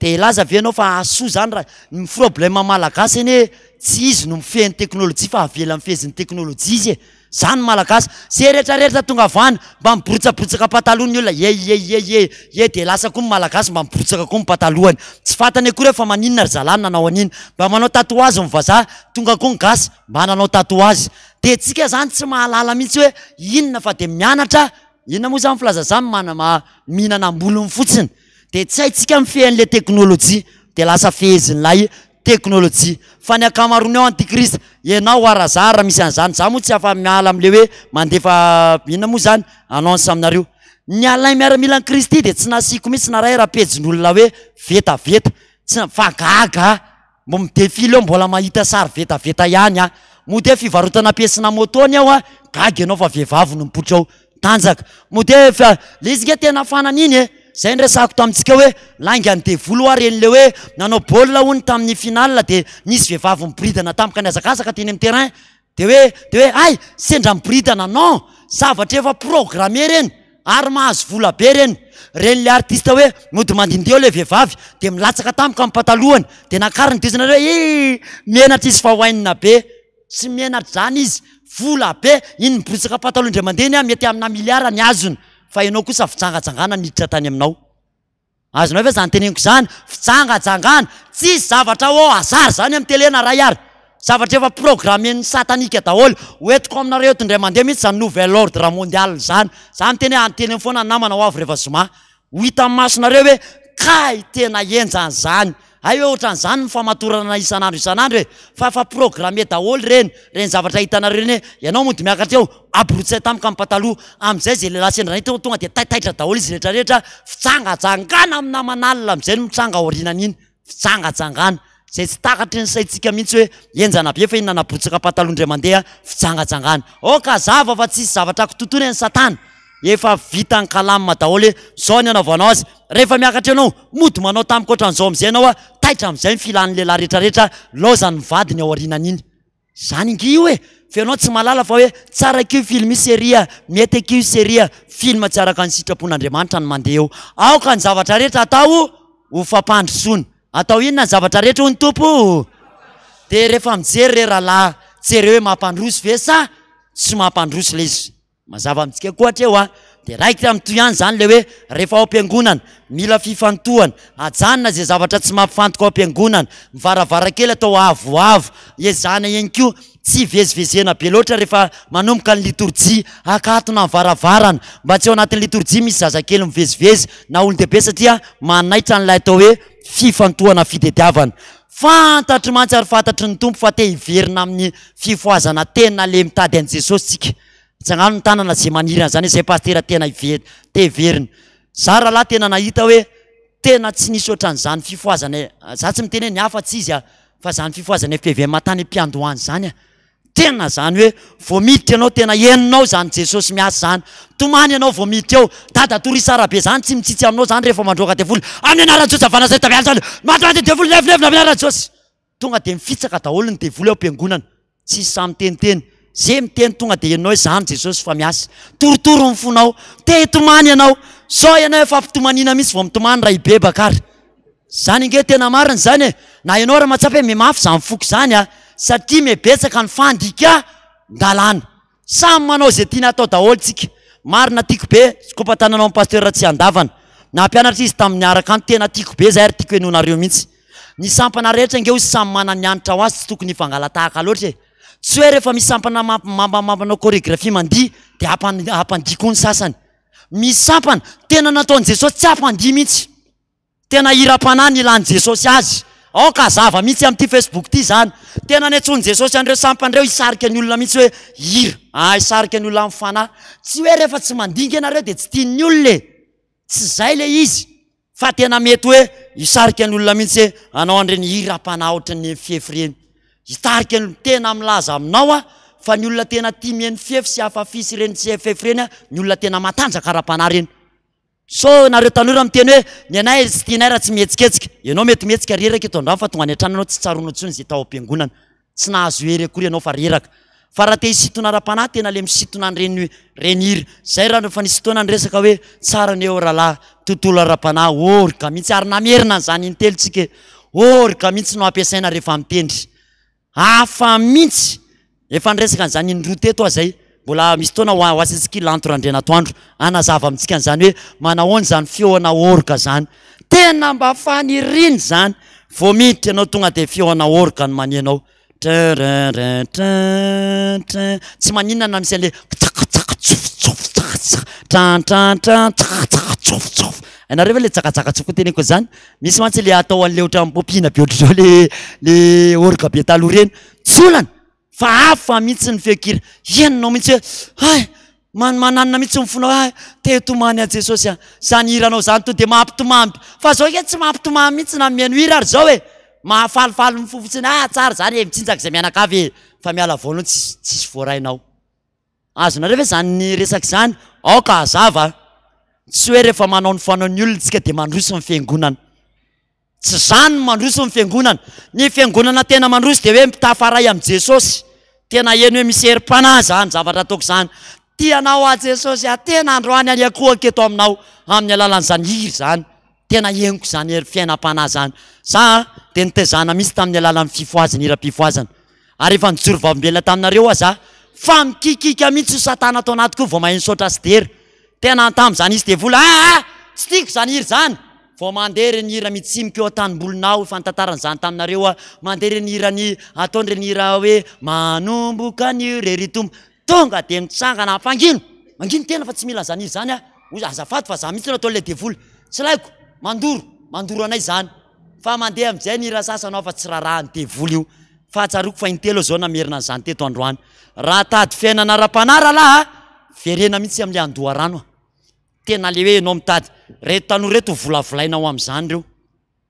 Dia hilaza ve ianao fa hahasoa zany raha, ny problème malagasy anie tsy izy no mifehy ny teknolojia fa avela mifehezin'ny teknolojia izy e. Zany ny malagasy, ze rehetra rehetra tonga avy any mba miborotsaborotsaka pataloha ny olona, ye ye ye ye ye dia lasa koa ny malagasy mba miborotsaka koa ny patalohany. Tsy fantany akory hoe fa maninona ry zalahy no nanao an'iny. Mba manao tatouage ny vazaha, tonga koa ny gasy Mba nanao tatouage. Dia tsika zany tsy mahalala mihitsy hoe inona fa dia mianatra, inona moa zany filaza zany, mana- ma- mihinana ambolony fotsiny. Dia tsy haintsika mifehy an'ilay teknolojia, dia lasa fehezin'ilay teknolojia. Fa ny ankamaroany ao antichrist, ianao ara za ara misy an'izany, za moa tsy afa-miala amin'ilay hoe mandefa inona moa zany, annonce aminareo. Ny Alain miaramilan'i Kristy dia tsy nasiako mihitsy na iray raha pejin'olona hoe vetaveta, tsy, fa gaga aho. Mbo mi-defile eo mbola mahita sary vetaveta ihany ah. Mody hoe fivarotana pièce-na moto anie ao ah, gaga ianao fa vehivavy no mipoitra ao. Tanjaka. Mody hoe fa, le izy nge tena fanan'iny e. Zay no resahako tamintsika hoe laingan'ny devoly hoa reny le hoe nanao baolina hono tamin'ny finale de nisy vehivavy niboridana tampoka nihazakazaka teny amin'ny terrain de hoe de hoe hay sendra miboridana non! Zavatra efa programmer reny. Ary mahazo vola be reny. Reny le artiste hoe mody mandindeha eo le vehivavy de milatsaka tampoka ny patalohany de nakariny de izy nareo hoe ii menatra izy fa oainina be. Tsy menatra zany izy. Vola be. Iny miboritsaka pataloha indray mandeha iny mety amina milliard ny azony. Fa ianao kosa fijangajangana niditra tany aminao. Azonao ve zany teneniko zany? Fijangajangana! Tsisy zavatra au hasard zany amin'ny télé na ray ary. Zavatra efa programmen'ny satanika daholo. Ho entiko aminareo eto indray mandeha mihitsy zany nouvel ordre mondial zany. Za miteny hoe anteneno foana ny namana ho avy rehefa zoma. Ho hitan'ny masonareo hoe kay tena henjana zany. Hay hoe ohatran'izany ny famatorana isan'andro isan'andro e! Fa efa programmé daholo ireny, ireny zavatra hitanareo ireny hoe ianao mody miakatra eo, aborotsay tampoka ny pataloha, amin'izay izay lehilahy sendra nahita eo tonga dia taitaitra daholo izy rehetra rehetra, fijangajangana amin'ny namana alina amin'izay no mitranga aorianan'iny, fijangajangana izay tsy takatry ny saintsika mihitsy hoe henjana be fa inona naborotsaka pataloha indray mandeha, fijangajangana. Aoka hazava fa tsisy zavatra kitotoina ny satana. Efa vita ny calame daholo hoe zao ny anaovanao azy, rehefa miakatra eo ianao mody manao tampoka ohatran'izao amin'izay ianao a, taitra amin'izay ny filan'ny lehilahy rehetrarehetra, laozany ny vadiny ao aorianan'iny. Zany ange io e! Fa ianao tsy mahalala fa hoe tsara akia io film io série a, mety akia io série a, film tsy araka ny sitrapon'Andriamanitra no mandeha eo. Aoka ny zavatra rehetra atao ho fampandrosoana. Atao inona ny zavatra rehetra hoy ny Tompo? Dia rehefa mijery re rahalahy, jereo hoe mampandroso ve sa tsy mampandroso ilay izy. Mazava amintsika koa hatreo a! Dia raikitra mitohy ihany izany ilay hoe rehefa ao am-piangonana, mila fifantohana, ajanona izay zavatra tsy mampifantoka ao am-piangonana, ny varavarankely atao avoavo, ezahana ihany koa tsy hivezivezena be loatra rehefa manomboka ny litorjia, akatona ny varavarana mba tsy ao anatin'ny litorjia misy zazakely mivezivezy na olon-dehibe satria manaitra an'ilay atao hoe fifantohana fitediavana. Fantatro mantsy ary fantatry ny Tompo fa te hiverina amin'ny fifohazana tena le mitady an'i Jesosy tsika. Tsangano ny tanana ze maniry an'izany hoe zay pasitera tena hiver- te hiverina. Za rahalahy tena nahita hoe tena tsy nisy ohatran'izany fifohazana, za tsy miteny hoe ny hafa tsy izy a, fa zany fifohazana FPVM tany am-piandohana zany a, tena zany hoe vao miditra ianao tena henonao zany Jesosy miasa zany, tomany ianao vao miditra eo, dadatoa Risara be zany tsy mitsitsy aminao zany rehefa mandroaka devoly, amin'ny anaran'i Jesosy avy Nazareta avy any, matimaty ny devoly levonevona amin'ny anaran'i Jesosy. Tonga dia mifitsaka daholo ny devoly ao am-piangonana. Tsisy sahy miteniteny. Ze miteny tonga dia henonao hoe zany Jesosy fa miasa. Torotoro ny fonao. Te hitomany ianao. Sao ianao efa ampitomaniana mihitsy vao mitomany raha hibebaka ary. Zany ange tena marina izany e. Na ianao ary mahatsapa hoe mihamafy izany foko izany a. Satria mihabetsaka ny fandikan-dalàna. Samy manao izay tiany hatao daholo tsika. Marina tiako be, kopa-tanana ao amin'ny Pasteur Ratsiandavana. Nampianatra izy tamin'ny niaraka tena tiako be zay ary tiako henoinareo mihitsy. Ny sampana rehetra ange hozy samy manana ny hanitra ho azy tsy tokony hifangala-tahaka loatra e. Tsy hoe rehefa misy sampana mampanao chorégraphie mandihy dia hampandihy koa ny sasany. Misy sampana tena nataon'i Jesosy tsy hampandihy mihitsy. Tena hiram-panahy ny ilan'i Jesosy azy. Aoka hazava mihitsy amin'ity Facebook ity izany. Tena niantsoan'i Jesosy an'ireo sampana ireo hisarika ny olona mihitsy hoe hira. Ah, hisarika ny olona amin'ny fanahy. Tsy hoe rehefa tsy mandinga ianareo dia tsy tian'ny olona e. Tsy izay ilay izy. Fa tena mety hoe hisarika ny olona mihitsy hoe hanao an'ireny hiram-panahy ohatran'ny fefy ireny. Hitarika ny tena milaza aminao aho fa ny olona tena tia mihaino fefy sy hafafi sy ireny tsy fefy ireny, ny olona tena matanjaka ara-panahy ireny. Sao nareo tanora miteny hoe ny anay tsy tianay raha tsy mihetsiketsika. Ianao mety mihetsika reraka eto an-drano fa tonga any an-trano ianao tsy tsaroanao intsony izay tao am-piangonana. Tsy nahazo hery akory ianao fa reraka. Fa raha te hisintona ara-panahy tena le misintona an'ireny ireny hira. Zay raha efa nisy fotoana niresaka hoe tsara anie eo rahalahy tontolo ara-panahy orga mihitsy ary namerina an'izany intelo tsika e. Orga mihitsy no ampiasaina rehefa mitendry. Hafa mintsy! Efa niresaka an'izany indroa teto aho zay. Mbola misy fotoana ho asantsika i Lanto Randrianatoandro hanazava amintsika an'izany hoe manahoana izany feona orga zany. Tena mba faniriana izany. Vao miditra ianao tonga dia feona orga no maneno ao. Trin trin trin. Tsy maninona na misy an'le tsaktsaktsoftsoftsaktsaka trantrantra tsaktsaktsoftsoftsofo. Hainareo ve le tsakatsakatsofo teneniko an'izany? Misy mantsy le atao an'le ohatran'ny popina be ohatr'izao le le orga be taloha ireny. Tsy olana fa hafa mihitsy ny feon-kira. Henonao mihitsy hoe hay man- mananona mihitsy ny fonao hay te hitomany an'i Jesosy aho. Izany hiranao izany to dia mampitomany. Fa zao ange tsy mampitomany mihitsy na mihaino hira ary zao e. Mahafalifaly ny fo fotsiny, ah tsara izany e, mitsinjaka izay mianakavy e. Fa miala voa aloha tsisy tsisy voarainao. Azonareo ve izany resaka izany? Aoka hazava a! Tsy hoe rehefa manao ny fanaon'ny olona isika dia mandroso ny fiangonana. Tsy izany ny mandroso ny fiangonana. Ny fiangonana tena mandroso dia hoe mitafaray amin'i Jesosy. Tena heno hoe misy herim-panahy izany zavatra ataoko izany. Tia anao aho Jesosy a! Tena androany aho niankohoka eto aminao amin'ny alalan'izany hira izany. Tena henoko izany hery fiainam-panahy izany. Za dia nitaizana mihitsy tamin'ny alalan'ny fifohazana, hiram-pifohazana. Ary efa nijoro vavolombelona taminareo aho za fa mikikika mihitsy io satana ato anatiko io vao maheno saotra sy dera. Tena tamin'izany hisy devoly aa! Tsy tiako izany hira izany! Vao mandeha ireny hira mitsimoka eo an-tanimbolinao, efa nitantarana izany taminareo aho, mandeha ireny hiran'ny ataony ireny hira hoe manomboka anio re ry Tompo, tonga dia mitsangana ampangino! Mangino tena fa tsy mila an'izany hira izany aho, hoy izy, azafady fa za mihitsy no ataon'ilay devoly, tsy laiko, mandoro, mandoro anay izany, fa mandeha amin'izay ny hira sasany aho fa tsy rarahan'ny devoly io, fa tsaroako fa intelo aho izao namerina an'izany teto androany, raha tady fiainana ara-panahy rahalahy a, verena mihitsy amin'ilay andoharano a! Tena le hoe ianao mitady, reto tanora reto volavolaina ho amin'izany ireo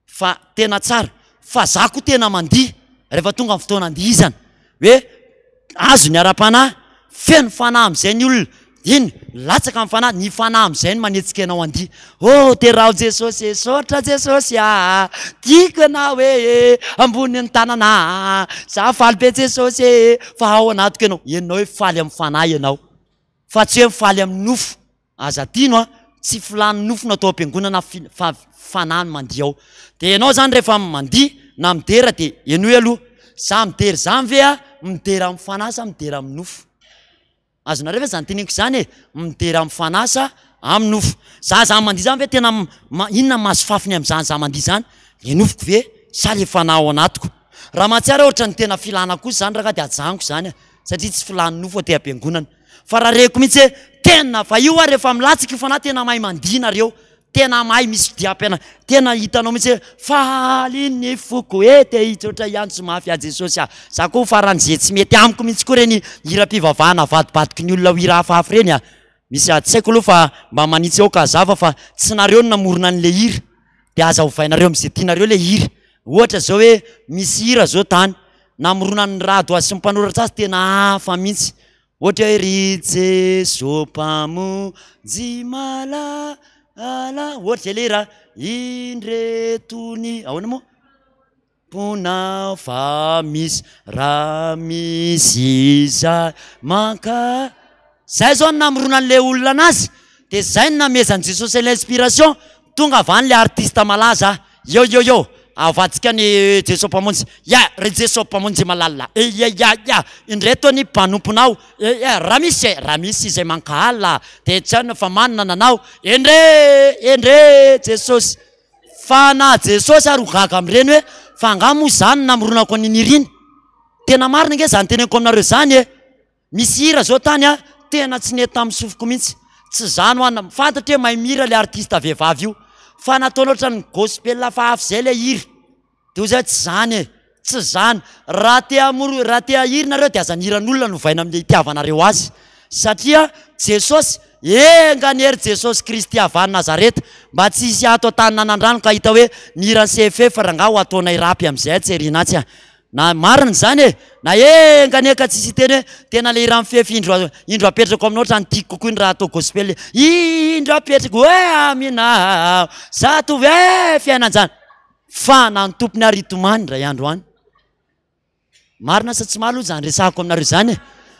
fa tena tsara, fa za koa tena mandihy rehefa tonga ny fotoana andihizana hoe azo ny ara-panahy, feno fanahy amin'izay ny olona, iny latsaka ny fanahy, ny fanahy amin'izay no manetsika anao handihy, oh teraho Jesosy e, saotra Jesosy ah, tiako ianao e, e, ambonin'ny tanana ah, za faly be Jesosy e, fa ao anatiko ianao, ianao hoe faly amin'ny fanahy ianao. Fa tsy hoe mifaly amin'ny nofo. Aza adino a, tsy filàn'ny nofo no atao am-piangonana fa fanahy no mandihy ao. Dia ianao izany rehefa mandihy na midera dia henoy aloha, za midera izany ve aho midera amin'ny fanahy sa midera amin'ny nofo? Azonareo ve izany teneniko izany e? Midera amin'ny fanahy sa amin'ny nofo? Za zany mandihy izany ve tena inona no mahazo fafiny amin'izany za mandihy izany? Ny nofoko ve sa le fanahy ao anatiko? Raha mahatsiaro aho ohatran'ny tena filàna kosa izany rangahy dia ajanoko izany a! Satria tsy filàn'ny nofo aty am-piangonana. Fa raha reko mihitsy hoe tena fa io ary rehefa milatsaka io fanahy tena mahay mandihy nareo, tena mahay misy diam-piainana, tena hitanao mihitsy hoe faly ny foko e, te hitsotra hiantso mafy ahy Jesosy ah. Za koa faran'izay tsy mety amiko mihitsy koa ireny hiram-pivavahana avadibadiky ny olona ho hira hafahafa ireny ah. Misy ady tsy haiko aloha fa mba manitsy aoka hazava fa tsy nareo no namorona an'ilay hira dia aza ovainareo amin'izay tianareo ilay hira. Ohatra zao hoe misy hira zao tany namoronan'ny Rado azy sy ny mpanoratra azy tena hafa mihitsy. Ohatra hoe ry Jeso Mpamonjy malala, ohatra zay le hira, indreto ny, ahoana moa? Mpona fa misy raha misy izay manka. Zay zao no namoronan'le olona anazy de zay no namehezan'i Jesosy an'ilay inspiration, tonga avy any le artiste malaza, eo eo eo, avadika ny Jeso Mpamonjy, ya ry Jeso Mpamonjy malala, e ya ya ya, indreto ny mpanomponao, e ya raha misy e, raha misy izay mankahala de tsy hainao fa manana nanao, endre endre Jesosy. Fa na Jesosy ary ho gaga amin'ireny hoe fa angaha moa izany no namoronako an'iny hira iny? Tena marina ange izany teneniko aminareo izany e! Misy hira izao tany a, tena tsy nety tamin'ny sofiko mihitsy. Tsy izany hoa, fantatro hoe mahay mihira ilay artiste vehivavy io, fa nataony ohatran'ny gospel hafahafa izay ilay hira. Dia hoy izaho tsy izany e! Tsy izany. Raha te hamoro, raha te hahira nareo dia aza ny hiran'olona no ovaina amin'ilay itiavanareo azy. Satria Jesosy, enga anie ry Jesosy Kristy avy any Nazareta, mba tsy hisy ato an-tany nanandrano ka hita hoe ny hiran'ny CFF rangaha ho ataonay rap amin'izay atsy aoriana atsy a. Na marina izany e! Na enga anie ka tsisy hiteny hoe tena ilay hiran'ny Fefy indro indro apetrako aminao ohatran'ny tiako kokoa iny raha atao gospel indro apetrako hoe amina zatovo e fiainan-jana. Fa na ny tompony ary hitomany indray andro any. Marina sa tsy marina aloha izany resahako aminareo izany e?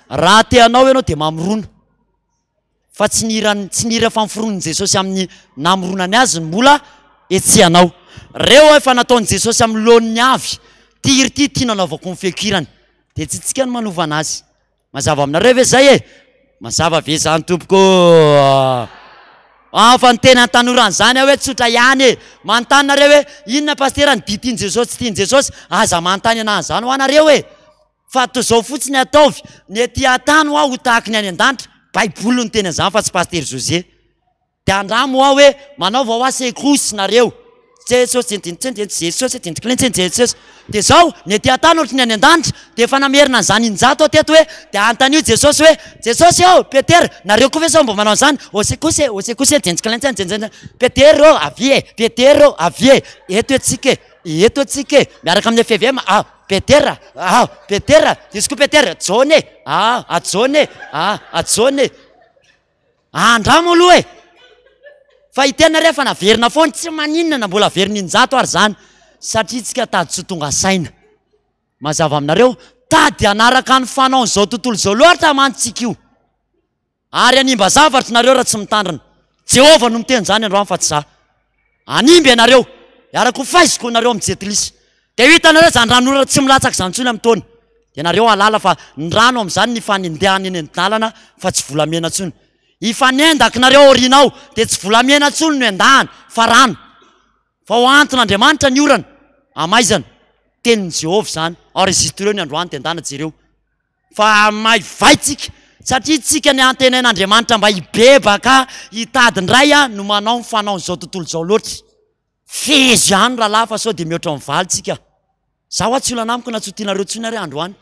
Raha te hanao ianao dia mamorona. Fa tsy ny hiran'ny, tsy ny hira efa noforonin'i Jesosy amin'ny namoronany azy no mbola hetsehanao. Reo efa nataon'i Jesosy amin'ny laoniny avy. Ty hira ity, ty nanaovako ny feon-kirany. Dia tsy tsika no manova anazy. Mazava aminareo ve zay e? Mazava ve zany tompoko? Ah, fa niteny antanora an'izany aho hoe tsotra ihany e. Manontany nareo hoe inona pasitera ny dihy tian'i Jesosy tsy tian'i Jesosy? Aza manontany anah an'izany ho anareo e. Fa toa izao fotsiny ataovy, ny ety an-tany hoa ho tahaky ny any an-danitra. Baiboly no niteny an'izany fa tsy pasitera José. Dia andramo hoa hoe manaova hoa secousse nareo. Jesosy Jesosy Jesosy. Dia zao, ny ety an-tany ohatry ny any an-danitra, dia efa namerina an'izany in-jato aho teto hoe, dia anontanio Jesosy hoe, Jesosy ô, Petera, nareo koa ve sao mba manao an'izany? Osekose, osekose, jenjiklentsy, Petera ô, avia e, Petera ô, avia e, eto antsika e, eto antsika e, miaraka amin'ny FVM, ah, Petera, ah, Petera, diso koa Petera, Jaona e, ah, ah, Jaona e, ah, ah, Jaona e. Andramo aloha e! Fa i tena re efa naverina foana, tsy maninona na mbola averina in-jato ary izany, satria tsika tady tsy ho tonga saina. Mazava aminareo? Tady hanaraka ny fanaon'izao tontolo izao loatra mantsy tsika io. Ary hanimba zavatra nareo raha tsy mitandrina. Jehovah no miteny izany androany fa tsy za. Hanimba ianareo, hiaraka ho faiziko nareo amin'ny jentilisa. Dia ho hitanareo izany ranonorana tsy milatsaka izany intsony amin'ny taona. Dia nareo hahalala fa ny rano amin'izany nifanendahana eny an-dalana fa tsy volamena intsony. Hifanendaka nareo aoriana ao dia tsy volamena intsony no endahana fa rano. Fa ho anton'Andriamanitra ny orana, hamaizana. Tenin'i Jehovah izany. Enregistreo ny androany dia ndana jereo. Fa maivay tsika satria tsika ny antenain'Andriamanitra mba hibebaka hitady indray no manao ny fanaon'izao tontolo izao loatra. Fehezo ihany rahalahy fa sao dia mihoatra ny valy tsika. Za hoa tsy olana amiko na tsy ho tianareo intsony ary androany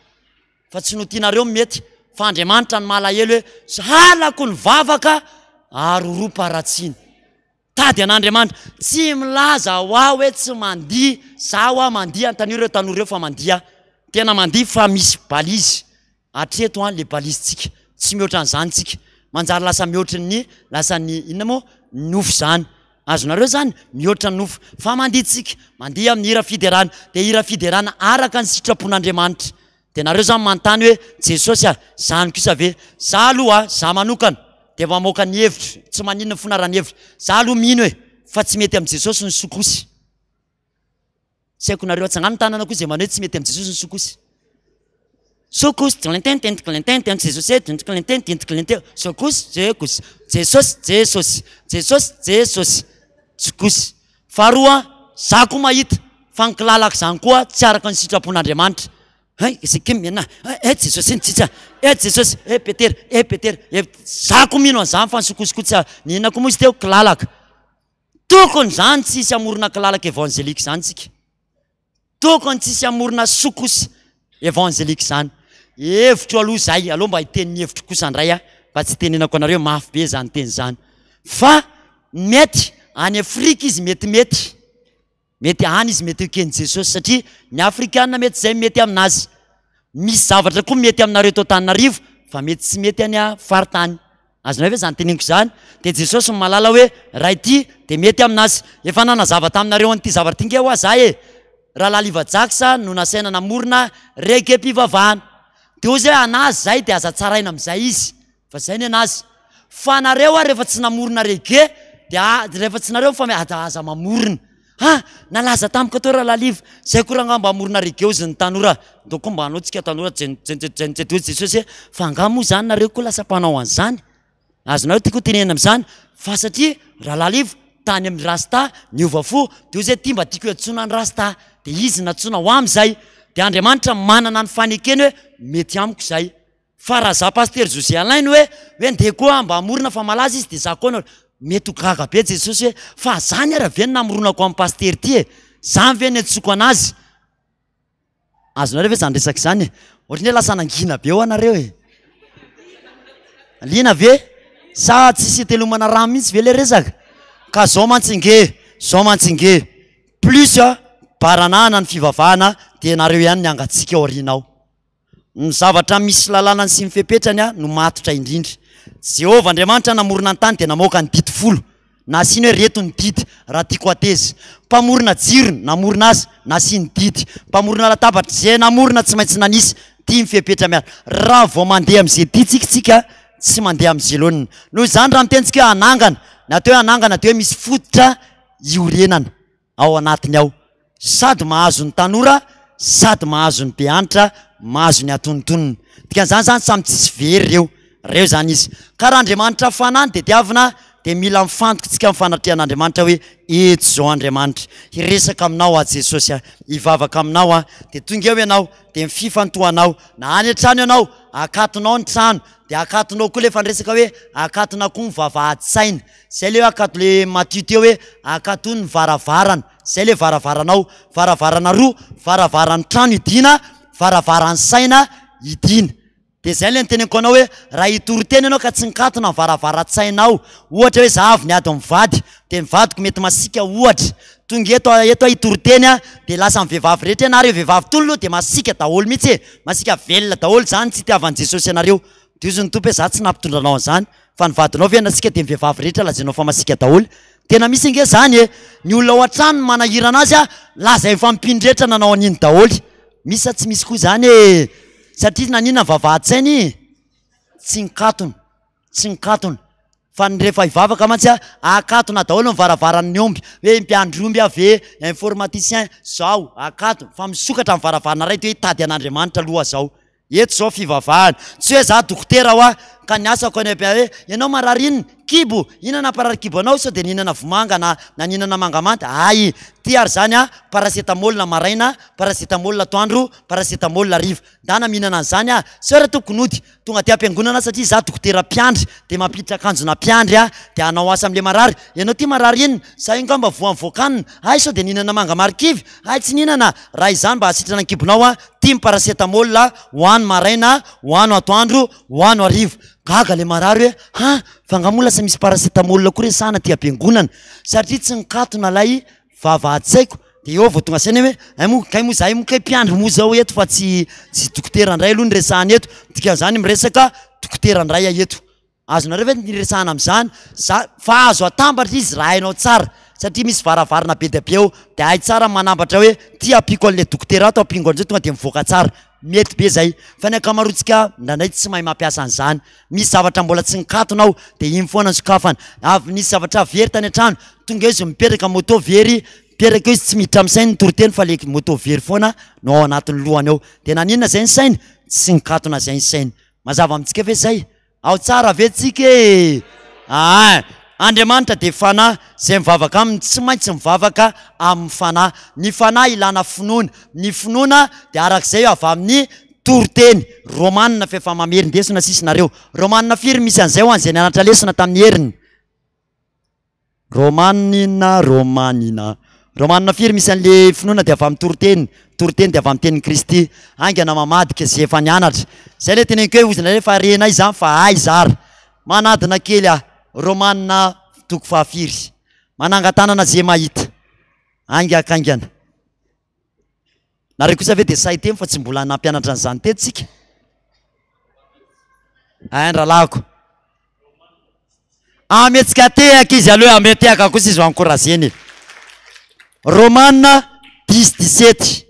fa tsy no tianareo mety fa Andriamanitra no malahelo hoe halako ny vavaka ary roa-paratsiana. Tady an'Andriamanitra. Tsy milaza ho aho hoe tsy mandihy, za hoa mandihy, antanio ireo tanora ireo fa mandihy aho. Tena mandihy fa misy balise. Hatreto an le balise-tsika. Tsy mihoatra an'izany tsika. Manjary lasa mihoatry ny lasa ny inona moa? Nofo izany. Azonareo izany? Mihoatra ny nofo. Fa mandihy tsika. Mandihy amin'ny hira fiderana. Dia hira fiderana araka ny sitrapon'Andriamanitra. Dia nareo zany manontany hoe Jesosy a, zany kosa ve? Za aloha, za manokana dia mamoaka ny hevitro, tsy maninona fona raha ny hevitro. Za aloha mino e, fa tsy mety amin'i Jesosy ny sokosy. Tsy haiko nareo, atsangano ny tanana koa izay manao hoe tsy mety amin'i Jesosy ny sokosy. Sokosy, tlintintintintintintin, Jesosy e, tlintintintintintin, sokosy, Jesosy, Jesosy, Jesosy, Jesosy, Jesosy, sokosy. Faharoa, za koa mahita fa ny kilalaka izany koa tsy araka ny sitrapon'Andriamanitra. Hay, Ezekiel miana, eh Jesosy nitsitsa, eh Jesosy, eh Petera, eh Petera, eh za koa mino an'izany fa ny sokosy koa tsy ny inona koa moa izy teo kilalaka. Tokony izany tsy hisy hamorona kilalaka evangelika izany tsika. Tokony tsisy hamorona sokosy evangelique izany. Hevitro aloha izay, aleo mba hiteny ny hevitro kosa indray aho, mba tsy hitenenako anareo mafy be izany teny izany. Fa mety any Afrika izy metimety, mety any izy mety eken'i Jesosy satria ny Afrikana mety izay mety aminazy. Misy zavatra koa mety aminareo eto Antananarivo fa mety tsy mety any faritany. Azonao ve izany teneniko izany? Dia Jesosy no mahalala hoe raha ity dia mety aminazy. Efa nanazava taminareo an'ity zavatra ity nge hoa za e! Rahalahy Liva Jacques no nasaina namorona reggae-pivavahana. Dia hoy izy hoe anazy izay dia aza tsaraina amin'izay izy fa izay ny anazy. Fa nareo ary rehefa tsy namorona reggae dia rehefa tsy nareo fa aza mamorona. Ha! Nalaza tamiko teo Rahalahy Liva, zay koa rangaha mba hamorona reggae hozy ny tanora, ndao koa mba hanao tsika tanora jen jen jen jen hozy Jesosy e, fa angaha moa zany nareo koa lasa mpanao an'izany? Azonareo tiako tenenina amin'izany? Fa satria Rahalahy Liva tany amin'ny Rasta niova fo, de hozy hoe ty mba tiako hiantsoana ny Rasta, de izy nantsoina ho amin'izay, de Andriamanitra manana ny fanekeny hoe mety amiko izay. Fa raha za Pasitera José Alain hoe hoe ndeha koa mba hamorona fa malaza izy dia za koa no mety ho gaga be Jesosy hoe fa zany ary ve no namoronako an'i Pasitera ity e? Zany ve no iantsoako anazy? Azonareo ve zany resaka izany e? Ohatran'ny hoe lasa nangina be ho'a nareo e! Liana ve? Sa tsisy itelomana rano mihitsy ve le resaka? Ka zao mantsy nge, zao mantsy nge, plus baranahana ny fivavahana dia nareo ihany ny hangatsiaka aoriana ao. Ny zavatra misy lalànany sy ny fepetrany no matotra indrindra. Jehovah Andriamanitra namorona ny tany dia namoaka ny didy folo. Nasiany hoe reto ny didy raha tiako hateza. Mpamorona jiro namorona azy, nasiany didy. Mpamorona latabatra, izay namorona tsy maintsy nanisy. Ity ny fepetra miaraka. Raha vao mandeha amin'izay didy tsika, tsy mandeha amin'izay laoniny. Noho izany raha miteny tsika hoe hanangana, ny atao hoe hanangana dia hoe misy fototra iorenana. ao anatiny ao, sady mahazo ny tanora sady mahazo ny be anitra, mahazo ny atonontonony. Dikan'izany zany samy tsisy very reo, reo zany izy. Ka raha Andriamanitra fanahy no tediavina dia mila mifantoka tsika amin'ny fanatrehan'Andriamanitra hoe eto izao Andriamanitra, hiresaka aminao aho Jesosy a, hivavaka aminao aho, dia tonga eo ianao, dia ny fifantohanao, na any an-trano ianao, akatonao ny trano, dia akatonao koa le efa niresaka hoe akatona koa ny vavahadin-tsaina, Zay le akato le Matio teo hoe akatony ny varavarana, zay le varavaranao, varavarana roa, varavaran'ny trano hidiana, varavaran'ny saina hidiana. De zay le niteneniko anao hoe raha hitory teny ianao ka tsy nikatona ny varavaran-tsainao, ohatra hoe za avy niady mivady, de ny vadiko mety masiaka ohatra, tonga eto aho eto aho hitory teny a, de lasa ny vehivavy rehetra hoe nareo vehivavy tony aloha de masiaka daholo mihitsy e, masiaka velona daholo zany tsy itiavan'i Jesosy anareo. De hozy ny Tompo hoe za tsy nampitondra anao an'izany, Fa ny vadinao ve nasiaka dia ny vehivavy rehetra lazainao fa masiaka daholo? Tena misy ange zany e! Ny olona ao an-trano no manahirana azy a, lazainy fa ny mpino rehetra nanao an'iny daholo. Misy sa tsy misy koa zany e? Satria naninona ny vavahadin-tsainy? Tsy nikatona. Tsy nikatona. Fa ny rehefa hivavaka mantsy a, akatona daholo ny varavaran'ny omby, hoe mpiandry omby aho ve, informaticien, zao, akatona, fa misokatra ny varavarana iray dia hoe hitady an'Andriamanitra aloha aho zao. Eto zao fivavahana. Tsy hoe za dokotera hoa, ka ny asako any am-pianarana hoe ianao marary inona? Kibo! Inona namparary kibo anao? Sao dia nihinana vomanga na na nihinana manga manta? Hay! Ty ary zany a, paracetamol maraina, paracetamol atoandro, paracetamol hariva. Ndana mihinana an'izany aho. Soeur tompoko nody. Tonga aty am-piangonana aho satria izaho dokotera mpiandry dia mampiditra akanjona mpiandry aho dia hanao asa amin'ilay marary. Ianao ity marary inona? Izaho io angamba voan'ny voakanina. Hay sao dia nihinana manga marikivy? Hay tsy nihinana. Raha izany mba hahasitrana ny kibonao aho, ity ny paracetamol, hohano maraina, hohano atoandro, hohano hariva. Gaga ilay marary hoe, ha! Fa angaha moa lasa misy paracetamol koa resahana aty am-piangonana? Satria tsy nikatona ilay Vavahaditsaiko dia eo vao tonga saina hoe hay moa kay moa zahay moa kay mpiandry moa zao eto fa tsy tsy dokotera indray aloha ny resahana eto, dikan'izany miresaka dokotera indray aho eto. Azonareo ve ny resahana amin'izany? Za fa azo atambatra izy raha hainao tsara satria misy varavarana be dia be ao dia hay tsara ny manambatra hoe ty ampiako an'ilay dokotera ato ampingo an'izao tonga dia mivoaka tsara. Mety be zay fa ny ankamaroantsika indraindray tsy mahay mampiasa an'izany. Misy zavatra mbola tsy nikatona ao dia iny foana no sokafana. Avy nisy zavatra very tany an-trano, tonga eo izy mipetraka moto very, mipetraka eo izy tsy miditra amin'ny sainy ny toriteny fa le moto very foana no ao anatin'ny lohany ao. Dia naninona zay ny sainy? Tsy nikatona zay ny sainy. Mazava amintsika ve zay? Ao tsara ve tsika e? Aa! Andriamanitra dia Fanahy, izay mivavaka Aminy tsy maintsy mivavaka amin'ny Fanahy. Ny Fanahy ilana finoana. Ny finoana dia arak'izay avy amin'ny toriteny. Romana f'efa mamerin-desona sisa nareo. Romana firy misy an'izay ho an'izay nianatra lesona tamin'ny heriny? Romanina, Romanina. Romanina firy misy an'le finoana dia avy amin'ny toriteny, toriteny dia avy amin'ny tenin'i Kristy. Haingana mamadika izay efa nianatra. Izay ilay teneniko hoe ozona efa renay izany fa aiza ary. Manadina kely aho. Romanina toko fahafiry. Manangan-tanana izay mahita. Haingakaingana. Nareo kosa ve dia sahy hiteny fa tsy mbola nampianatra an'izany teto tsika? Ein rahalahiko. Ametsika tehaka izy aloha, ame tehaka kosa izy ho encouragena e. Romana dix dix-sept.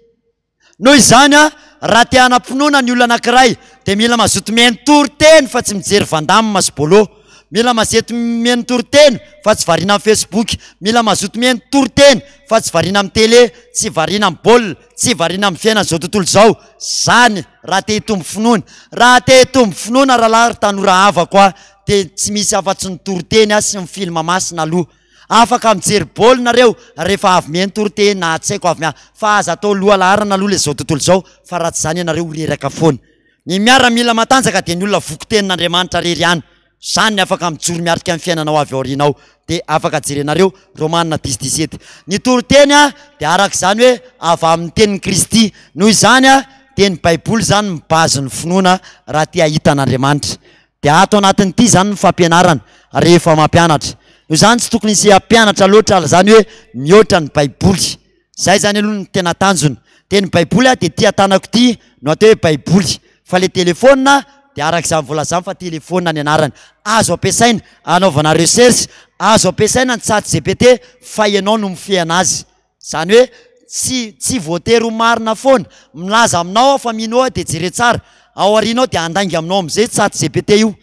Noho izany, raha te hanam-pinoana ny olona anankiray dia mila mazoto mihaino toriteny fa tsy mijery Van Damme sy Bolo. Mila mazeto mihaino toriteny fa tsy variana amin'ny Facebook. Mila mazoto mihaino toriteny fa tsy variana amin'ny télé, tsy variana amin'ny baolina, tsy variana amin'ny fiainan'izao tontolo izao. Zany raha te hitombo finoana. Raha te hitombo finoana rahalahy ry tanora havako a, dia tsy misy afa-tsy ny toriteny a sy ny film masina aloha. Afaka mijery baolina nareo rehefa avy mihaino toriteny na tsy haiko avy mia fa aza atao lohalaharana aloha le zao tontolo izao fa raha tsy izany ianareo ho reraka foana. Ny miaramila matanjaka dia ny olona voky tenin'Andriamanitra rery ihany. Zany ny afaka mijoro miarika ny fiainanao avy aoriana ao dia afaka jerenareo Romana dix dix-sept. Ny toriteny dia araka izany hoe avy amin'ny tenin'i Kristy. Noho izany dia ny baiboly izany ny base ny finoana raha te hahita an'Andriamanitra. Dia ato anatin'ity izany ny fampianarana rehefa mampianatra. Noho izany tsy tokony hisy hampianatra loatra izany hoe mihoatra ny baiboly. Zay zany aloha no tena tanjona. Dia ny baiboly dia ity an-tanako ity no atao hoe baiboly. Fa le telephone dia araka izany voalaza izany fa telephone ny anarany. Azo ampiasaina hanaovana recherche, azo ampiasaina ny chat gpt fa ianao no mifehy anazy. Izany hoe tsy tsy voatery ho marina foana. Milaza aminao aho fa mino aho dia jereo tsara. Ao aoriana ao dia handainga aminao amin'izay chat gpt io.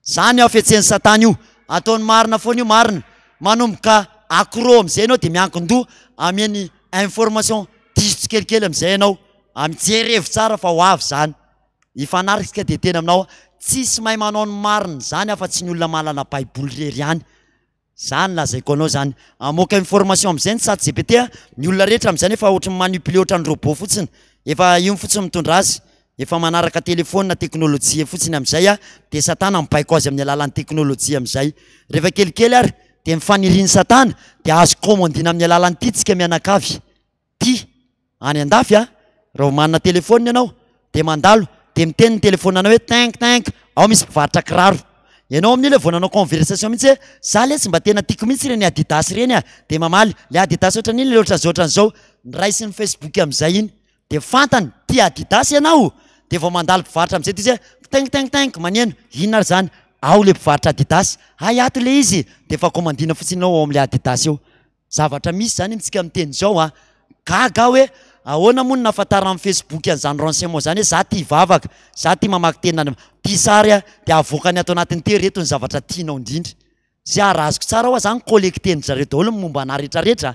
Zany hafetsen'i satana io, ataony marina foana io marina, manomboka accro amizay ianao de miankin-doha ameny information diso tsikelikely amizay ianao, mijerevo tsara fa ho avy zany, hifanaraka de tena aminao, tsisy mahay manao ny marina zany afa tsy ny olona mahalala baiboly rery ihany. Zany lazaiko anao zany. Hamoaka information amizay ny chat gpt a, ny olona rehetra amizay nefa ohatry ny manipuler ohatran'ny robot fotsiny, efa io fotsiny mitondra azy, efa manaraka telephone teknolojia fotsiny amizay a, de satana mibaiko azy amin'ny alalan'ny teknolojia amizay. Rehefa kelikely ary de ny fanirian'i satana de azo commandina amin'ny alalan'ity tsika mianakavy. Ty any andafy a, raha vao manana telephone ianao dia mandalo dia miteny ny telephone anao hoe tinq tinq, ao misy mpivarotra kiraro. Ianao amin'io ilay vao nanao conversation mihitsy hoe za letsy mba tena tiako mihitsy ireny adidas ireny a, dia mamaly, le adidas ohatran'iny le ohatran'izao ohatran'izao, noraisin'ny facebook amin'izay iny dia fantany tia adidas ianao dia vao mandalo mpivarotra amin'izay dia izy hoe tinq tinq tinq maneno, inona ary izany, ao le mpivarotra adidas, hay ato le izy, dia efa commandina fotsiny ianao ao amin'ilay adidas eo. Zavatra misy zany amintsika miteny izao a! Gaga aho hoe ahoana moa no nahafantaran'ny facebook an'izany renseignement zany hoe za tia hivavaka, za tia mamaky tenin'Andriamanitra. Ty sary a, dia avoakany ato anatin'ity ireto ny zavatra tianao indrindra. Zay raha azoko tsara hoa zany collecter-ndry zareo daholo ny momba anah retraretra.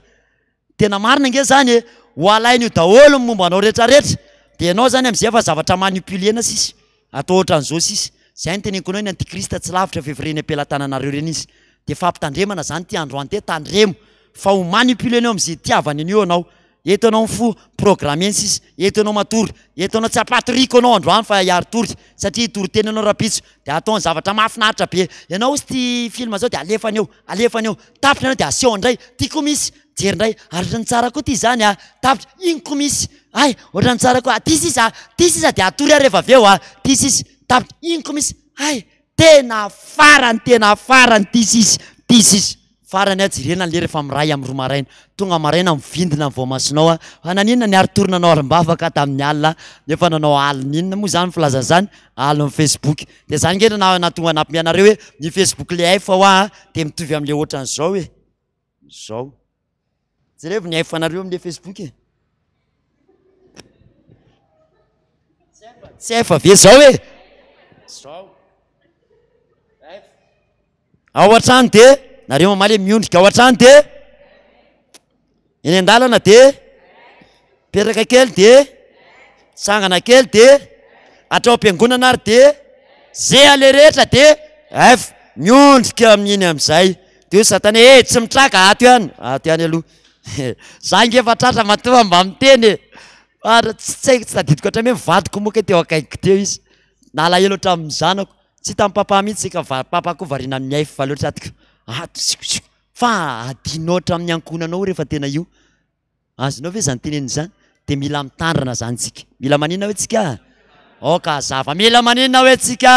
Tena marina ange zany e! Ho alainy io daholo ny momba anao retraretra, dia ianao zany amizay efa zavatra manipuler-na sisa, atao ohatran'izao sisa. Zay no teneniko anao ny antichrist tsy lavitra fa efa ireny am-pelatananareo ireny izy. Dia fampitandremana zany ity androany ity, tandremo fa ho manipuler-ny eo amizay itiavany an'io ianao. Eto ianao mifoha, programmer ny sisa, eto ianao matory, eto ianao tsy ampatoriako anao androany fa hiari-tory satria hitory teny ianao rahampitso, dia ataony zavatra mahafinaritra be. Ianao ozy ity film zao dia alefany eo, alefany eo, tapitra ianao dia aseho indray, ty koa misy, jery indray, ary ohatran'ny tsara koa ty zany a, tapitra, iny koa misy, hay, ohatran'ny tsara koa, ty sisa, ty sisa dia hatory aho rehefa avy eo a, ty sisa, tapitra, iny koa misy, hay, tena farany, tena farany ty sisa, ty sisa. Farany aho jerena ny lera efa miray amin'ny roa maraina. Tonga maraina mivindina ny voamasonao aho. Fa naninona niari-tory nanao alim-bavaka tamin'ny alina nefa nanao alina inona moa izany filaza izany? Alin'ny Facebook. Dia izany ange no nahatonga nampime anareo hoe ny Facebook le hay fa hoa dia mitovy amin'ilay ohatran'izao e. Izao. Jerevo ny haif-nareo amin'ilay Facebook e. Tsy haif ve izao e? Izao. Haif. Ao an-trano dia nareo mamaly hoe miondrika ao an-trano dia eny an-dalana dia mipetraka kely dia mitsangana kely dia hatrao am-piangonana ary dia ze aleha rehetra dia F miondrika amin'iny amin'izay dia hoy satana hoe eh tsy mitraka ato ihany ato ihany aloha za nge efa tratra matoa mba miteny e ary tsy haiko tsy tadidiko hatramin'ny hoe vadiko moa kay teo akaikiko teo izy nalahelo hatramin'ny zanako Tsy hitan'i papa mihitsy ka va papa koa variana miaifa loatra ato ko ato siko siko fa adinonao hatramin'ny ankohonanao rehefa tena io. Azonao ve izany tenenina izany? Dia mila mitandrina izany tsika. Mila maninona hoe tsika? Aoka hazava. Mila maninona hoe tsika?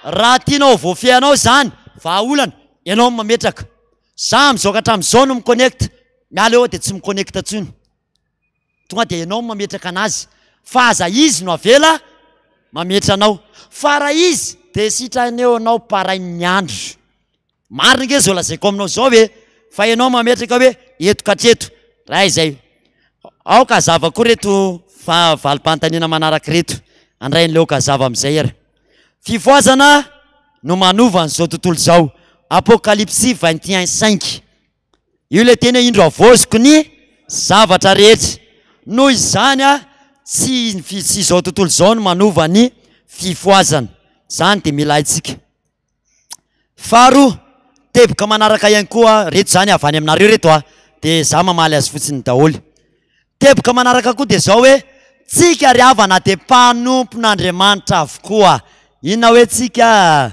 Raha tianao ho voafehinao izany, vahaolana, ianao no mametraka. Za amin'izao ka hatramin'izao no mi-connecte, miala eo aho dia tsy mi-connecte intsony. Tonga dia ianao no mametraka anazy fa aza izy no avela mametra anao fa raha izy dia sitrany eo anao parain'ny andro. Marina ange izao lazaiko aminao izao e, fa ianao mametraka hoe eto ka hatreto, raha izay. Aoka hazava koa reto fa valim-panontaniana manaraka ireto, handray an'ilay aoka hazava amin'izay ary. Fifohazana no manova an'izao tontolo izao, Apokalypsy 21 cinq. Io ilay teny hoe indro havaoziko ny zavatra rehetra. Noho izany, tsy tsy izao tontolo izao no manova ny fifohazana. Izany dia mila haintsika. Faharoa, teboka manaraka ihany koa, reto izany avy any aminareo reto a, dia za mamaly azy fotsiny daholo. Teboka manaraka koa dia izao hoe, tsika ry havana dia mpanompon'Andriamanitra avokoa. Inona hoe tsika?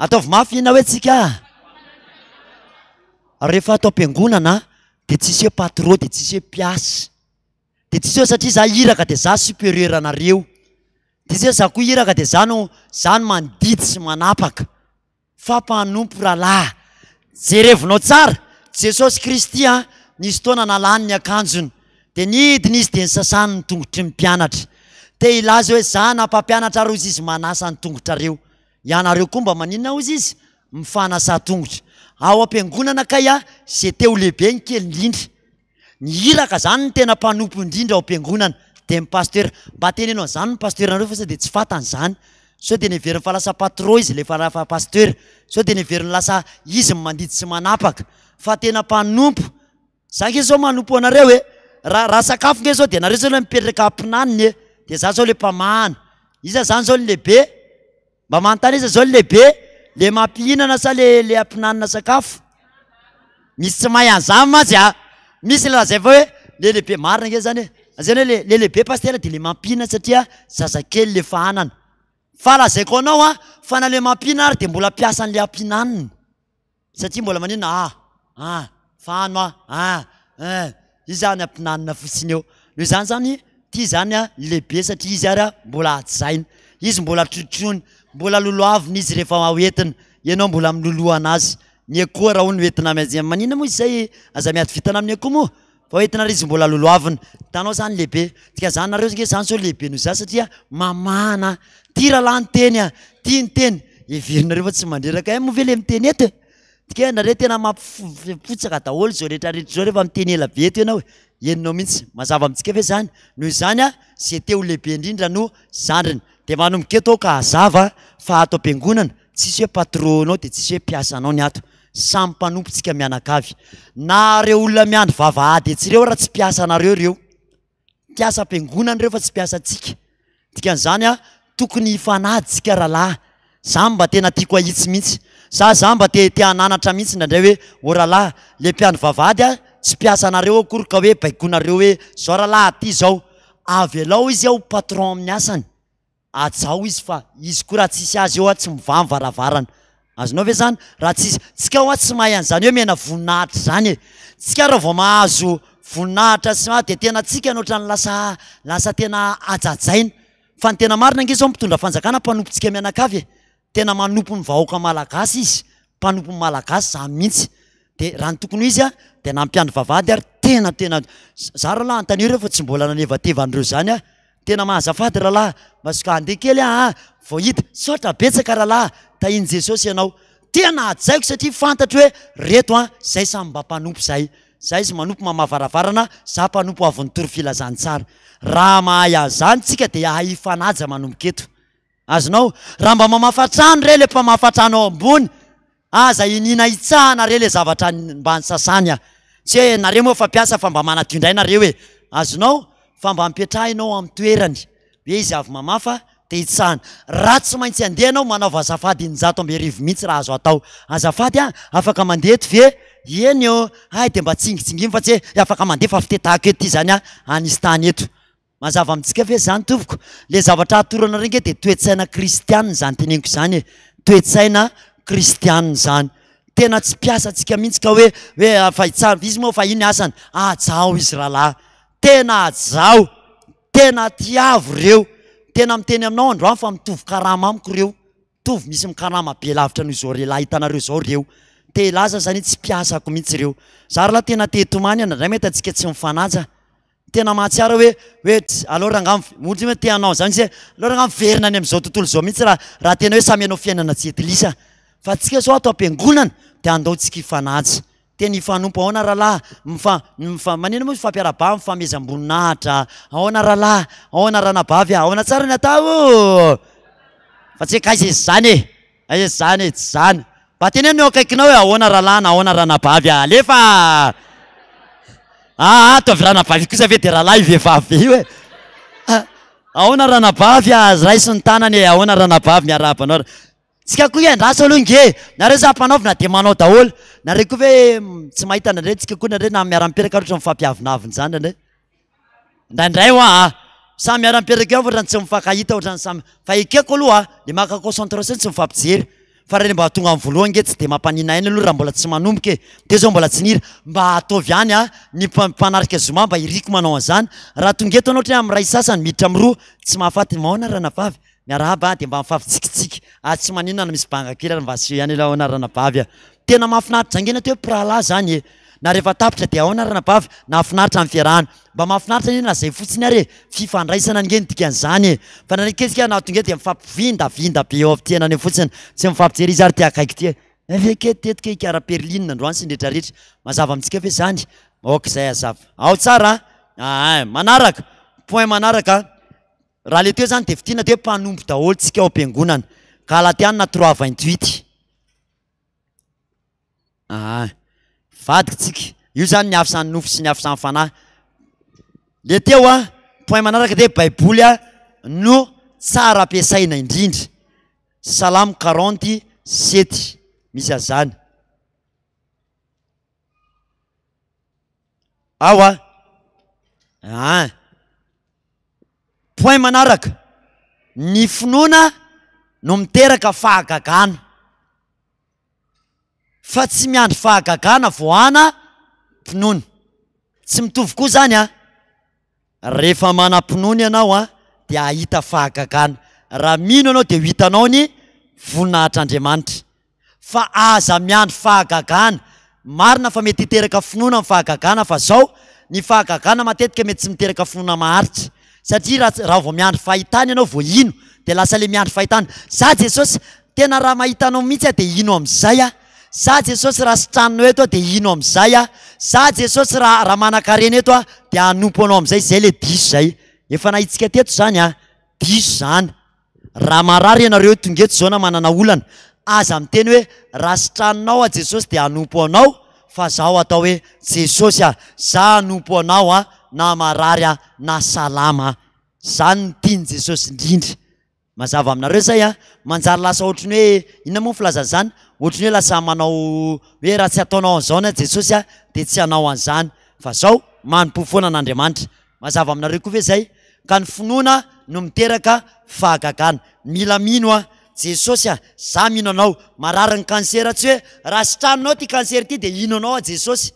Ataovy mafy inona hoe tsika? Rehefa ato am-piangonana dia tsisy hoe patro dia tsisy hoe mpiasa. Dia tsisy hoe satria za iraka dia za supérieur anareo. Dia tsisy hoe za koa iraka dia za no za no mandidy sy manapaka. Fa mpanompo rahalahy. Jerevonao tsara, Jesosy Kristy an, nisy fotoana nalany ny akanjony. Dia nidina izy dia nisasany ny tongotry ny mpianatra. Te hilaza hoe za nampampianatra ary hozy izy manasa ny tongotrareo. Ianareo koa mba maninona hozy izy? Mifanasà tongotra. Ao am-piangonana kay a, ze te ho lehibe ny kely indrindra. Ny iraka zany no tena mpanompo indrindra ao am-piangonana, dia ny pasteur. Mba teneno an'izany ny pasteur-nareo fa sao dia tsy fantany izany. Sao dia neveriny fa lasa patron izy ilay fa pasteur. Sao dia neveriny lasa izy no mandidy sy manapaka. Fa tena mpanompo. Za nge zao manompo anareo e! Raha raha sakafo nge zao de nareo zao le mipetraka ampinaniny e! De za zao le mpamahana. Iza zany zao ny lehibe? Mba manontany iza zao ny lehibe? Le mampihinana sa le le ampinanina sakafo? Misy tsy mahay an'izany mantsy a! Misy le lazaina fa hoe le lehibe, marina nge zany e! Lazaina hoe le le lehibe pasitera de le mampihinana satria zazakely le fahanana. Fa lazaiko anao a, fa na le mampihinana ary de mbola mpiasan'le ampinanina. Satria mbola maninona ah ah fano ah ah eh izy zany ampinanina fotsiny eo. Noho izany zany ty zany a lehibe satria izy ary a mbola hajaina, izy mbola trotroina, mbola lolohavina izy rehefa hoentina, ianao mbola miloloha anazy. Ny akoho raha hono hoentina maninona moa izy zay aza miady vintana amin'ny akoho moa fa hoentina ary izy mbola lolohavina. Hitanao zany lehibe, dikan'izany nareo nge zany sao lehibe noho za satria mamahana, ty rahalahy niteny a, ty niteny, heverinareo fa tsy mandreraka ahy moa ve le miteny eto e? Dika nareo tena mampifotsaka daholo zao rehetra rehetra zao rehefa miteny ela be eto ianao e, henonao mihitsy, mazava amintsika ve zany? Noho izany a, ze te ho lehibe indrindra no zandriny. Dia manomboka eto aho ka hazava fa ato am-piangonana tsisy hoe patron-nao dia tsisy hoe mpiasanao ny ato. Samy mpanompo tsika mianakavy. Na reo olona miandry vavahady etsy ireo ara tsy mpiasanareo ireo. Mpiasa am-piangonana ireo fa tsy mpiasantsika. Dikan'izany a, tokony hifanaja tsika rahalahy. Za mba tena tiako ahitsy mihitsy. Za za mba te te hananatra mihitsy indraindray hoe ô rahalahy, le mpiandry vavahady a tsy mpiasanareo akory ka hoe baikonareo hoe zao rahalahy aty zao. Avelao izy ho patron amin'ny asany. Hajao izy fa izy koa raha tsisy azy eo a tsy mivaha ny varavarana. Azonao ve zany? Raha tsisy, tsika hoa tsy mahay an'izany hoe mena voninahitra zany e. Tsika raha vao mahazo voninahitra sy de tena tsika no ohatran'ny lasa lasa tena hajajaina. Fa ny tena marina ange zao mpitondra fanjakana mpanompontsika mianakavy e. Tena manompo ny vahoaka malagasy izy, mpanompo ny malagasy zany mihitsy. De raha ny tokony ho izy a de nampiandry vavahady ary tena tena za rahalahy antanio ireo fa tsy mbola nanevateva an'ireo zany aho. Tena mahazafady rahalahy, mba soka handeha kely aho an, vao hita. Misaotra betsaka rahalahy, tahian'i Jesosy ianao. Tena hajaiko satria fantatro hoe reto an, zay samy mba mpanompo zay. Za izy manompo mamaha varavarana, za mpanompo avy nitory filazantsara. Raha mahay an'izany tsika dia hahay hifanaja manomboka eto. Azonao? Raha mba mamafa trano re le mpamafa trano ao ambony, aza iniana hitsahana re le zavatra mba nisasany a! Tsy hoe nareo moa fa mpiasa fa mba manadio indray nareo e! Azonao? Fa mba ampetrahina ao amin'ny toerany hoe izy avy mamafa dia hitsahana. Raha tsy maintsy handeha ianao, manaova azafady 16 mihitsy raha azo atao. Azafady a! Afaka mandeha eto ve? Eny ô! Hay dia mba tsingitsingino fa tsy hoe afaka mandeha fa fitetahako eto ity izany a! Hanisy tany eto. Mazava amintsika ve izany tompoko? Le zavatra atoro anareo nge dia toe-tsaina kristianina izany teneniko izany e! Toe-tsaina kristianina izany. Tena tsy mpiasa antsika mihitsy ka hoe hoe fa hitsara, izy moa fa iny asany, hajao izy rahalahy, tena hajao, tena tiavo ireo, tena miteny aminao androany fa mitovy karama amiko ireo, mitovy misy mikarama be lavitra noho izao lehilahy hitanareo izao ireo, te hilaza zany hoe tsy mpiasako mihitsy ireo, za rahalahy tena te hitomany aho indraindray mahita antsika tsy mifanaja. Tena mahatsiaro aho hoe hoe ts aleo rangaha ohatra hoe te hanao an'izany izy hoe aleo rangaha miverina any amin'izao tontolo izao mihitsy raha raha tena hoe samy hanao fiainana tsy etilisa. Fa antsika izao ato am-piangonana dia andao tsika hifanaja. Tena hifanompo ahoana rahalahy? Mifa- mifa- manina moa mifampiarahaba, mifamezam-boninahitra. Ahoana rahalahy? Ahoana ranabavy? Ahoana tsara ny atao? Fa tsy hoe k'aiza izy izany e! Aiza izany e, tsy izany. Mba teneno ny eo akaikinao hoe ahoana rahalahy na ahoana ranabavy a! Alefa a! Aa ataovy ranabavy kosa ve dia rahalahy io vehivavy be io e! Ahoana ranabavy a! Raiso ny tanany e! Ahoana ranabavy miarahaba anao. Tsika koa iandraso aloha nge e! Nareo za ampanaovina dia manao daholo. Nareo koa ve tsy mahita indraindray tsika koa indraindray na miara-mipetraka ary ohatran'ny mifampiavonavona izany indraindray. Indraindray hoa a! Samy miara-mipetraka eo ohatran'ny tsy mifankahita ohatran'ny samy, fa ekeko aloha a, le maka concentration tsy mifampijery, fa raha le mba tonga amin'ny voalohany nge tsy de mampanina aina aloha raha mbola tsy manomboka e, teo zao mbola tsy nihira, mba ataovy ihany a, ny mpanarika zoma mba iriko manao an'izany, raha tonga eto anao ohatra hoe amin'ny iray sasany miditra amin'ny roa, tsy mahafaty, maona ranabavy? Miarahaba dia mba mifampitsikitsika ary tsy maninona na misy banga kely ary mba asio ihany aloha ahoana ranabavy a! Tena mahafinaritra ange ny atao hoe mpirahalahy zany e! Na rehefa tapitra dia ahoana ranabavy? Nahafinaritra ny fiarahana. Mba mahafinaritra anie na zay fotsiny ary e! Fifandraisana ange ny dikan'izany e! Fa na kesika nahatonga eto dia mifampivindavinda be eo am-piainana eo fotsiny, tsy mifampijery izy ary ty akaiky ty e! Avy teto kay ikara Perline androany sy ny retraretra. Mazava amintsika ve zany? Ok zay hazava. Ao tsara a! Aa manaraka, point manaraka. Raha le teo zany de fintinina de hoe mpanompo daholo tsika ao am-piangonana. Galatiana 3 28. Aa vadiko tsika. Io zany ny asan'ny nofo sy ny asan'ny fanahy. Le teo a, point manaraka de baiboly a no tsara ampiasaina indrindra. Salamo 47 misy an'izany. Ao a. Aa. Point manaraka, ny finoana no miteraka fahagagana, fa tsy miandry fahagagana vao hana pinoana. Tsy mitovy koa zany an! Rehefa manam-pinoana ianao an, dia hahita fahagagana. Raha mino ianao dia ho hitanao ny voninahitr'Andriamanitra. Fa aza miandry fahagagana. Marina fa mety hiteraka finoana ny fahagagana fa zao, ny fahagagana matetika mety tsy miteraka finoana maharitra. Satria raha raha vao miandry fahitana ianao vao hino dia lasa le miandry fahitana. Za Jesosy tena raha mahita anao mihitsy aho dia hino amin'izay aho. Za Jesosy raha sitraninao eto aho dia hino amin'izay aho. Za Jesosy raha raha manankarena eto aho dia hanompo anao amin'izay. Zay le diso zay. Efa nahitsika teto zany an. Diso zany. Raha marary ianareo tonga eto izao na manana olana, aza miteny hoe raha sitraninao aho Jesosy dia hanompo anao fa zaho atao hoe Jesosy ah, za hanompo anao ah na marary aho na salama aho. Zany no tian'i Jesosy indrindra. Mazava aminareo izay an? Manjary lasa ohatry ny hoe, inona moa ny filazana izany? Ohatry ny hoe lasa manao hoe raha tsy ataonao an'izao anie Jesosy a, dia tsy hanao an'izany. Fa zao, manompo foana an'Andriamanitra. Mazava aminareo koa ve izay? Ka ny finoana no miteraka fahagagana. Mila mino aho. Jesosy a, za mino anao. Marary ny kansera, tsy hoe raha sitraninao ity kansera ity dia hino anao aho Jesosy.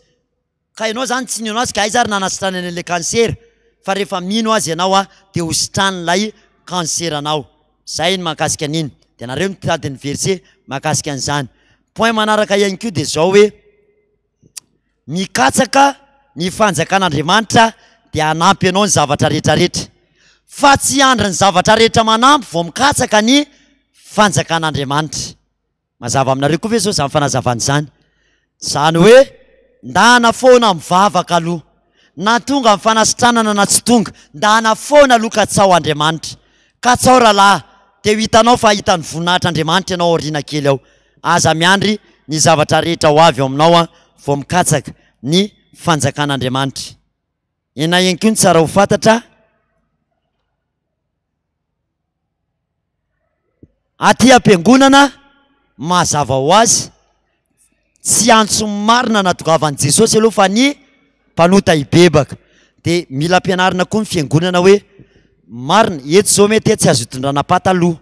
Ka ianao zany tsy nino azy ka aiza ary nanasitranany an'ilay cancer? Fa rehefa mino azy ianao a dia ho sitrany ilay cancer anao. Zay ny mahakasika an'iny. Dia nareo mitady ny verset mahakasika an'izany. Point manaraka ihany koa dia zao hoe mikatsaka ny fanjakan'Andriamanitra dia hanampy anao ny zavatra rehetra rehetra. Fa tsy hiandry ny zavatra rehetra manampy vao mikatsaka ny fanjakan'Andriamanitra. Mazava aminareo koa ve zao izany fanazavana izany? Izany hoe ndana foana mivavaka aloha. Na tonga ny fanasitranana na tsy tonga, ndana foana aloha katsao Andriamanitra. Katsao rahalahy, dia ho hitanao fa hahita ny voninahitr'Andriamanitra ianao aoriana kely ao. Aza miandry ny zavatra rehetra ho avy ao aminao vao mikatsaka ny fanjakan'Andriamanitra. Inona ihany koa no tsara ho fantatra? Aty am-piangonana, mazava ho azy, tsy antso marina nahatongavan'i Jesosy aloha fa ny mpanota hibebaka. Dia mila ampianarina koa ny fiangonana hoe marina, eto izao mety hoe tsy azo itondrana pataloha,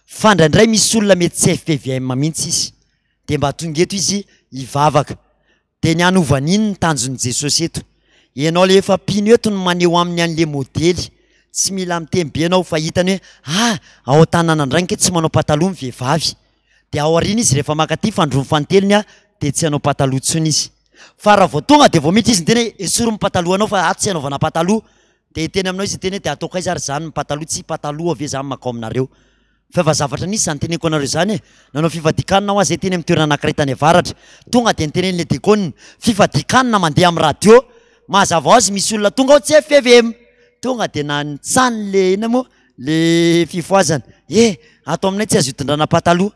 fa indraindray misy olona mety tsy FPVM mihitsy izy, dia mba tonga eto izy hivavaka. Dia ny hanovany iny ny tanjon'i Jesosy eto. Ianao le efa mpino eto no maneho aminy an'le modely. Tsy mila miteny be ianao fa hitany hoe ah, ao an-tanàna indray ange tsy manao pataloha ny vehivavy. Dia ao aoriana izy rehefa maka aty fandroany fanintelony ah, dia tsy hanao pataloha intsony izy. Fa raha vao tonga dia vao miditra izy miteny hoe esory ny patalohanao fa ato tsy hanaovana pataloha. Dia hiteny aminao izy hiteny hoe dia ataoko aiza ary izany ny pataloha, tsy pataloha ve izany mankao aminareo. Fa efa zavatra nisy izany teneniko anareo izany e! Nanao fifadian-kanina hoa zay teny amin'ny toerana anankiray tany avaratra. Tonga dia nitenenin'ilay diakona, fifadian-kanina mandeha amin'ny radio. Mazava ho azy misy olona tonga ao tsy FVM. Tonga dia nanitsany le inona moa? Le fifohazana. E! Ato aminay tsy azo itondrana pataloha.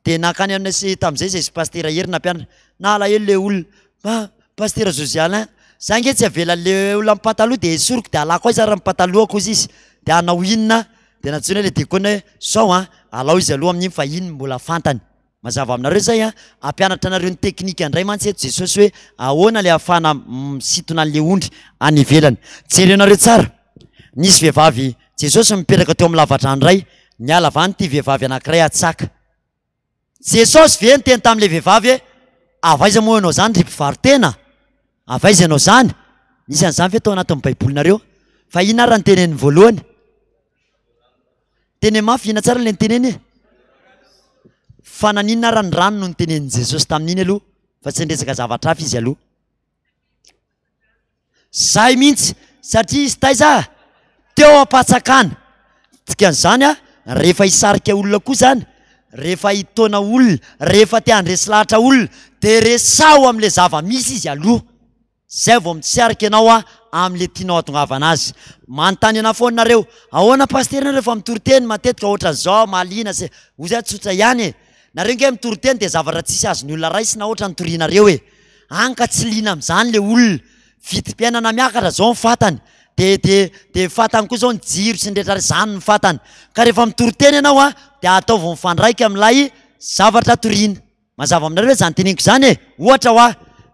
Dia nankany aminay sy tamin'izay izay sy Pasitera Hery nampianatra. Nalahelo ilay olona. Ah! Pasitera José Alain, za nge tsy avelan'le olona mipataloha dia esoriko dia alako aiza ary ny patalohako hozy izy. Dia hanao inona aho? Dia nantsoina ilay diakona hoe, zao an, alao izy aloha amin'iny fa iny mbola fantany. Mazava aminareo izay an? Hampianatra anareo ny teknika indray mantsy eto Jesosy hoe ahoana ilay ahafahana misintona an'ilay ondry any ivelany. Jerenareo tsara, nisy vehivavy, Jesosy mipetraka teo amin'ny lavadrano iray, niala avy any ity vehivavy anankiray hatsaka. Jesosy ve niteny tamin'ilay vehivavy hoe, Avy aiza moa ianao izany ry mpivaro-tena? Avy aiza ianao izany? Nisy an'izany ve tao anatin'ny Baibolinareo? Fa inona ary ny teneniny voalohany? Teny mafy, inona tsara ilay niteneny e? Fa naninona ary ny rano no nitenenin'i Jesosy tamin'iny aloha? Fa tsy niresaka zavatra hafa izy aloha. Zay mihitsy, satria izy taiza? Teo am-patsakana. Dikan'izany a, rehefa hisarika olona koa zany, rehefa hitaona olona, rehefa te handresy lahatra olona, de resaho amin'le zava-misy izy aloha. Zay vao mitsarika ianao a amin'le tianao hatongavana azy. Manontany anah foana nareo, ahoana pasitera nareo fa mitory teny matetika ohatran'izao, mahaliana sy, hoy za tsotra ihany e, nareo nge mitory teny de zavatra tsisy azon'ny olona raisina ohatra ny torianareo e. Any ka tsy liana amin'izany le olona. Vidim-piainana miakatra zao ny fatany. De de de fatany koa zao ny jiro sy ny rehetra rehetra, zany ny fatany. Ka rehefa mitory teny ianao a, de ataovy mifandraika amin'ilay zavatra toriana. Mazava aminareo ve zany teneniko zany e? Ohatra hoa,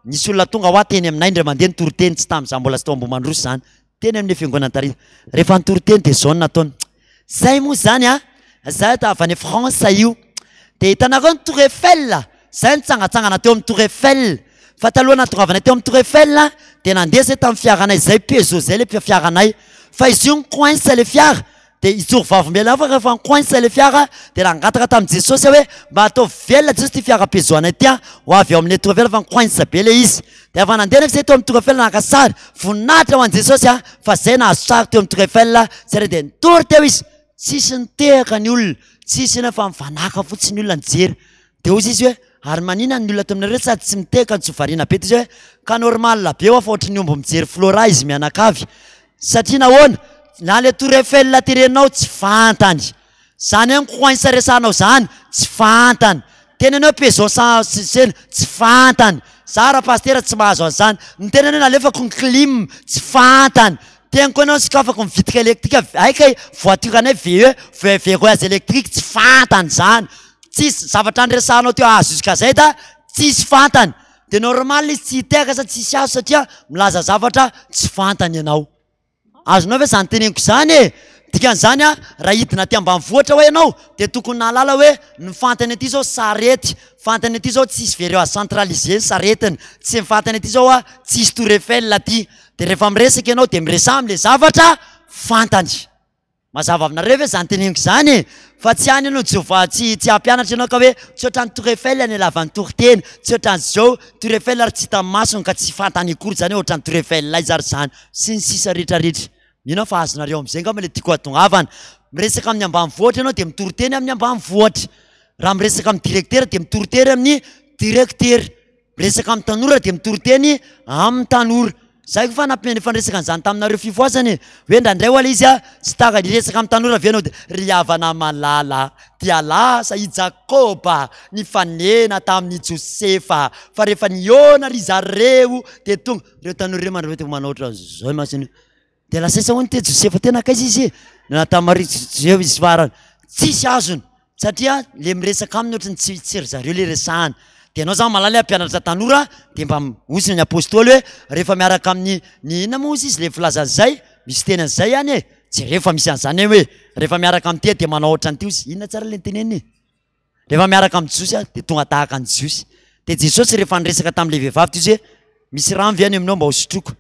nisy olona tonga hoa teny aminay indray mandeha nitory teny, tsy tamin'izaho mbola tsy tao Ambohimandroso zany, teny amin'ilay fiangonana tary. Rehefa nitory teny de zao no nataony. Zay moa zany a, zay avy any France io. De hitanareo ny tour Eiffel? Zay nitsangatsangana teo amin'ny tour Eiffel. Fa taloha nahatongavanay teo amin'ny tour Eiffel de nandeha zay tamin'ny fiaranay zay, Peugeot zay le fiaranay. Fa izy io ni-coince le fiara, de hijoro vavolombelona fa rehefa ni-coince le fiara de nangataka tamin'i Jesosy aho hoe mba ataovy velona Jesosy ty fiara Peugeot anay ty a, ho avy ao amin'ny tour Eiffel fa ni-coince be le izy. Dia efa nandeha nefa zay teo amin'ny tour Eiffel naka sary, voninahitra ho an'i Jesosy a, fa zay nahazo sary teo amin'ny tour Eiffel, satria dia nitory teo izy, tsisy nitehaka ny olona, tsisy inona fa mivanaka fotsiny ny olona nijery. Dia hoy izy hoe, ary maninona ny olona ato aminareo sady tsy mitehaka no tsy variana be? Dia izy hoe, ka normal be hoa fa ohatry ny omby mijery Flora izy mianakavy. Satria nahoana? Na le tour Eiffel terenao tsy fantany. Zany hoe coince resahanao zany, tsy fantany. Teneno hoe Peugeot 106, tsy fantany. Za ra-pasitera tsy mahazo an'izany. Niteny anao hoe nalefako ny clim, tsy fantany. Teniko ianao sokafako ny vitre électrique, hay kay voiture anay VE, verrouillage électrique, tsy fantany zany. Tsisy zavatra niresahanao teo A jusqu'à Z tsisy fantany. De normal izy tsy hitehaka sa tsisy azo satria milaza zavatra tsy fantany ianao. Azonao ve zany teneniko zany e? Dikan'izany a, raha hidina aty ambanivohitra hoa ianao dia tokony nahalala hoe ny fantany aty zao sarety, fantany aty zao tsisy verrouillage centralisé ny saretiny, tsy ny fantany aty zao a tsisy tour Eiffel aty. Dia rehefa miresaka ianao dia miresaha amin'ilay zavatra fantany. Mazava aminareo ve zany teneniko zany e? Fa tsy any ianao Jehovah tsy tsy hampianatra ianao ka hoe tsy ohatran'ny tour Eiffel ny halavan'ny toriteny, tsy ohatran'izao, tour Eiffel ary tsy hitan'ny masony ka tsy fantany akory zany hoe ohatran'ny tour Eiffel aiza ary zany, sy ny sisa rehetra rehetra. Mino aho fa azonareo amin'izay angamba ilay tiako hahatongavana. Miresaka amin'ny ambanivohitra ianao dia mitory teny amin'ny ambanivohitra. Raha miresaka amin'ny direktera dia mitory teny amin'ny direktera. Miresaka amin'ny tanora dia mitory teny amin'ny tanora. Za koa fa nampiana efa niresaka an'izany taminareo fifohazana e! Hoe indraindray ho'a ilay izy a, tsy taka hiresaka amin'ny tanora ve ianao dia, ry havana malala, dia lasa i Jakoba nifanena tamin'i Josefa, fa rehefa nihaona ry zareo dia tonga, ireo tanora ireo mandray dia manao ohatran'izao imasony. Dia lasa aiza hono ity Josefa tena nankaiza izy e? Natao Maria Josefa izy farany. Tsisy azony satria le miresaka aminy ohatry ny tsy tsy ry zareo le resahana. Dia ianao zany mahalala hoe hampianatra tanora dia mba hozy ny apostoly hoe rehefa miaraka amin'ny ny inona moa hozy izy le filaza an'izay? Misy teny an'izay ihany e! Jereo fa misy an'izany hoe rehefa miaraka amin'ity dia manao ohatran'ity hozy. Inona tsara le noteneniny e? Rehefa miaraka amin'ny Jiosy aho dia tonga tahaka ny Jiosy. Dia Jesosy rehefa niresaka tamin'ilay vehivavy dia izy hoe, misy rano ve any aminao mba hosotroiko?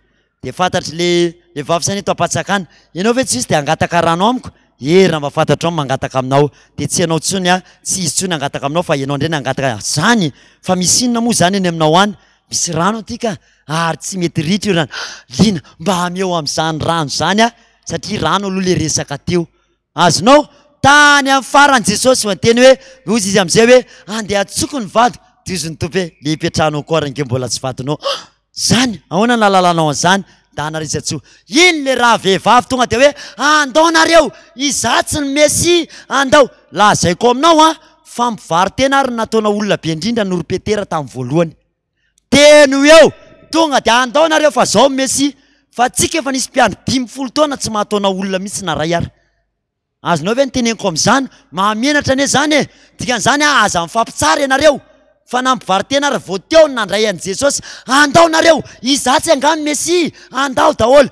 Dia fantatr'ilay vehivavy izany eto am-patsakana, ianao ve Jiosy dia hangataka rano amiko? He, raha mba fantatrao ny mangataka aminao, dia tsy ianao intsony aho, tsy izy intsony hangataka aminao fa ianao indray no hangataka izany. Fa misy inona moa izany any aminao any? Misy rano aty ka, ary tsy mety ritra io rano. Liana, mba ameo amin'izany rano izany aho, satria rano aloha ilay resaka teo. Azonao? Tany amin'ny farany Jesosy vao niteny hoe, hozy izy amin'izay hoe, andeha hatsoko ny vadiko. Dia hozy ny Tompo hoe, le ipetrahanao koa ary ange mbola tsy vadinao. Zany? Ahoana no nahalalanao an'izany? Dana ry Zatsoa. Iny le raha vehivavy tonga dia hoe, andao nareo, izatsy ny Mesia, andao. Lazaiko aminao an, fa mpivaro-tena ary nataona olona be indrindra noho ry Petera tamin'ny voalohany. Teny ho eo, tonga dia andao nareo fa zao Messi, fa tsika efa nisy mpiandry 50 taona tsy mahataona olona mihitsy na ray ary. Azonao ve ny teneniko amin'izany? Mahamenatra anie zany e! Dikan'izany a, aza mifampitsara ianareo fa na mpivaro-tena ary vao teo ny nandray an'i Jesosy, andao nareo, izatsy angaha ny Messi, andao daholo.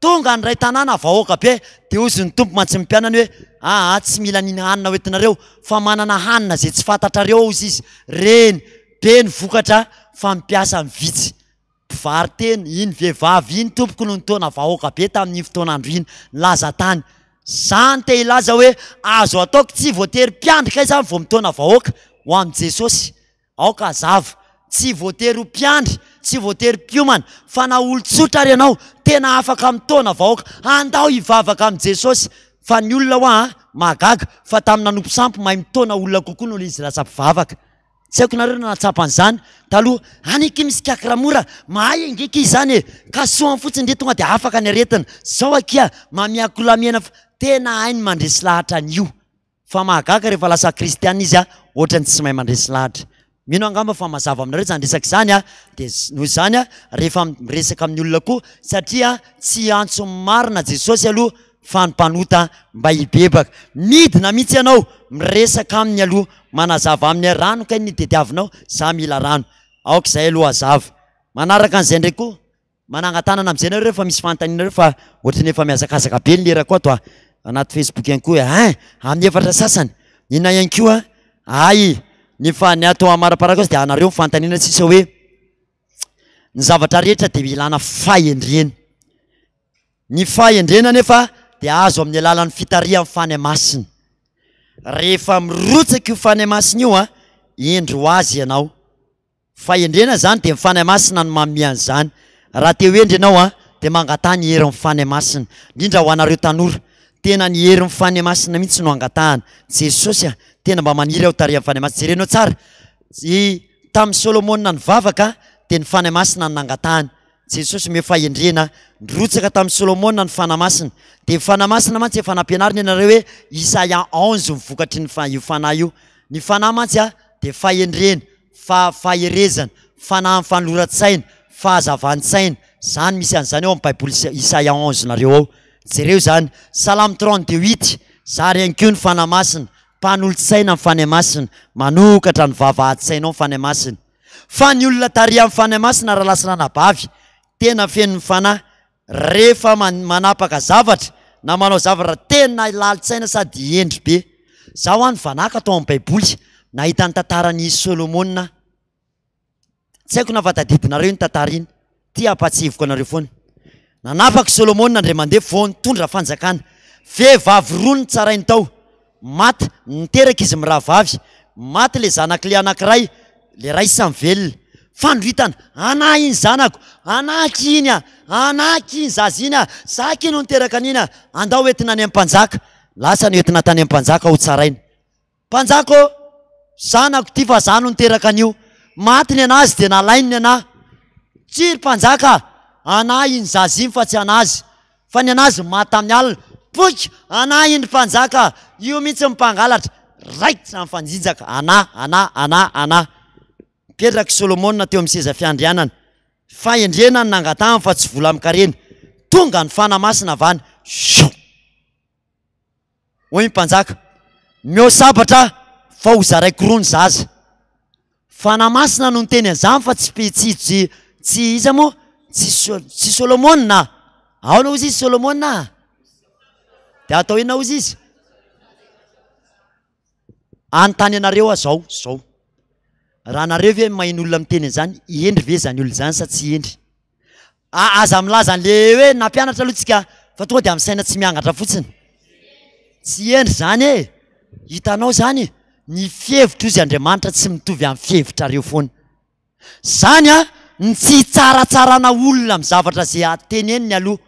Tonga ny ray tanàna vahoaka be, dia hozy ny Tompo mantsy ny mpianany hoe, aa tsy mila ny hanina hoentinareo fa manana hanina izay tsy fantatrareo hozy izy, reny, Be ny vokatra fa ny mpiasa ny vitsy. Mpivaro-tena, iny vehivavy iny tompoko no nitaona vahoaka be tamin'iny fotoan'andro iny, nilaza tany. Zany te hilaza hoe azo ataoko tsy voatery mpiandry kay zany vao mitaona vahoaka ho amin'i Jesosy. Aoka hazava, tsy voatery ho mpiandry, tsy voatery mpiomana, fa na olon-tsotra ary ianao, tena afaka mitaona vahoaka, andao hivavaka amin'i Jesosy. Fa ny olona hoa an, mahagaga, fa tamin'ny nanompo sampy mahay mitaona olona kokoa noho izy lasa mpivavaka. Tsy haiko nareo na nahatsapa an'izany taloha, any akia misy kiaka ramora, mahay ange akia izany e, kasohany fotsiny ndry tonga dia afaka ny aretina, zao akia mamiakolamena fa tena hainy mandresy lahatra an'io, fa mahagaga rehefa lasa kristiana izy a, ohatrany tsy mahay mandresy lahatra. Mino aho angamba fa mazava aminareo izany resaka izany a, dia noho izany a, rehefa miresaka amin'ny olona koa, satria tsy hiantso ny marina Jesosy aloha fa ny mpanota mba hibebaka. Midina mihitsy ianao, miresaka aminy aloha, manazava aminy hoe rano kay ny tediavinao, za mila rano. Aoka izay aloha hazava. Manaraka an'izay indray koa, manangan-tanana amin'izay nareo rehefa misy fanontanianareo fa ohatran'ny efa mihazakazaka be ny lerako ato a. Anaty Facebook ihany koa hoe hein, amin'ny efatra sasany. Inona ihany koa, hay, ny fa ny ato amaraparako azy dia anareo ny fanontaniana sisa hoe ny zavatra rehetra dia ilana fahendrena. Ny fahendrena anefa dia azo amin'ny alalan'ny fitarihan'ny Fanahy Masina. Rehefa mirotsaka io Fanahy Masina io an, hendry ho azy ianao. Fahendrena izany dia ny Fanahy Masina no manome an'izany. Raha te ho hendry ianao an, dia mangataha ny herin'ny Fanahy Masina. Indrindra ho anareo tanora, tena ny herin'ny Fanahy Masina mihitsy no angatahana. Jesosy a, tena mba maniry aho tarihan'ny Fanahy Masina. Jerenao tsara, i tamin'i Solomona nivavaka dia ny Fanahy Masina no nangatahany. Jesosy omeo fahendrena, nirotsaka tamin'i Solomona ny Fanahy Masina, dia ny Fanahy Masina mantsy efa nampianarina ianareo hoe Isaia 11 ny vokatry ny io Fanahy io, ny Fanahy mantsy a dia fahendrena, fa faherezana, fanahy amin'ny fanoloran-tsaina, fahazavan-tsaina, zany misy an'izany ao amin'ny baiboly Isaia 11 nareo ao, jereo izany, Salamo 32 huit, zary ihany koa ny Fanahy Masina, mpanolotsaina ny Fanahy Masina, manokatra ny vavahadin-tsainao ny Fanahy Masina. Fa ny olona tarihan'ny Fanahy Masina rahalahy sy ranabavy, tena feno ny Fanahy, rehefa manapaka zavatra na manao zavatra tena lalin-tsaina sady hendry be. Zaho any vanaka tao amin'ny baiboly nahita ny tantaran'i Solomona aho. Tsy haiko na fa tadidinareo iny tantara iny. Ty hampahatsiahiviko anareo foana. Nanapaka i Solomona indray mandeha vao nitondra fanjakana. Vehivavy roa no tsarainy tao. Maty, niteraka izy mirahavavy. Maty ilay zanak'ilay anankiray, ilay ray samy velona. Fandroritana, anah iny zanako, anah aky iny a, anah aky iny zaza iny a, za aky no niteraka an'iny a, andao entina any amin'ny mpanjaka. Lasa noentina tany amin'ny mpanjaka ho tsaraina. Mpanjaka ô, zanako ity fa za no niteraka an'io. Maty ny an'azy dia nalainy ny anah. Tsia ry mpanjaka a, anah iny zaza iny fa tsy an'azy. Fa ny an'azy maty tamin'ny alina. Poika! Anah iny ry mpanjaka a, io mihitsy ny mpangalatra. Raikitra ny fanjinjaka, anah, anah, anah, anah. Nipetraka i Solomona teo amin'ny seza fiandrianana. Fahendrena no nangatahany fa tsy vola amin-karena. Tonga ny Fanahy Masina avy any. Shoo! Hoy ny mpanjaka, Omeo sabatra aho fa hozaraiko roa ny zaza. Fanahy Masina no niteny an'izany fa tsy tsy tsy tsy iza moa? Tsy tsy Solomona. Aona hozy izy Solomona? Dia atao inona hozy izy? Anontany anareo aho zao, zao. Raha nareo ve maheno olona miteny an'izany, hendry ve izany olona izany sa tsy hendry? A aza milaza an'le hoe nampianatra aloha tsika fa tonga de amin'ny saina tsy miangatra fotsiny. Tsy hendry zany e! Hitanao zany ny fihevitro ozy Andriamanitra tsy mitovy amin'ny fihevitrareo foana. Zany a ny tsy hitsaratsarana olona amin'ny zavatra ze teneniny aloha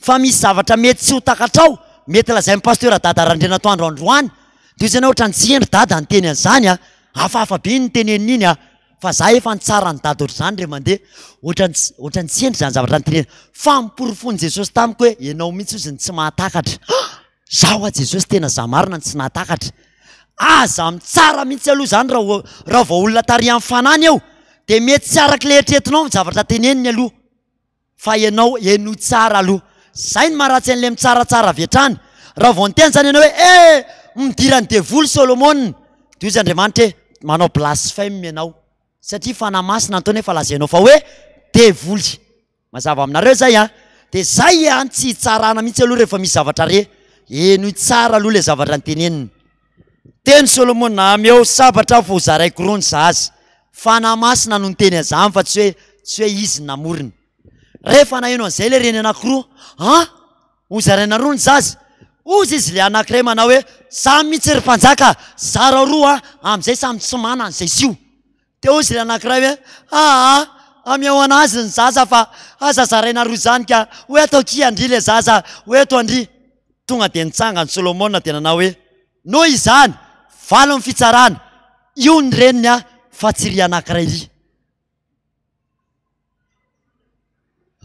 fa misy zavatra mety tsy ho takatrao, mety lazain'i Pasteur Dada Randrianatoandro androany de ozy ianao ohatran'ny tsy hendry Dada niteny an'izany a, hafahafa be iny niteneniny iny a! Fa za efa nitsara an'i dada ohatr'izany re mandeha, ohatran'ny tsy ohatran'ny tsy hendry izany zavatra noteneniny, fa noporofoin'i Jesosy tamiko hoe ianao mihitsy ozy no tsy mahatakatra, za hoa Jesosy tena za marina no tsy nahatakatra, aza mitsara mihitsy aloha izany raha o- raha vao olona tarihan'ny fanahiny eo de mety tsy arak'ilay eritreretinao ny zavatra teneniny aloha. Fa ianao henoy tsara aloha. Zay no maharatsy an'ilay mitsaratsara avy hatrany. Raha vao niteny zany ianao hoe eh! Midiran'ny devoly Solomona. Dia hoy Andriamanitra hoe manao blasphème ianao. Satria fanahy masina ny atao nefa lazainao fa hoe devoly. Mazava aminareo zay an? Dia zay an tsy hitsarana mihitsy aloha rehefa misy zavatra re. Henoy tsara aloha ilay zavatra noteneniny. Teny Solomona, Ameo sabatra aho fa ho zaraiko roa ny zaza. Fanahy Masina no niteny an'izany fa tsy hoe tsy hoe izy no namorona. Rehefa naheno an'izay ilay reny anankiroa, An! Ho zaraina roa ny zaza? Hozy izy ilay anankiray manao hoe, Za mihitsy ry mpanjaka, zarao roa an, amin'izay samy tsy manana izay sio. Dia hozy ilay anankiray hoe, Aa! Ameo an'azy ny zaza fa aza zaraina roa izany ka, ho eto akia ndry ilay zaza, ho eto ndry. Tonga dia nitsangana Solomona dia nanao hoe, Noho izany, valo ny fitsarana, io ny reniny aho fa tsy ry anankiray ry.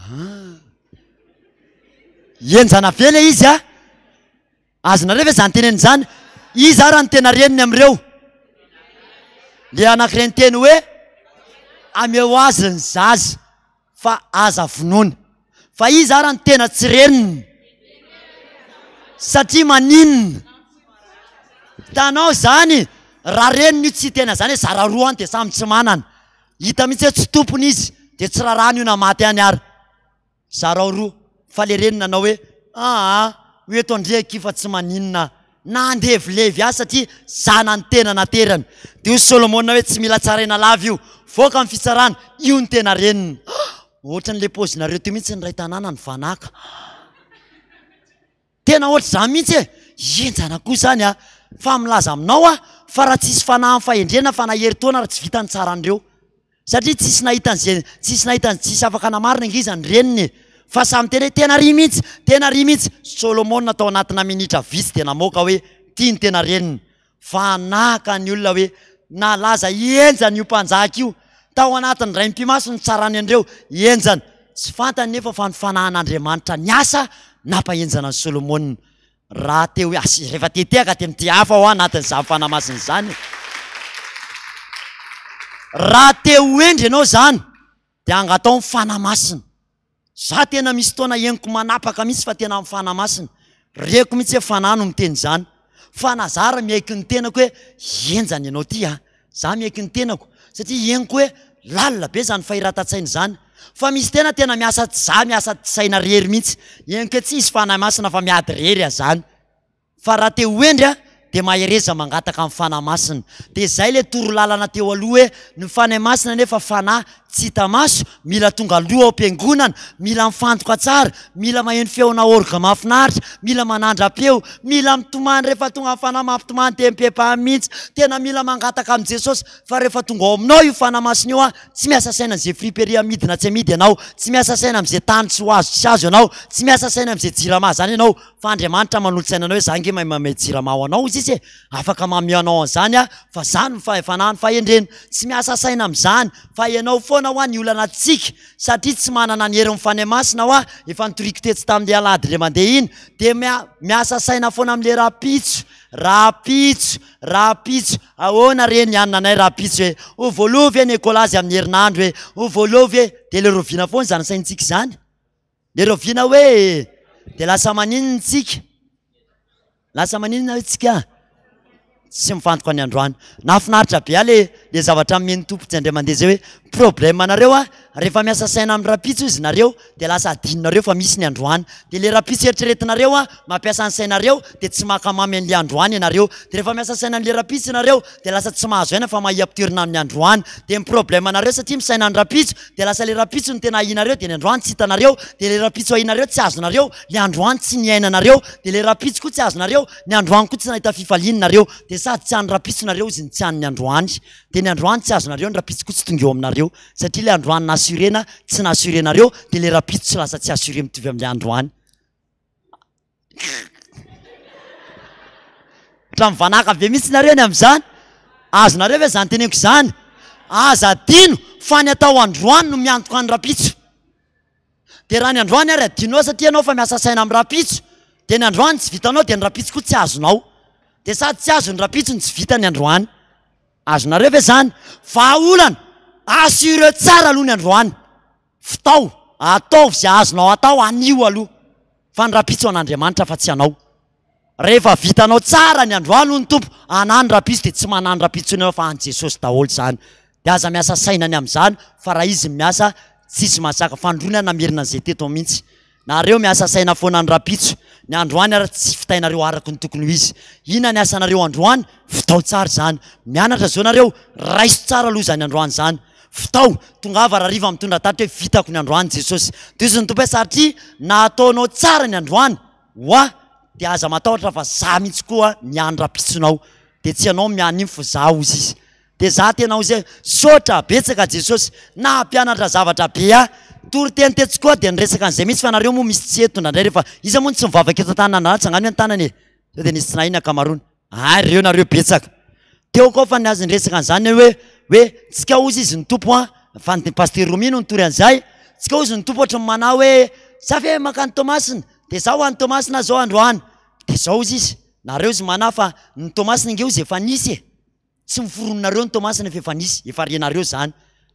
Ah. Henjana be ilay izy a! Azonareo ve izany tenenina izany? Iza ara no tena reniny amin'ireo? Le anankiray niteny hoe ameo azy ny zaza fa aza vonoina. Fa iza ara no tena tsy reniny? Satria maninona? Hitanao izany, raha reniny io tsy tena izany hoe zara roa any dia samy tsy manana. Hita mihitsy hoe tsy tompony izy dia tsy rarahany io na maty any ary. Zarao roa, fa le reny nanao hoe aa ho eto andriaka io fa tsy maninona nandevilevy ahy satria zanany tena naterany. Dia hoy Solomona hoe tsy mila tsaraina lava io, voaka ny fitsarana, io no tena reniny. Ohatran'le paozinareo teo mihitsy ny iray tanàna nivanaka. Tena ohatr'izany mihitsy e! Henjana koa izany a! Fa milaza aminao aho fa raha tsisy fanahy amin'ny fahendrena, fanahy herintaona ary tsy vita ny tsara an'ireo. Satria tsisy nahita an'izay, tsisy nahita ny, tsisy afaka namarina ange izany reniny e! Fa samy tena hoe tena ry mihitsy, tena ry mihitsy! Solomona tao anatina minitra vitsy dia namoaka hoe ity ny tena reniny. Fa naka ny olona hoe nalaza henjana io mpanjaka io. Tao anatin'ny raim-pimaso nitsarany an'ireo, henjana. Tsy fantany nefa fa ny fanahin'Andriamanitra niasa nampahenjana an'i Solomona. Raha te ho, rehefa te hitehaka dia miteha hafa hoa anatin'izany Fanahy Masina izany e. Raha te ho hendry ianao izany dia angatao ny Fanahy Masina. Za tena misy fotoana henoko manapaka mihitsy fa tena amin'ny Fanahy Masina. Reko mihitsy hoe Fanahy no miteny izany. Fa na za ary miaiky ny tenako hoe henjana ianao ty a! Za miaiky ny tenako satria henoko hoe lalina be izany fahiratan-tsaina izany. Fa misy tena tena miasa za miasa saina rery mihitsy. Henoko hoe tsisy Fanahy Masina fa miady rery aho zany. Fa raha te ho hendry dia mahereza mangataka amin'ny Fanahy Masina. Dia izay ilay torolalana teo aloha hoe ny Fanahy Masina anefa Fanahy tsy hita maso, mila tonga aloha ao am-piangonana, mila mifantoka tsara, mila maheno feona orgue mahafinaritra, mila manandra-peo, mila mitomany rehefa tonga ny Fanahy mampitomany dia mipepaha mihitsy, tena mila mangataka amin'i Jesosy fa rehefa tonga ao aminao io Fanahy Masina io tsy miasa saina amin'izay friperie amidy na tsy amidy ianao, tsy miasa saina amin'izay tany tsy ho azo tsy azo ianao, tsy miasa saina amin'izay jirama izany ianao, Fa Andriamanitra manolo-tsaina anao hoe za ange mahay mamehy jirama ho anao hozy izy e! Afaka mamehy anao an'izany aho fa za no fanahy ny fahendrena. Tsy miasa saina amin'izany fa ianao foana hoa ny olana antsika satria tsy manana ny herin'ny Fanahy Masina hoa, efa notoriko tetsy tamin'ilay alahady indray mandeha iny, dia miasa saina foana amin'ilay rahampitso, rahampitso, rahampitso, ahoana re ny hanina anay rahampitso e? Ho voaloha ve ny ekolazy amin'ny herinandro e? Ho voaloha ve? Dia ilay rahoviana foana izany saintsika izany? Le rahoviana hoe de lasa maninona tsika? Lasa maninona hoe tsika? Tsy mifantoka ny androany. Nahafinaritra be ahy le le zavatra nomen'ny Tompo tsy indray mandeha zay hoe problème anareo a, rehefa miasa saina amin'ny rahampitso izy nareo de lasa adinonareo fa misy ny androany. De le rahampitso eritreretinareo a, mampiasa ny sainareo de tsy maka mamy an'le androany ianareo. De rehefa miasa saina amin'le rahampitso ianareo de lasa tsy mahazo aina fa mahia ampidirina amin'ny androany. De ny problème anareo satria misaina ny rahampitso de lasa le rahampitso no tena ahianareo de ny androany tsy hitanareo, de le rahampitso ahianareo tsy azonareo, le androany tsy niainanareo, de le rahampitso koa tsy azonareo, ny androany koa tsy nahita fifaliana nareo, de sady tsy an'ny rahampitso nareo izy no tsy an'ny androany, de ny androany tsy azonareo, ny rahampitso koa tsy tonga eo aminareo, satria le androany n'assurena tsy n'assurenareo, de le rahampitso tsy lasa tsy assuré mitovy amle androany. Ohatran'ny vanaka be mihitsy nareo ny amin'izany. Azonareo ve izany teneniko izany? Aza adino fa ny atao androany no miantoka ny rahampitso. Dia raha ny androany ary adinonao satria ianao efa miasa saina amin'ny rahampitso, dia ny androany tsy vitanao dia ny rahampitso koa tsy azonao. Dia sady tsy azo ny rahampitso no tsy vita ny androany. Azonareo ve izany? Vahaolana, assureo tsara aloha ny androany. Vitao, ataovy izay azonao atao anio aloha, fa ny rahampitso an'Andriamanitra fa tsy anao. Rehefa vitanao tsara ny androany hoy ny Tompo, anà ny rahampitso dia tsy manà ny rahampitso intsony ianao fa an'i Jesosy daholo izany. Dia aza miasa saina ny amin'izany fa raha Izy no miasa tsisy mahazaka. Fandroana namerina an'izay teto mihitsy. Nareo miasa saina foana ny rahampitso, ny androany ary tsy vitainareo araka ny tokony ho izy. Inona ny asanareo androany? Vitao tsara izany. Mianatra zao nareo, raiso tsara aloha izany androany izany. Vitao, tongava rahariva mitondra tatitra hoe vitako ny androany Jesosy. Tohizo ny Tompo hoe satria nataonao tsara ny androany ho ahy dia aza matahotra fa za mihitsy koa miany rahampitsonao. Dia tsy ianao miany iny fa za hozy izy. Dia za tena hozy hoe misaotra betsaka Jesosy nampianatra zavatra be ahy. Toriteny tetsy koa dia niresaka an'izay mihitsy fa nareo moa misy tsy eto indraindray rehefa iza moa no tsy mivavaka eto an-tanana tsangano hoe ny tanana e. Sao dia nisy tsy nahay ny ankamaroany. Ary reo nareo betsaka. Teo koa fa ny azy niresaka an'izany hoe hoe tsika hozy izy ny Tompo an, fa ny Pasteur Romy no nitory an'izay, tsika hozy ny Tompo ohatry ny manahy hoe za ve mankany Toamasina, dia za ho any Toamasina zao androany, dia zao hozy izy, nareo hozy manahy fa ny Toamasina ange hozy efa nisy e. Tsy noforoninareo ny Toamasina fa efa nisy, efa renareo zany.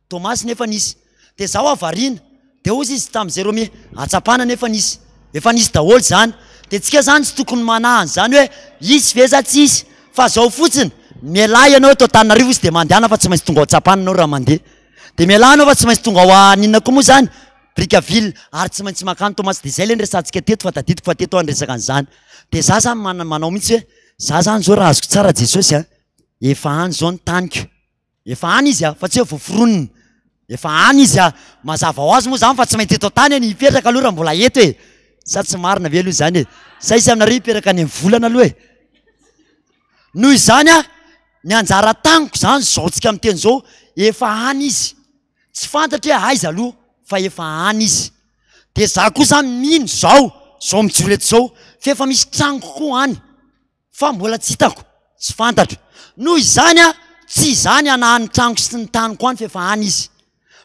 Toamasina efa nisy. Dia zaho aho variana. Dia hozy izy tamin'izay Romy, Atsapana nefa nisy. Efa nisy daholo izany. Dia tsika zany tsy tokony manahy an'izany hoe hisy ve sa tsy hisy. Fa zao fotsiny, mialà ianao eto Antananarivo izy dia mandehana fa tsy maintsy tonga ao Tsapana ianao raha mandeha. Dia mialà ianao fa tsy maintsy tonga ao aninona koa moa izany? Brickaville. Ary tsy maintsy mankany Toamasina. Dia izay ilay niresahantsika teto fa tadidiko fa teto aho niresaka an'izany. Dia za zany manao mihitsy hoe za zany zao raha azoko tsara Jesosy a, efa any zao ny taniko. Efa any izy a, fa tsy hoe voaforonina. Efa any izy a. Mazava ho azy moa zany fa tsy maintsy eto an-tany anie hipetraka aloha raha mbola eto e. Sa tsy marina ve aloha izany e? Sa hisy aminareo hipetraka any amin'ny volana aloha e? Noho izany a, ny anjara taniko zany zao tsika miteny zao, efa any izy. Tsy fantatro hoe aiza aloha fa efa any izy. Dia za koa zany mino zao, zao mijoro eto zao, fa efa misy tranoko koa any. Fa mbola tsy hitako, tsy fantatro. Noho izany aho, tsy izany hanahy ny tranoko sy ny taniko any fa efa any izy.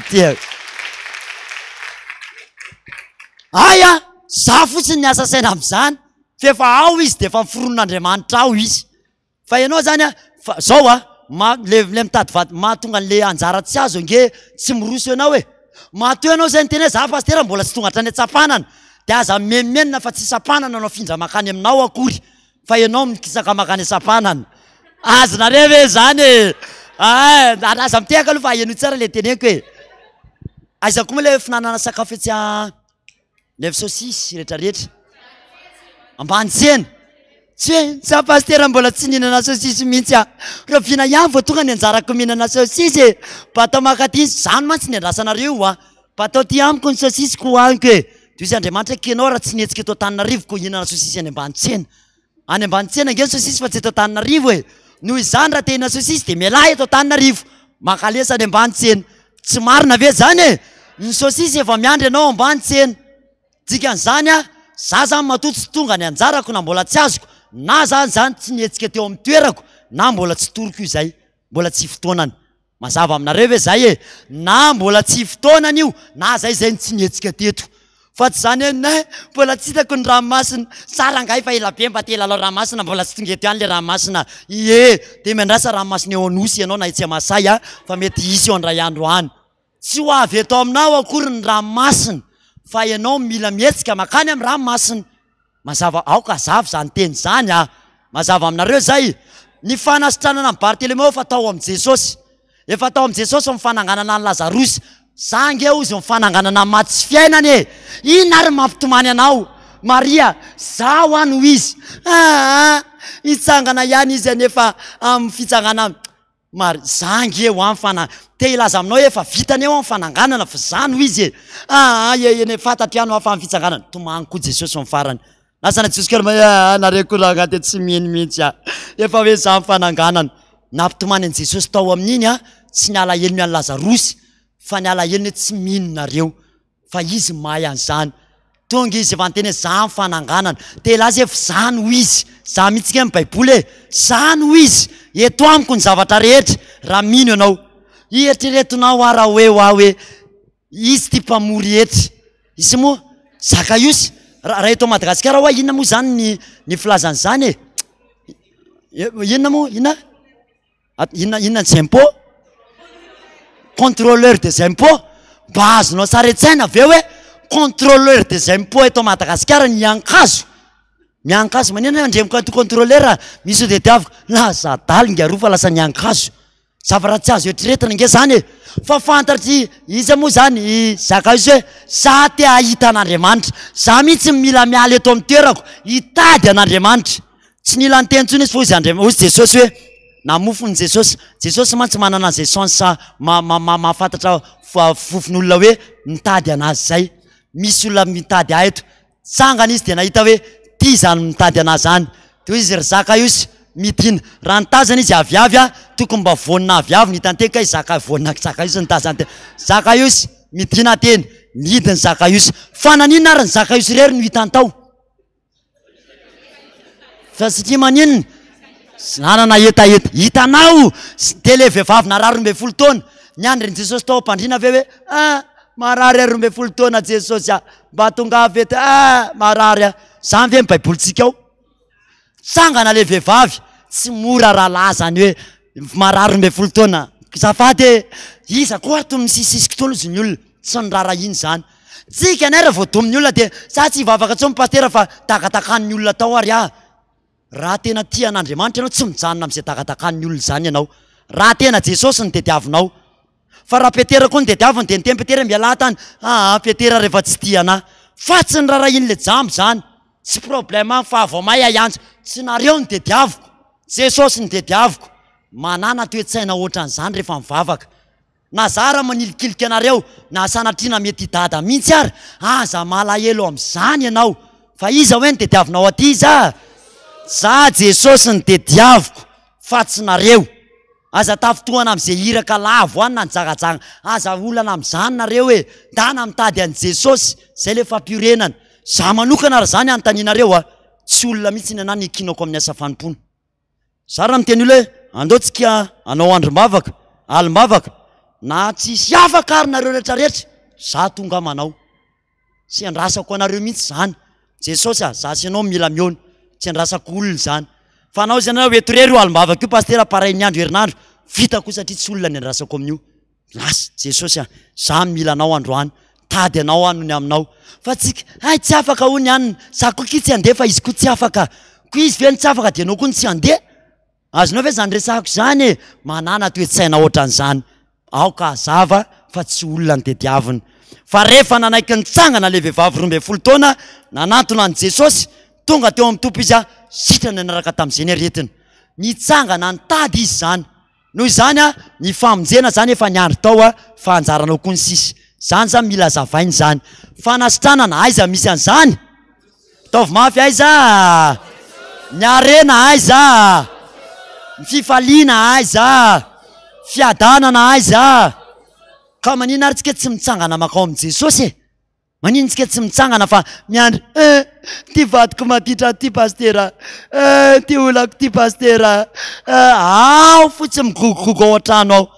mitehaka. Hay a! Za fotsiny niasa saina amin'izany fa efa ao izy dia efa noforonon'Andriamanitra ao izy. Fa ianao zany a, fa zao a, ma- le le mitady vady mahatonga an'le anjara tsy azo ange tsy miroso ianao e. Matoa ianao zay niteny hoe za pasitera mbola tsy tonga hatrany an-tsampanana dia aza mimenomenona fa tsy sampanana no afindra mankany aminao akory fa ianao mikisaka mankany an-tsampanana. Azonareo ve zany e? Ay, aza mitehaka aloha fa henoy tsara le teneniko e. Aiza koa moa le fihinanana sakafo etsy a Lève saucisse rehetra rehetra. Ambany tsena. Tsy hoe za pasitera mbola tsy nihinana saucisse mihitsy aho. Rahoviana ihany vao tonga ny anjarako mihinana saucisse e. Mba atao mankaty, zany mantsy ny andrasanareo io a. Mba atao aty amiko ny saucisse ko hohaniko e. Dia hoy Andriamanitra hoe k'enao raha tsy nihetsika eto Antananarivo ko hihinana saucisse any ambany tsena. Any ambany tsena ange ny saucisse fa tsy eto Antananarivo e. Noho izany raha te hihinana saucisse dia mialà eto Antananarivo. Mankalesa any ambany tsena. Tsy marina ve zany e? Ny saucisse efa miandry anao ambany tsena. Dikan'izany a, za zany matoa tsy tonga ny anjarako na mbola tsy azoko, na za zany tsy nihetsika teo amin'ny toerako, na mbola tsy toriko izay, mbola tsy fotoanany. Mazava aminareo ve zay e? Na mbola tsy fotoanany io, na zay zay no tsy nihetsika teto. Fa tsy zany hoe ne, mbola tsy hitako ny ranomasina. Sa rangahy fa ela be mba te hilalao ranomasina, mbola tsy tonga eto ihany le ranomasina. Ie, dia miandrasa ranomasina eo Anosy ianao na etsy Masay a, fa mety hisy eo indray andro any. Tsy ho avy eto aminao akory ny ranomasina, fa ianao mila mihetsika mankany amin'ny ranomasina. Mazava, aoka hazava izany teny izany a! Mazava aminareo izay? Ny fanasitranana an'i Bartelemeo efa tao amin'i Jesosy. Efa tao amin'i Jesosy ny fananganana an'i Lazarosy. Za ange hozy ny fananganana ny maty sy fiainana e! Inona ary ny mampitomany anao? Maria, za hoa no izy. Aa! Hitsangana ihany izy anefa amin'ny fitsanganana. Mari, za ange hoa ny fana, te hilaza aminao hoe efa vitany eo ny fananganana fa za no izy e! Aa ye eny e, fantatro ihany hoa fa ny fitsanganana, tomany koa Jesosy ny farany. Lasa na Jesosy kely aa nareo koa rangahy de tsy mino mihitsy ah, efa hoe za ny fananganana. Nampitomany an'i Jesosy tao amin'iny ah, tsy ny alahelony an'i Lazarosy fa ny alahelony hoe tsy mino nareo. Fa izy mahay an'izany. Tonga izy efa niteny hoe za ny fananganana. Te hilaza hoe f'za no izy. Za mihitsy nge ny baiboly e. Za no izy. Eto amiko ny zavatra rehetra raha mino ianao. Eritreretinao aho raha hoe ho ahy hoe izy ity mpamory hetra. Izy moa Zakaiosy. Raha eto Madagasikara hoa inona moa izany ny ny filazana izany e? Inona moa inona? Inona inona ny impôt? Contrôleur des impôts? Mba azonao sary an-tsaina ve hoe contrôleur des impôts eto Madagasikara ny miankazo? Miankazo manina andremiko anty contrôleur misy ho tediaviko. Lasa adala ingaroa fa lasa niankazo. Zavatra tsy azo eritreretina ange zany e. Fa fantatr'i iza moa zany i Zakaiosy hoe za te hahita an'Andriamanitra. Za mihitsy mila miala eto amin'ny toerako hitady an'Andriamanitra. Tsy nila niteny intsony izy fa hoy Andriamanitra, hoy Jesosy hoe, namofon'i Jesosy. Jesosy mantsy manana an'izay sens mahafantatra fofon'olona hoe mitady an'azy izay. Misy olona mitady ahy eto. Tsangana izy dia nahita hoe ity izany mitady an'ahy izany. Dia hoy izy, ry Zakaiosy, midina. Raha nitazana izy aviavy, tokony mba vonona aviavy no hitan-teny kay Zaka, vonona Zakaiosy nitazan-tena. Zakaiosy, midina teny. Nidina Zakaiosy. Fa naninona ary ny Zakaiosy irery no hitany tao? Fa satria maninona? Nanana hetaheta. Hitanao, dia ilay vehivavy narary 12 taona, niandry an'i Jesosy tao am-pandriana ve hoe, ah, marary aho 12 taona Jesosy ah, mba tongava eto, ah, marary aho. Izany ve ny Baibolintsika ao? Tsangana ilay vehivavy, tsy mora raha laza ny hoe marary 12 taona. Azafady e, iza koa ary toy misisisika itony ozy ny olona, tsy niraharahiana izany. Tsika anay raha vao domin'ny olona dia za tsy hivavaka intsony pasitera fa takatakan'ny olona tao ary aho. Raha tena tia an'Andriamanitra ianao, tsy mijanona amin'izay dakadakan'ny olona izany ianao. Raha tena Jesosy no tediavinao. Fa raha Petera koa no tediaviny dia niteny Petera mialà tany, aa Petera rehefa tsy tia anah. Fa tsy nirarahian'ilay jamba izany. Tsy problème amiko fa vao may aho hiantso. Tsy nareo no tediaviko. Jesosy no tediaviko. Manàna toe-tsaina ohatran'izany rehefa mivavaka. Na za ara manilikilika anareo na sanatria na mety i dada mihitsy ary, aza malahelo amin'izany ianao. Fa iza hoe no tediavinao aty iza? Za Jesosy no tediaviko fa tsy nareo. Aza tafintohana amin'izay iraka lavo any na nijangajanga. Aza olana amin'izany nareo e! Ndana mitady an'i Jesosy, zay le fampiorenana. Za manokana ary zany anontanianareo a, tsy olona mihitsy ny anah ny iankinako amin'ny asa fanompoana. Za raha miteny olona hoe andao tsika hanao androm-bavaka, alim-bavaka, na tsisy afaka ary nareo retraretra, za tonga manao. Tsy andrasako anareo mihitsy zany. Jesosy a, za sy ianao mila mihaona. Tsy andrasako olona izany. Fa anao izany hoe eto irery io alim-bavaka io pasitera pareil ny andro herinandro, vita koa satria tsy olona ny andrasako amin'io. Lasa, Jesosy a, za mila anao androany, tady anao aho noho ny aminao. Fa tsika, hay tsy afaka hoy ny anona, za koa kia tsy handeha fa izy koa tsy afaka. Koa izy ve no tsy afaka dia ianao koa no tsy handeha? Azonao ve izany resahako izany e? Manàna toe-tsaina ohatran'izany. Aoka hazava fa tsy olona no tediavina. Fa rehefa nanaiky nitsangana ilay vehivavy 12 taona nanantona an'i Jesosy, tonga teo amin'ny Tompo izy, sitrana niaraka tamin'izay ny aretiny. Nitsangana nitady izy izany. Noho izany, ny famonjena izany efa niandry tao fa anjaranao koa ny sisa. Izany izany mila azavaina izany. Fanasitranana, aiza misy an'izany? Ataovy mafy, aiza? Ny harena aiza? Ny fifaliana aiza? Fiadanana aiza? Ka maninona ary tsika tsy mitsangana makao amin'i Jesosy e? Maninona tsika tsy mitsangana fa miandry eh ty vadiko maditra ty pastera eh ty olako ty pastera eh ao fotsiny migogogogo ao an-trano ao.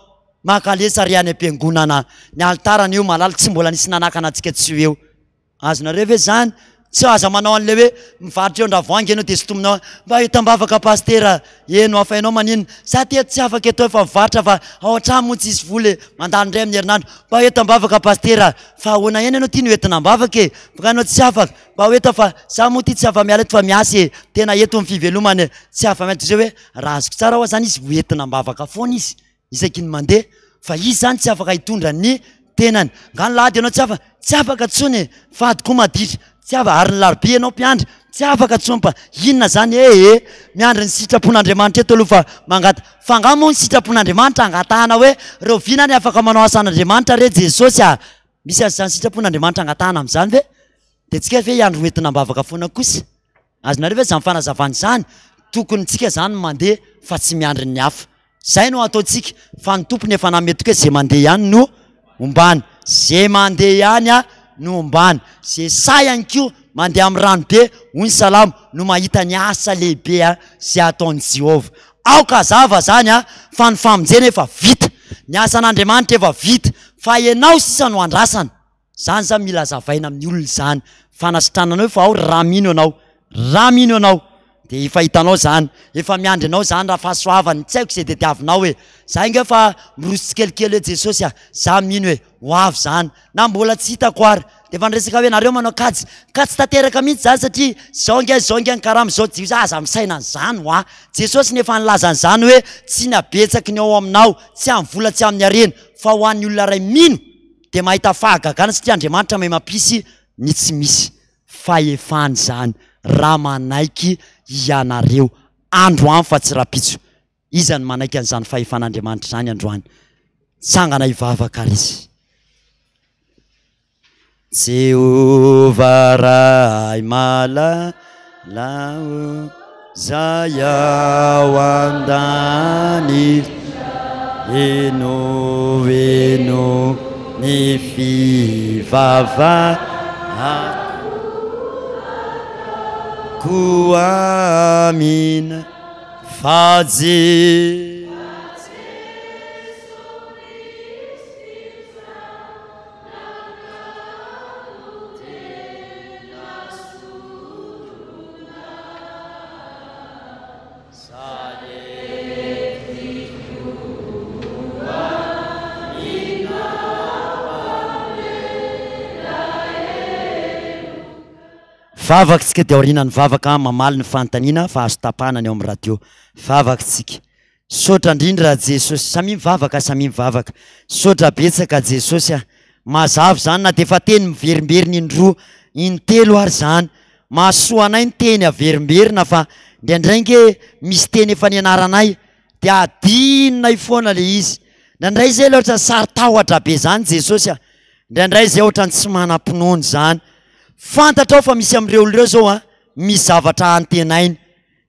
Mankalesa ry any am-piangonana. Ny alitara anie io malala tsy mbola nisy nanakana antsika tsy ho eo. Azonareo ve zany? Tsy aza manao an'ilay hoe mivarotra eo Andravoahangy ianao dia sintominao mba entam-bavaka pasitera eny hafa ianao maninona? Za ty tsy afaka eto efa mivarotra fa ao an-trano moa tsisy vola e, mandany indray amin'ny herinandro. Mba entam-bavaka pasitera fa ahoana ihany ianao ty no entina am-bavaka e? Fa ianao tsy afaka, mba ho eto fa za moa ty tsy afa-miala eto fa miasa e, tena eto ny fivelomana e, tsy afa-miala toy izay hoe raha azoko tsara hoa zany izy ho entina am-bavaka foana izy. isaky ny mandeha fa izy zany tsy afaka hitondra ny tenany nga ny lahady ianao tsy afa tsy afaka tsony e fady koa maditra tsy afa ary ny larobia ianao mpiandry tsy afaka tsony fa inona zany e e miandry ny sitrapon'Andriamanitra eto aloha fa mangata fa nga moa ny sitrapon'Andriamanitra angatahana hoe rahoviana ny afaka manao asan'Andriamanitra re Jesosy a misy az'izany sitrapon'Andriamanitra angatahana amin'izany ve de tsika ve hiandry ho entina am-bavaka foana kosa Azonareo ve izany fanazavana izany? Tokony tsika izany mandeha fa tsy miandry ny hafa. Zay no ataontsika fa ny tompony efa nanome toky hoe ze mandeha ihany no ombany. Ze mandeha ihany no ombany. Ze sahy ihany koa mandeha amin'ny rano be, hoy ny salamo, no mahita ny asa lehibe izay ataon'i Jehovah. Aoka hazava izany fa ny famonjena efa vita. Ny asan'Andriamanitra efa vita. Fa ianao sisa no andrasana. Zany zany mila azavaina amin'ny olona izany fanasitranana io fa ao raha mino ianao raha mino ianao de efa hitanao zany efa miandry anao zany raha fahasoavany tsy haiko izay tediavinao e za inga fa miroso tsikelikely hoe Jesosy a za mino e ho avy zany na mbola tsy hitako ary de efa niresaka hoe nareo manao kajy ka tsy tanteraka mihitsy zany satria zao nge zao nge ny karama zao jiosy aza misaina an'izany hoa Jesosy nefa nilaza an'izany hoe tsy ny habetsaky ny ao aminao tsy amin'ny vola tsy amin'ny harena fa ho an'ny olona iray mino dia mahita fahagagana satria Andriamanitra mahay mampisy ny tsy misy. Fahefana izany raha manaiky ianareo androany fa tsy rahampitso. Iza no manaiky an'izany fahefan'Andriamanitra izany androany? Tsangana hivavaka ary izy. Jehovah Ray malala o, Zay ao an-danitra, heno heno ny fivavahako amina fa Je. Hivavaka isika dia aorianan'ny vavaka mamaly ny fanontaniana fa azo tapahana ny ao amin'ny radio. Hivavaka isika. Misaotra indrindra Jesosy. Samia mivavaka, samia mivavaka. Misaotra betsaka Jesosy a. Mazava izany na dia efa teny miverimberina indroa, intelo ary izany. Mahasoa anay ny teny averimberina fa indraindray nge misy teny efa nianaranay dia adinonay foana le izy. Indraindray zay le ohatran'ny saro-tahotra be zany Jesosy a. Indraindray zay ohatran'ny tsy manam-pinoana izany. Fantatrao fa misy amin'ireo olona ireo zao a, misy zavatra antenainy.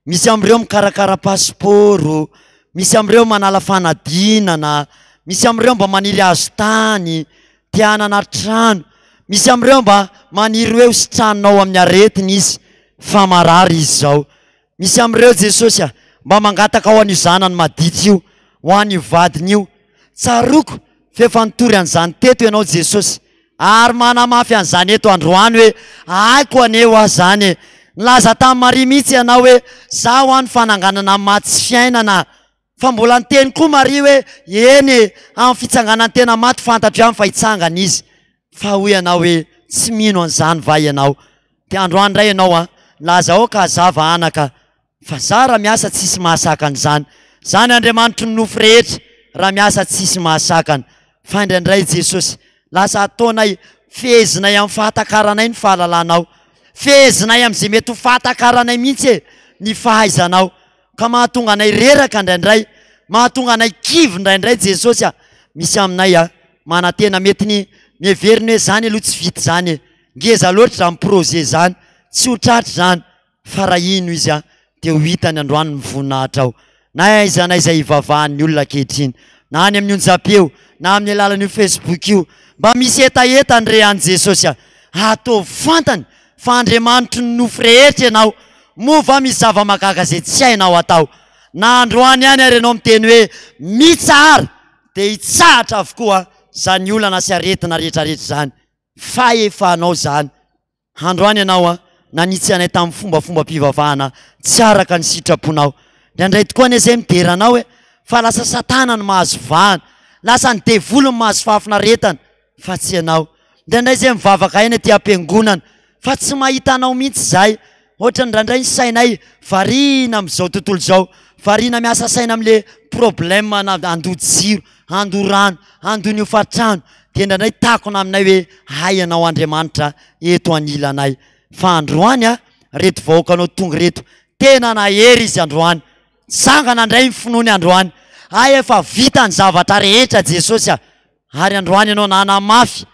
Misy amin'ireo mikarakara pasipaoro, misy amin'ireo manala fanadinana, misy amin'ireo mba maniry hazo tany, te hanana trano, misy amin'ireo mba maniry hoe ho sitraninao amin'ny aretina izy fa marary izy izao. Misy amin'ireo Jesosy a, mba mangataka ho an'io zanany maditra io, ho an'io vadiny io. Tsaroako fa efa nitory an'izany teto ianao Jesosy, ary manamafy an'izany eto androany hoe haiko anie hoa zany e! Nilaza tamin'i Maria mihitsy ianao hoe za hoa ny fananganana ny maty sy fiainana. Fa mbola niteny koa Maria hoe eny e, amin'ny fitsanganan'ny tena maty fantatro ihany fa hitsangana izy. Fa hoy ianao hoe tsy mino an'izany va ianao? Dia androany indray ianao an, nilaza aoka hazava anaka Fa za raha miasa tsisy mahasakana izany. Zany Andriamanitry ny nofo rehetra raha miasa tsisy mahasakana. Fa indraindray Jesosy lasa ataonay fehezinay amin'ny fahatakaranay ny fahalalanao. Fehezinay amin'izay mety ho fahatakaranay mihitsy e ny fahaizanao. Ka mahatonga anay reraka indraindray, mahatonga anay kivy indraindray Jesosy a. Misy aminay a manantena mety ny miheverina hoe zany aloha tsy vita izany e. Ngeza loatra izany projet izany, tsy ho tratra izany. Fa raha hino izy an, dia ho hitany androany ny voninahitrao. Na aiza na aiza hivavahan'ny olona ankehitriny, na any amin'ny onjam-peo, na amin'ny alalan'io Facebook io, mba misy hetaheta ny re an'i Jesosy an. Ataovy fantany fa Andriamanitry ny nofo rehetra ianao. Moa va misy zava-mahagaga izay tsy hainao atao? Na androany ihany ary ianao miteny hoe, Mitsahara! dia hitsahatra avokoa izany olana sy aretina rehetrarehetra izany. Fahefanao izany. Androany ianao an, nanitsy anay tamin'ny fombafombam-pivavahana tsy araka ny sitraponao. Indraindray tokoa anie izay midera anao e, fa lasa satana no mahazo vahana, lasa ny devoly no mahazo fahafinaretana fa tsy ianao. Indraindray izay mivavaka aina aty am-piangonana fa tsy mahita anao mihitsy izahay. Ohatran'ny indraindray ny sainay variana amin'izao tontolo izao, variana miasa saina amin'le problème ana handoa jiro, handoa rano, handoa ny hofantrano, dia indraindray takona aminay hoe hay ianao Andriamanitra eto anilanay. Fa androany a, reto vahoakanao tonga ireto, tena nahery izy androany, nitsangana indray ny finoany androany, hay efa vita ny zavatra rehetra Jesosy a, ary androany ianao nanamafy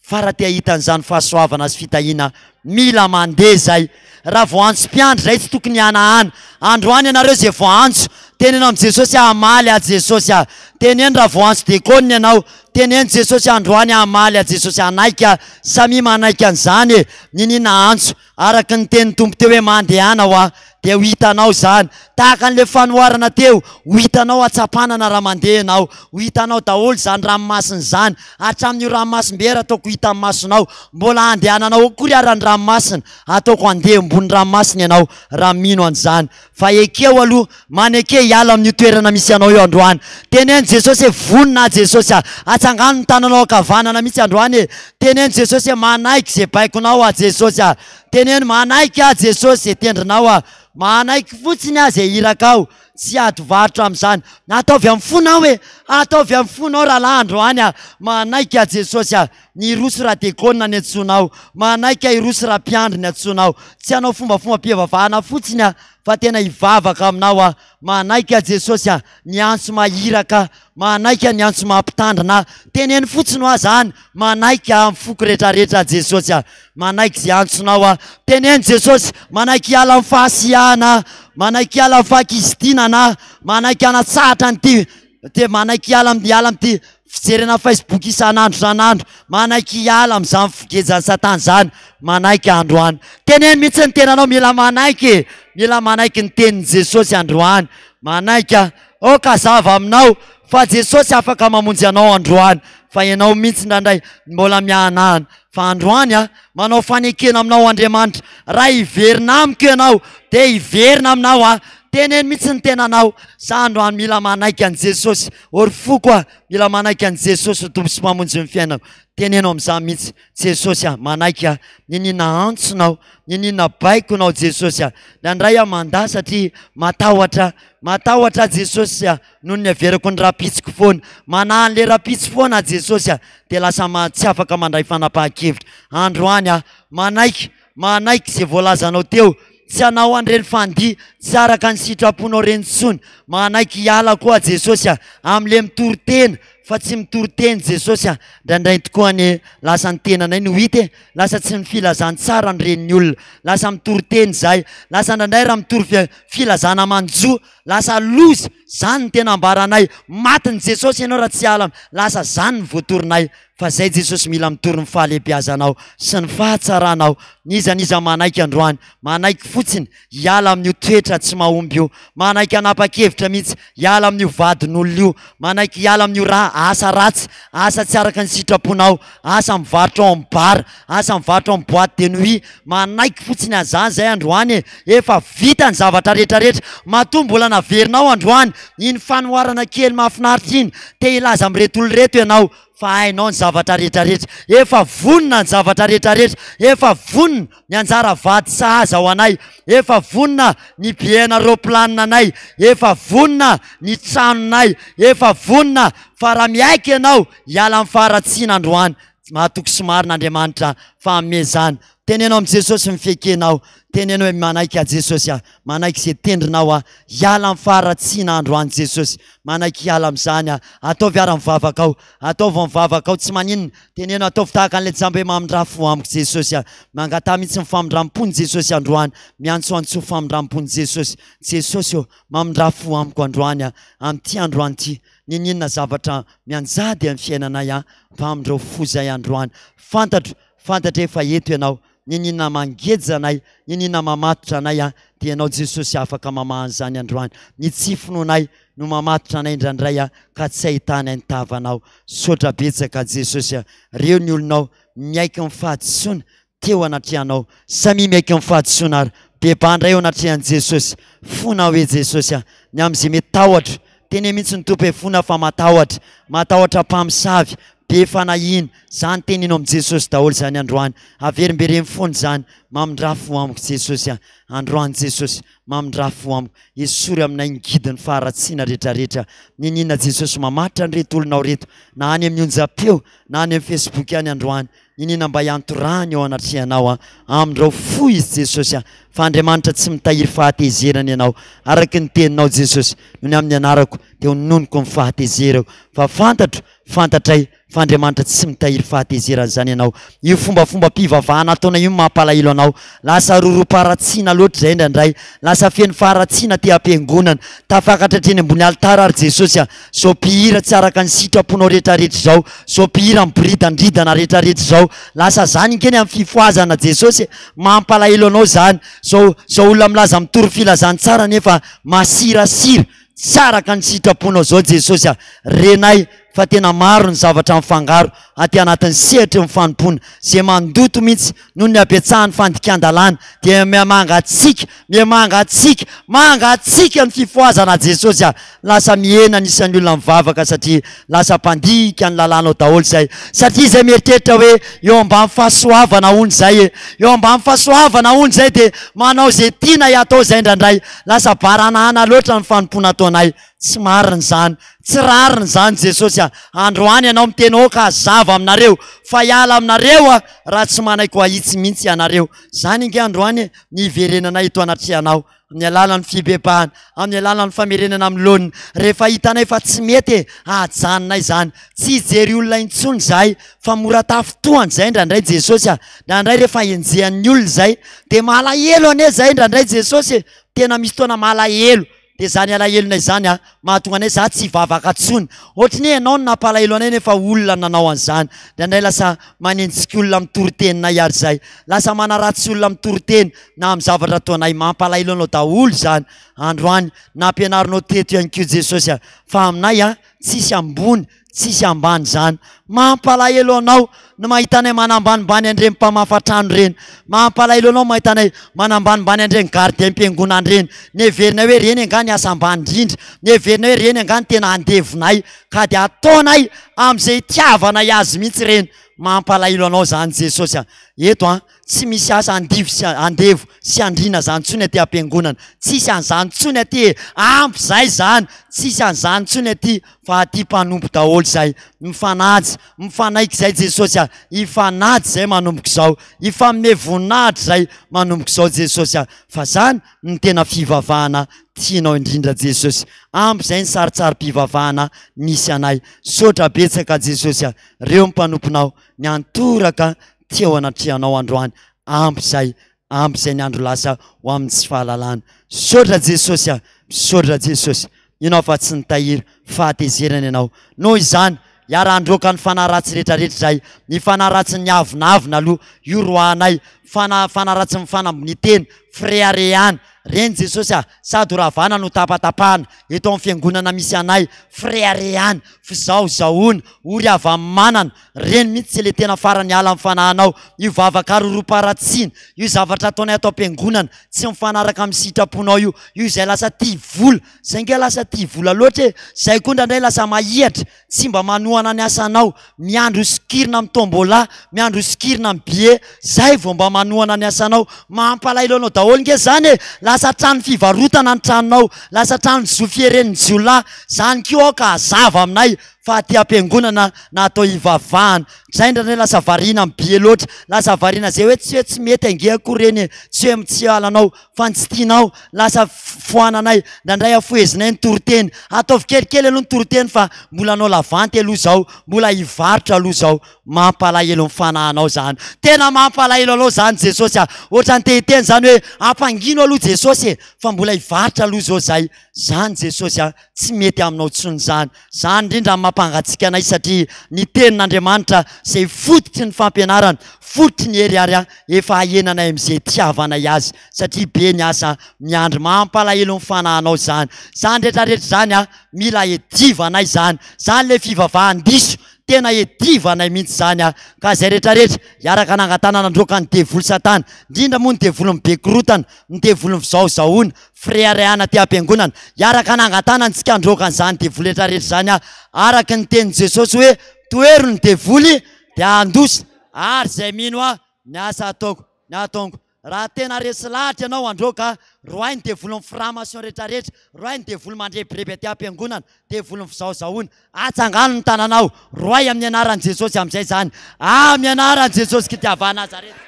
Fa raha te hahita an'izany fahasoavana sy fitahiana mila mandeha izay. Raha voaantso mpiandry izay tsy tokony hihanahana. Androany ianareo izay voaantso, teneno amin'i Jesosy aho hamaly aho Jesosy ah. Teneno raha voaantso dekônina ianao, teneno Jesosy aho androany aho hamaly aho Jesosy hanaiky aho. Samia manaiky an'izany e. Niniana antso. Araka ny tenin'ny Tompo teo hoe mandehana hoa dia ho hitanao izany. Tahaka an'ilay fanoharana teo, ho hitanao hatsapanana raha mandeha ianao. Ho hitanao daholo izany ranomasina izany. Hatramin'io ranomasimbe ary ataoko ho hitan'ny masonao. Mbola handehananao akory ara ny ranomasina. Ataoko handeha ambony ranomasina ianao raha mino an'izany. Fa ekeo aloha, maneke hiala amin'io toerana misy anao io androany. Teneno Jesosy hoe vonona aho Jesosy a! Atsangano ny tananao ankavanana mihitsy androany e! Teneno Jesosy hoe manaiky izay baikonao aho Jesosy a! Teneno manaiky aho Jesosy izay tendrinao aho. Manaiky fotsiny aho izay irakao. Tsy hiady varotra amin'izany. Ataovy amin'ny fonao e! Ataovy amin'ny fonao rahalahy androany a! Manaiky aho Jesosy a! Ny hiroso raha dekôna ny antsoinao, manaiky aho hiroso raha mpiandry ny antsoinao. Tsy hanao fombafombam-pivavahana fotsiny aho fa tena hivavaka aminao aho. Manaiky aho Jesosy a, ny antso maha iraka ahy, manaiky aho ny antso maha mpitandrina ahy. Teneno fotsiny hoa zany, manaiky aho amin'ny foko retraretra Jesosy a, manaiky izay antsonao aho. Teneno Jesosy, manaiky hiala amin'ny fahasiahana aho, manaiky hiala amin'ny fahakizitinana aho, manaiky hanatsahatra an'ity Dia manaiky hiala amin'ny hiala amin'ity fijerena Facebook isan'andro isan'andro, manaiky hiala amin'izany figejan'i Satana izany, manaiky androany. Teneno mihitsy ny tenanao, mila manaiky e! Mila manaiky ny tenin'i Jesosy androany. Manaiky aho. Aoka hazava aminao fa Jesosy afaka mamonjy anao androany, fa ianao mihitsy indraindray mbola miahanahana. Fa androany aho, manao fanekena aminao Andriamanitra, raha hiverina amiko ianao, dia hiverina aminao aho. Teneno mihitsy ny tenanao, za androany mila manaiky an'i Jesosy, ô ry foko a, mila manaiky an'i Jesosy ho Tompo sy Mpamonjy ny fiainako. Teneno amin'izany mihitsy, Jesosy a, manaiky aho, niniana antsonao, niniana baikonao Jesosy a. Indraindray aho mandà satria matahotra, matahotra aho Jesosy a, noho ny averako ny rapitsiko foana, manahy an'ilay rapitso foana aho Jesosy a, dia lasa tsy afaka mandray fanapahan-kevitra. Androany aho manaiky, manaiky izay voalazanao teo, tsy hanao an'ireny fandihy tsy araka ny sitraponao ireny intsony, manaiky hiala koa Jesosy a, amin'ilay mitory tena fa tsy mitory teny Jesosy a, indraindray tokoa anie lasa ny tenanay no hita e, lasa tsy ny filazantsara no ren'ny olona, lasa mitory teny izahay, lasa indraindray raha mitory filazana manjo, lasa loza, zany no tena ambaranay, matin'i Jesosy ianao raha tsy hiala, lasa zany no voatorinay, Fa zay Jesosy mila mitory ny fahalehibiazanao sy ny fahatsaranao. N'iza n'iza manaiky androany, manaiky fotsiny hiala amin'io toetra tsy mahomby io, manaiky hanapa-kevitra mihitsy hiala amin'io vadin'olona io, manaiky hiala amin'io ra asa ratsy, asa tsy araka ny sitraponao, asa mivarotra ao amin'ny bar, asa mivarotra ao amin'ny boite de nuit, manaiky fotsiny an'izany zay androany e! Efa vita ny zavatra rehetra rehetra, matoa mbola naverinao androany iny fanoharana kely mahafinaritra iny, te hilaza amin'ireto olona ireto ianao fa hainao ny zavatra rehetra rehetra, efa vonona ny zavatra rehetra rehetra, efa vonona ny anjara vady sahaza ho anay, efa vonona ny billet-na roaplanina anay, efa vonona ny tranonay, efa vonona fa raha miaiky ianao hiala amin'ny faharatsiana androany, mahatoky sy marina Andriamanitra fa hanome izany. Teneno amin'i Jesosy ny fiekenao, teneno hoe manaiky aho Jesosy a, manaiky izay tendrinao aho, hiala amin'ny faharatsiana androany Jesosy, manaiky hiala amin'izany aho, ataovy ary ny vavakao, ataovy ny vavakao, tsy maninona, teneno ataovy tahaka an'ilay jamba hoe mamindrà fo amiko Jesosy a, mangataha mihitsy ny famindram-pon'i Jesosy androany, miantsoantsoa famindram-pon'i Jesosy, Jesosy ô, mamindrà fo amiko androany a, amin'ity androany ity, niniana zavatra mianjady amin'ny fiainanay aho, mba amindrao fo izay androany, fantatro Fantatra efa eto ianao, niniana mangeja anay, niniana mamatotra anay an, dia ianao Jesosy afaka mamaha an'izany androany. Ny tsy finoanay no mamatotra anay indraindray an, ka tsy ahitanay ny tavanao. Misaotra betsaka Jesosy an, reo ny olonao miaiky ny fahadisoana teo anatrehanao. Samia miaiky ny fahadisoana ary bebaha indray eo anatrehan'i Jesosy. Fona hoe Jesosy an, ny amin'izay mety tahotra, tene mihitsy ny Tompo hoe fona fa matahotra, matahotra mpamosavy, Be fanahiana, zany teneno amin'i Jesosy daholo zany androany, averimbereno foana izany, mamindrà fo amiko Jesosy a, androany Jesosy, mamindrà fo amiko, esory aminay ny ngidin'ny faharatsiana retraretra, niniana Jesosy mamatra an'ireto olonao reto, na any amin'ny onjam-peo, na any amin'ny facebook any androany, niniana mba hiantorahany eo anatrehanao a, amindrao fo izy Jesosy a, fa Andriamanitra tsy mitahiry fahatezerana ianao, araka ny teninao Jesosy, noho ny amin'ny anarako dia hononiko ny fahatezerako, fa fantatro Fantatray fa Andriamanitra tsy mitahiry fahatezerana izany ianao. Io fombafombam-pivavahana ataonay io no mampalahelo anao. Lasa roroam-paharatsiana loatra izay indraindray. Lasa feno faharatsiana aty am-piangonana. Tafakatra hatreny ambony alitara ary Jesosy a! Izao mpihira tsy araka ny sitraponao rehetrarehetra izao. Izao mpihira miboridandridana rehetrarehetra izao. Lasa izany inkeny amin'ny fifohazana Jesosy e! Mampalahelo anao izany. Izao izao olona milaza mitory filazantsara nefa masirasira. Tsy araka ny sitraponao zao Jesosy a! Renay fa tena maro ny zavatra mifangaro aty anatin'ny sehatry ny fanompoana ze mandoto mintsy noho ny habetsahan'ny fandikan-dalàna dia mihamangatsiaka mihamangatsiaka mangatsiaka ny fifohazana Jesosy a! Lasa mihena ny isan'ny olona mivavaka satria lasa mpandika ny lalànao daholo zay satria zay mieritreritra hoe eo ambany fahasoavana hono zay e! Eo ambany fahasoavana hono zay dia manao ze tianay atao zay indraindray Lasa baranahana loatra ny fanompoana ataonay. Tsy marina izany. Tsy rariny izany Jesosy a. Androany ianao miteny aoka hazava aminareo fa hiala aminareo aho raha tsy manaiky ho ahitsy mihitsy ianareo. Izany ange androany e, ny hiverenanay eto anatrehanao amin'ny alalan'ny fibebahana, amin'ny alalan'ny famerenana amin'ny laoniny. Rehefa hitanay fa tsy mety e, ajanonay izany. Tsy hijery olona intsony izahay fa mora tafintohana izay indraindray Jesosy a. Indraindray rehefa enjehan'ny olona izay dia malahelo anie izay indraindray Jesosy e, tena misy fotoana malahelo, dia izany alahelonay izany a, mahatonga anay za tsy hivavaka intsony, ohatry ny hoe ianao no nampalahelo anay nefa olona no nanao an'izany, indraindray lasa manenjika olona amin'ny toriteninay ary izay, lasa manaratsy olona amin'ny toriteny na amin'ny zavatra ataonay, mampalahelo anao daholo izany, androany nampianarinao teto ihany koa Jesosy a, fa aminay a, tsisy ambony. Tsisy ambany izany. Mampalahelo anao ny mahita anay manambanimbany an'ireny mpamafa trano ireny. Mampalahelo anao mahita anay manambanimbany an'ireny gardien-piangonana ireny. Neverinay hoe ireny angaha ny asa ambany indrindra. Neverinay hoe ireny angaha ny tena andevonay. Ka dia ataonay amin'izay itiavanay azy mihitsy ireny. Mampalahelo anao izany Jesosy a! Eto an, tsy misy asa andivo sy andevo sy andriana izany intsony aty am-piangonana. Tsisy an'izany intsony aty e! Ampy izay izany! Tsisy an'izany intsony aty fa aty mpanompo daholo izay. Mifanaja, mifanaiky izay Jesosy a! Hifanaja izay manomboka izao. Hifanome voninahitra izay manomboka izao Jesosy a! Fa izany no tena fivavahana tianao indrindra Jesosy. Ampy izay ny sarintsarim-pivavahana nisy anay. Misaotra betsaka Jesosy a! Reo mpanomponao niantoraka teo anatrehanao androany. Ampy izay, ampy izay ny andro lasa ho amin'ny tsy fahalalana. Misaotra Jesosy a! Misaotra Jesosy. Mino aho fa tsy nitahiry fahatezerana ianao. Noho izany, hiara-handroaka ny fanahy ratsy rehetrarehetra izahay. Ny fanahy ratsin'ny avonavona aloha, io roahanay. Fana, fanahy ratsin'ny fanambonian-tena, fireharehana. Reny Jesosy a! Sady ho ravana no tapatapahana eto amin'ny fiangonana misy anay. Fireharehana, fizahozahoana, ory hava-manana. Reny mihitsy le tena farany hiala amin'ny fanahinao. Io vavaka roroam-paharatsiana, io zavatra ataonay ato am-piangonana, tsy mifanaraka amin'ny sitraponao io. Io izay lasa tia vola, zay nge lasa tia vola loatra e! Zay koa indraindray lasa mahihatra, tsy mba manohana ny asanao, miandry ho sokirina amin'ny tombola, miandry ho sokirina amin'ny billet, zay vao mba manohana ny asanao. Mampalahelo anao daholo nge zany e! Lasa trano fivarotana ny tranonao, lasa trano zo fieren'ny jiolahy. Zany koa aoka hazava aminay fa aty am-piangonana na atao hivavahana. Zay indraindray lasa variana amin'ny billet loatra, lasa variana zay hoe tsy hoe tsy mety ange akory ireny e, tsy hoe tsy halanao fa ny tsy tianao lasa foananay, indraindray afohezinay ny toriteny, ataovy kelikely aloha ny toriteny fa mbola hanao lavanty aloha zao, mbola hivarotra aloha zao, mampalahelo ny fanahinao zany, tena mampalahelo anao zany Jesosy a, ohatran'ny te hiteny zany hoe ampangino aloha Jesosy e, fa mbola hivarotra aloha zao zay, zany Jesosy a, tsy mety aminao intsony zany, zany indrindra no mampangatsiaka anay satria ny tenin'Andriamanitra izay fototry ny fampianarana, fototry ny hery ary efa ahenanay amin'izay itiavanay azy satria be ny asa miandry mampalahelo ny fanahinao izany, izany rehetra rehetra izany a mila edivanay izany, izany ilay fivavahan-diso tena edivanay mihitsy izany a, ka izay rehetra rehetra hiaraka hanangan-tanana handroaka ny devoly satana, indrindra moa ny devolin'ny be korotana, ny devolin'ny fizahozahoana, fireharehana aty am-piangonana, hiaraka hanangan-tanana isika handroaka an'izany devoly rehetra rehetra izany a, araka ny tenin'i Jesosy hoe tohero ny devoly dia handositra, ary izay mino ahy ny asa ataoko, ny ataonko. Raha tena resy lahatra ianao handroaka, roahy ny devolin'ny franc-maçon rehetra rehetra, roahy ny devoly mandrebireby aty am-piangonana, devolin'ny fizahozahoana, atsangano ny tananao, roahy amin'ny anaran'i Jesosy amin'izay izany, amin'ny anaran'i Jesosy Kitiavana Nazareta.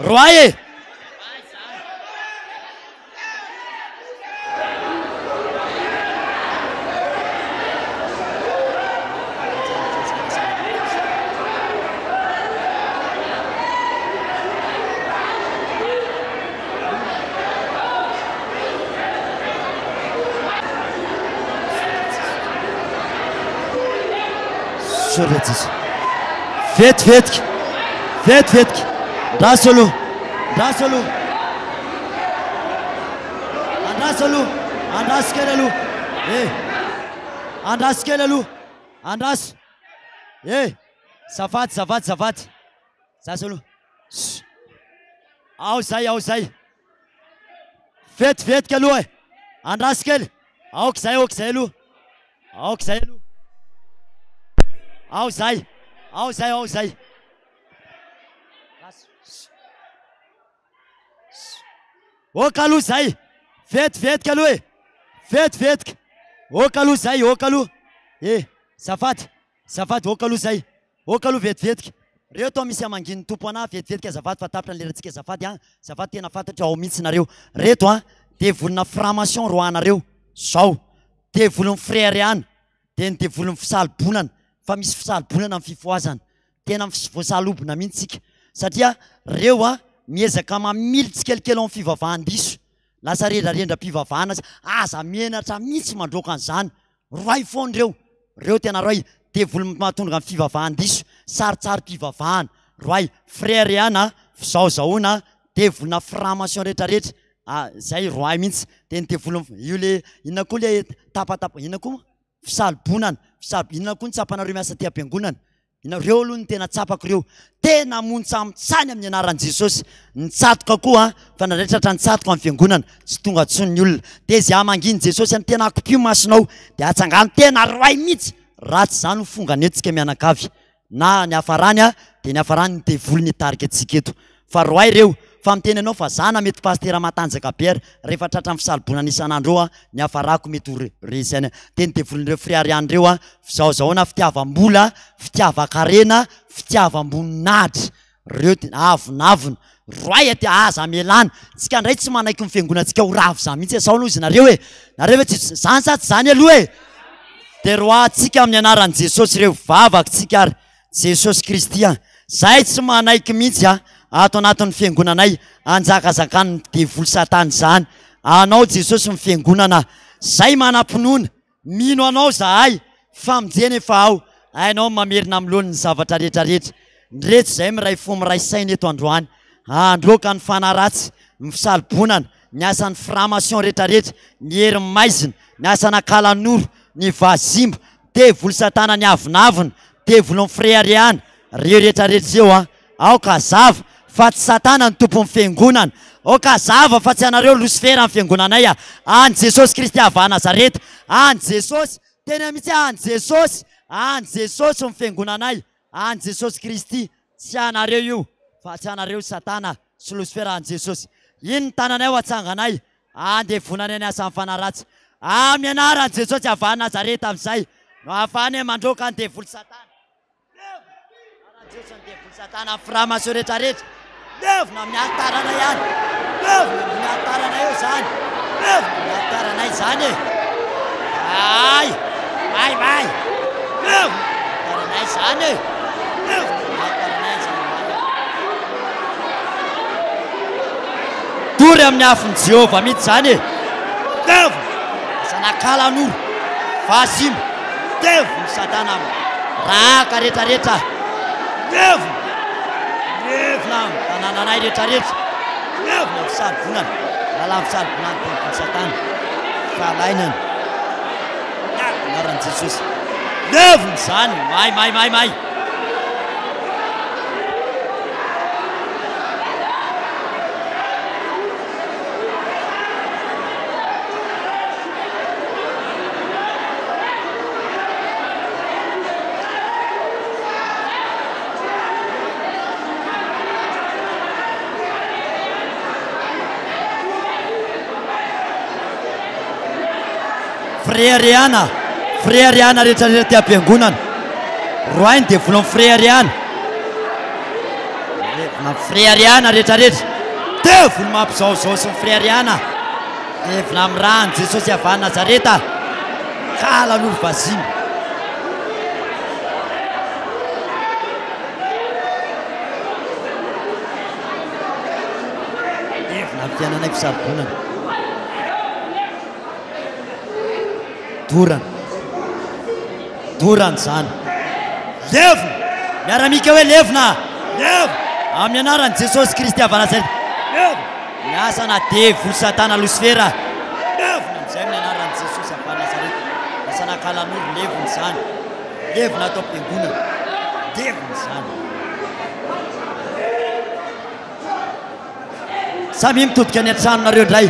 Roahy e! Misaotra Jeso. Vetivetika. Vetivetika. Andraso aloha. Andraso aloha. Andraso aloha. Andraso kely aloha. Eh. Andraso kely aloha. Andraso. Eh. Zafady, zafady, zafady. Zaza aloha. Shh. Ao zay, ao zay. Vetivetika aloha e. Andraso kely. Aoka izay, aoka izay aloha. Aoka izay aloha. Ao izay. Ao izay, ao izay. Oka aloha izay. Vetivetika aloha e. Vetivetika. Oka aloha izay, oka aloha. E, zafady. Zafady, oka aloha izay. Oka aloha vetivetika. Reo toa misy hamangian'ny Tompo anah vetivetika azafady fa tapitra ny lerantsika azafady an, azafady tena fantatro ao mihitsy nareo. Reto an, devolina franc-maçon roahanareo zao, devolin'ny fireharehana, dia ny devolin'ny fisalobonana, fa misy fisalobonana ny fifohazana, tena voasalobona mihitsy tsika, satria reo an miezaka mamily tsikelikely ao amin'ny fivavahan-diso, lasa rendrarendram-pivavahana, aza menatra mihitsy mandroaka an'izany, Roahy foana ireo, reo tena roahy, devoly mahatonga ny fivavahan-diso, sarintsarim-pivavahana, roahy, fireharehana, fizahozahoana, devolina franc-maçon rehetrarehetra. Ah, zay roahy mihitsy. Dia ny devoly, io le, inona koa le tapatapa, inona koa? Fisalobonana, fisalo, inona koa ny tsapanareo miasa aty am-piangonana? Inona, reo aloha no tena tsapako reo. Tena montsamontsany amin'ny anaran'i Jesosy. Nitsatoka koa an, fa nandray tratra nitsatoka amin'ny fiangonana, tsy tonga intsony ny olona. Dia izay hamangian'i Jesosy any tena akopio masonao, dia atsangano tena roahy mihitsy. Raha tsy izany ho fongana eto tsika mianakavy. Na ny hafarany a, dia ny hafarany ny devoly nitarika antsika eto. Fa roahy ireo, fa miteny anao fa za na mety pasitera matanjaka be ary rehefa tratran'ny fisalobonana isan'andro eo a, ny hafarako mety ho resy ihany. Dia ny devolin'ireo friariana ireo a, fizahozahoana, fitiavam-bola, fitiavan-karena, fitiavam-boninahitra. Reo tena avonavona. Roahy aty, aza amelana. Tsika indray tsy manaiky ny fiangonantsika ho rava izany mihitsy e. Sao aloha izy nareo e. Nareo ve tsy izany sa tsy izany aloha e? Dia roahantsika amin'ny anaran'i Jesosy ireo vavakitsika ary Jesosy Kristy a. Zahay tsy manaiky mihitsy a, ato anatin'ny fiangonanay anjakazakan'ny devoly satana izany. Anao Jesosy ny fiangonana. Zay manam-pinoana. Mino anao zahay, famonjena efa ao, hainao ny mamerina amin'ny laoniny ny zavatra rehetra rehetra. Ndreto izay miray fo miray saina eto androany, handroaka ny fanahy ratsy, ny fisalobonana, ny asan'ny franc-maçon rehetra rehetra, ny herin'ny maizina, ny asan'akalanoro, ny vazimba, devoly satana ny avonavona, devolin'ny fireharehana, reo rehetra rehetra ireo an. Aoka hazava fa tsy Satana no tompon'ny fiangonana. Aoka hazava fa tsy anareo Losifera ny fiangonanay a. An'i Jesosy Kristy avy Nazareta. An'i Jesosy. Tena mihitsy an'i Jesosy. An'i Jesosy ny fiangonanay. An'i Jesosy Kristy. Tsy anareo io fa tsy anareo Satana sy Losifera an'i Jesosy. Iny ny tananay ho atsanganay. Andevonanay ny asan'ny fanahy ratsy. Amin'ny anaran'i Jesosy avy Nazareta amin'izay no ahafahanay mandroaka ny devoly Satana. Levona! Aranjeso ny devoly satana amin'ny franc-maçon rehetra rehetra. Levona amin'ny alitaranay ihany. Levona amin'ny alitaranay eo izany. Levona amin'ny alitaranay izany e. Ay! May may! Levona amin'ny alitaranay izany e. Levona amin'ny alitaranay izany. Dory amin'ny afon'i Jehovah mihitsy izany e. Levona! Zanakalanoro. Fahasimo. Levona satana rahaka retraretra levona levona tanànanay retraretra levona fisalobonana lalan'ny fisalobonana devoly satana fahalainana anaran'i Jesosy levona izany may may may may Fireharehana, fireharehana rehetra rehetra aty am-piangonana. Roahy ny devoly amin'ny fireharehana. Levona fireharehana rehetra rehetra. Devoly mampizaozao sy ny fireharehana. Levona amin'ny ràn'i Jesosy avy any Nazareta. Kala aloha ry vazimba. Levona amin'ny fiainanay fisarobonana. Dorana. Dorana izany. Levona! Miaramika hoe levona! Levona! Amin'ny anaran'i Jesosy Kristy avy Nazareta. Levona! Ny asana devoly satana losifera. Levona amin'izay amin'ny anaran'i Jesosy avy Nazareta. Asana kalanoro levona izany. Levona ato am-piangonana. Levona izany. Samia mitodika any an-tranonareo indray.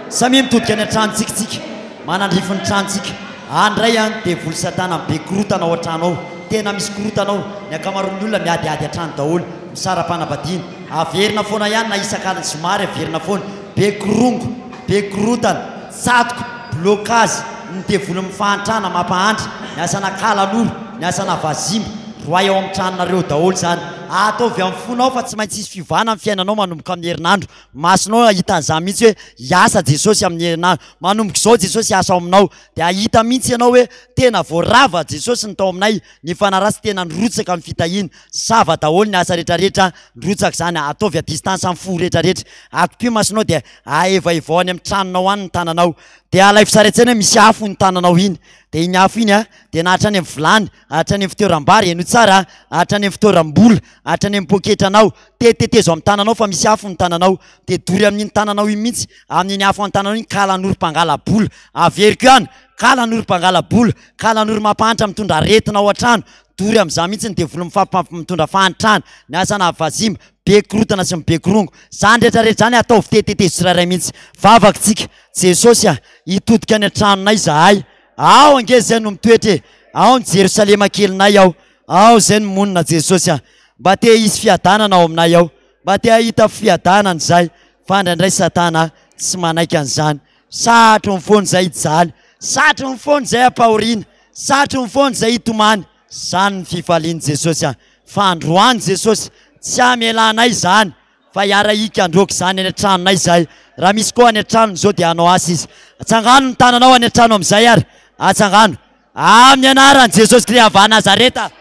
Samia mitodika any an-tranontsika tsika. Manandrify ny tranontsika. Any indray an, devoly satana be korotana ao an-trano ao. Tena misy korotana ao. Ny ankamaroan'ny olona miadiady an-trano daholo. Misara-panambadiana. Averina foana ihany na isak'alina zoma ary averina foana. Be korongo. Be korotana. Tsatoka. Blocage. Ny devolin'ny fahantrana mampahantra. Ny asana kalanoro. Ny asana vazimba. Roahy ao amin'ny tranonareo daholo izany. Ataovy amin'ny fonao fa tsy maintsy hisy fiovana amin'ny fiainanao manomboka amin'ny herinandro. Masonao hahita an'izany mihitsy hoe hiasa Jesosy amin'ny herinandro. Manomboka izao Jesosy hiasa ao aminao. Dia hahita mihitsy ianao hoe tena voarava Jesosy ny tao aminay, ny fanahy ratsy tena nirotsaka ny fitahiana. Sava daholo ny asa rehetrarehetra nirotsaka izany. Ataovy à distance amin'ny fo rehetrarehetra. Akipio masonao dia ahevaevao any amin'ny tranonao any ny tananao. Dia alaivo sary an-tsaina hoe misy afo iny tananao iny. Dia iny afo iny a, dia na hatrany amin'ny vilany, hatrany amin'ny fitoeram-bary, henoy tsara a, hatrany amin'ny fitoeram-bola, hatrany amin'ny poketranao, tetitetezo amin'ny tananao fa misy afo ny tananao, dia dory amin'iny tananao iny mihitsy, amin'iny afo an-tananao iny kalanoro mpangala-bola. Averiko ihany, kalanoro mpangala-bola, kalanoro mampahantra mitondra aretina ao an-trano, dory amin'izany mihitsy ny devoly mifampi- mitondra fahantrana, ny asana vazimba, be korotana sy ny be korongo. Izany rehetra rehetra izany ataovy tetitetezo tsirairay mihitsy. Vavaka tsika. Jesosy a, hitodika any an-tranonay izahay. Ao ange izay no mitoetra e. Ao ny Jerosalema kelinay ao. Ao izay no monina Jesosy a. Mba te hisy fiadanana ao aminay ao. Mba te hahita fiadanana izahay. Fa indraindray Satana tsy manaiky an'izany. Satrony foana izay hijaly. Satrony foana izay hampahoriana. Satrony foana izay hitomany. Izany ny fifalian'i Jesosy a. Fa androany Jesosy, tsy hamelanay izany. Fa hiara-hika handroaka izany any an-tranonay izahay. Raha misy koa any an-tranony izao dia hanao asa izy. Atsangano ny tananao any an-trano amin'izay ary. Atsangano. Amin'ny anaran'i Jesosy Kristy avy any Nazareta.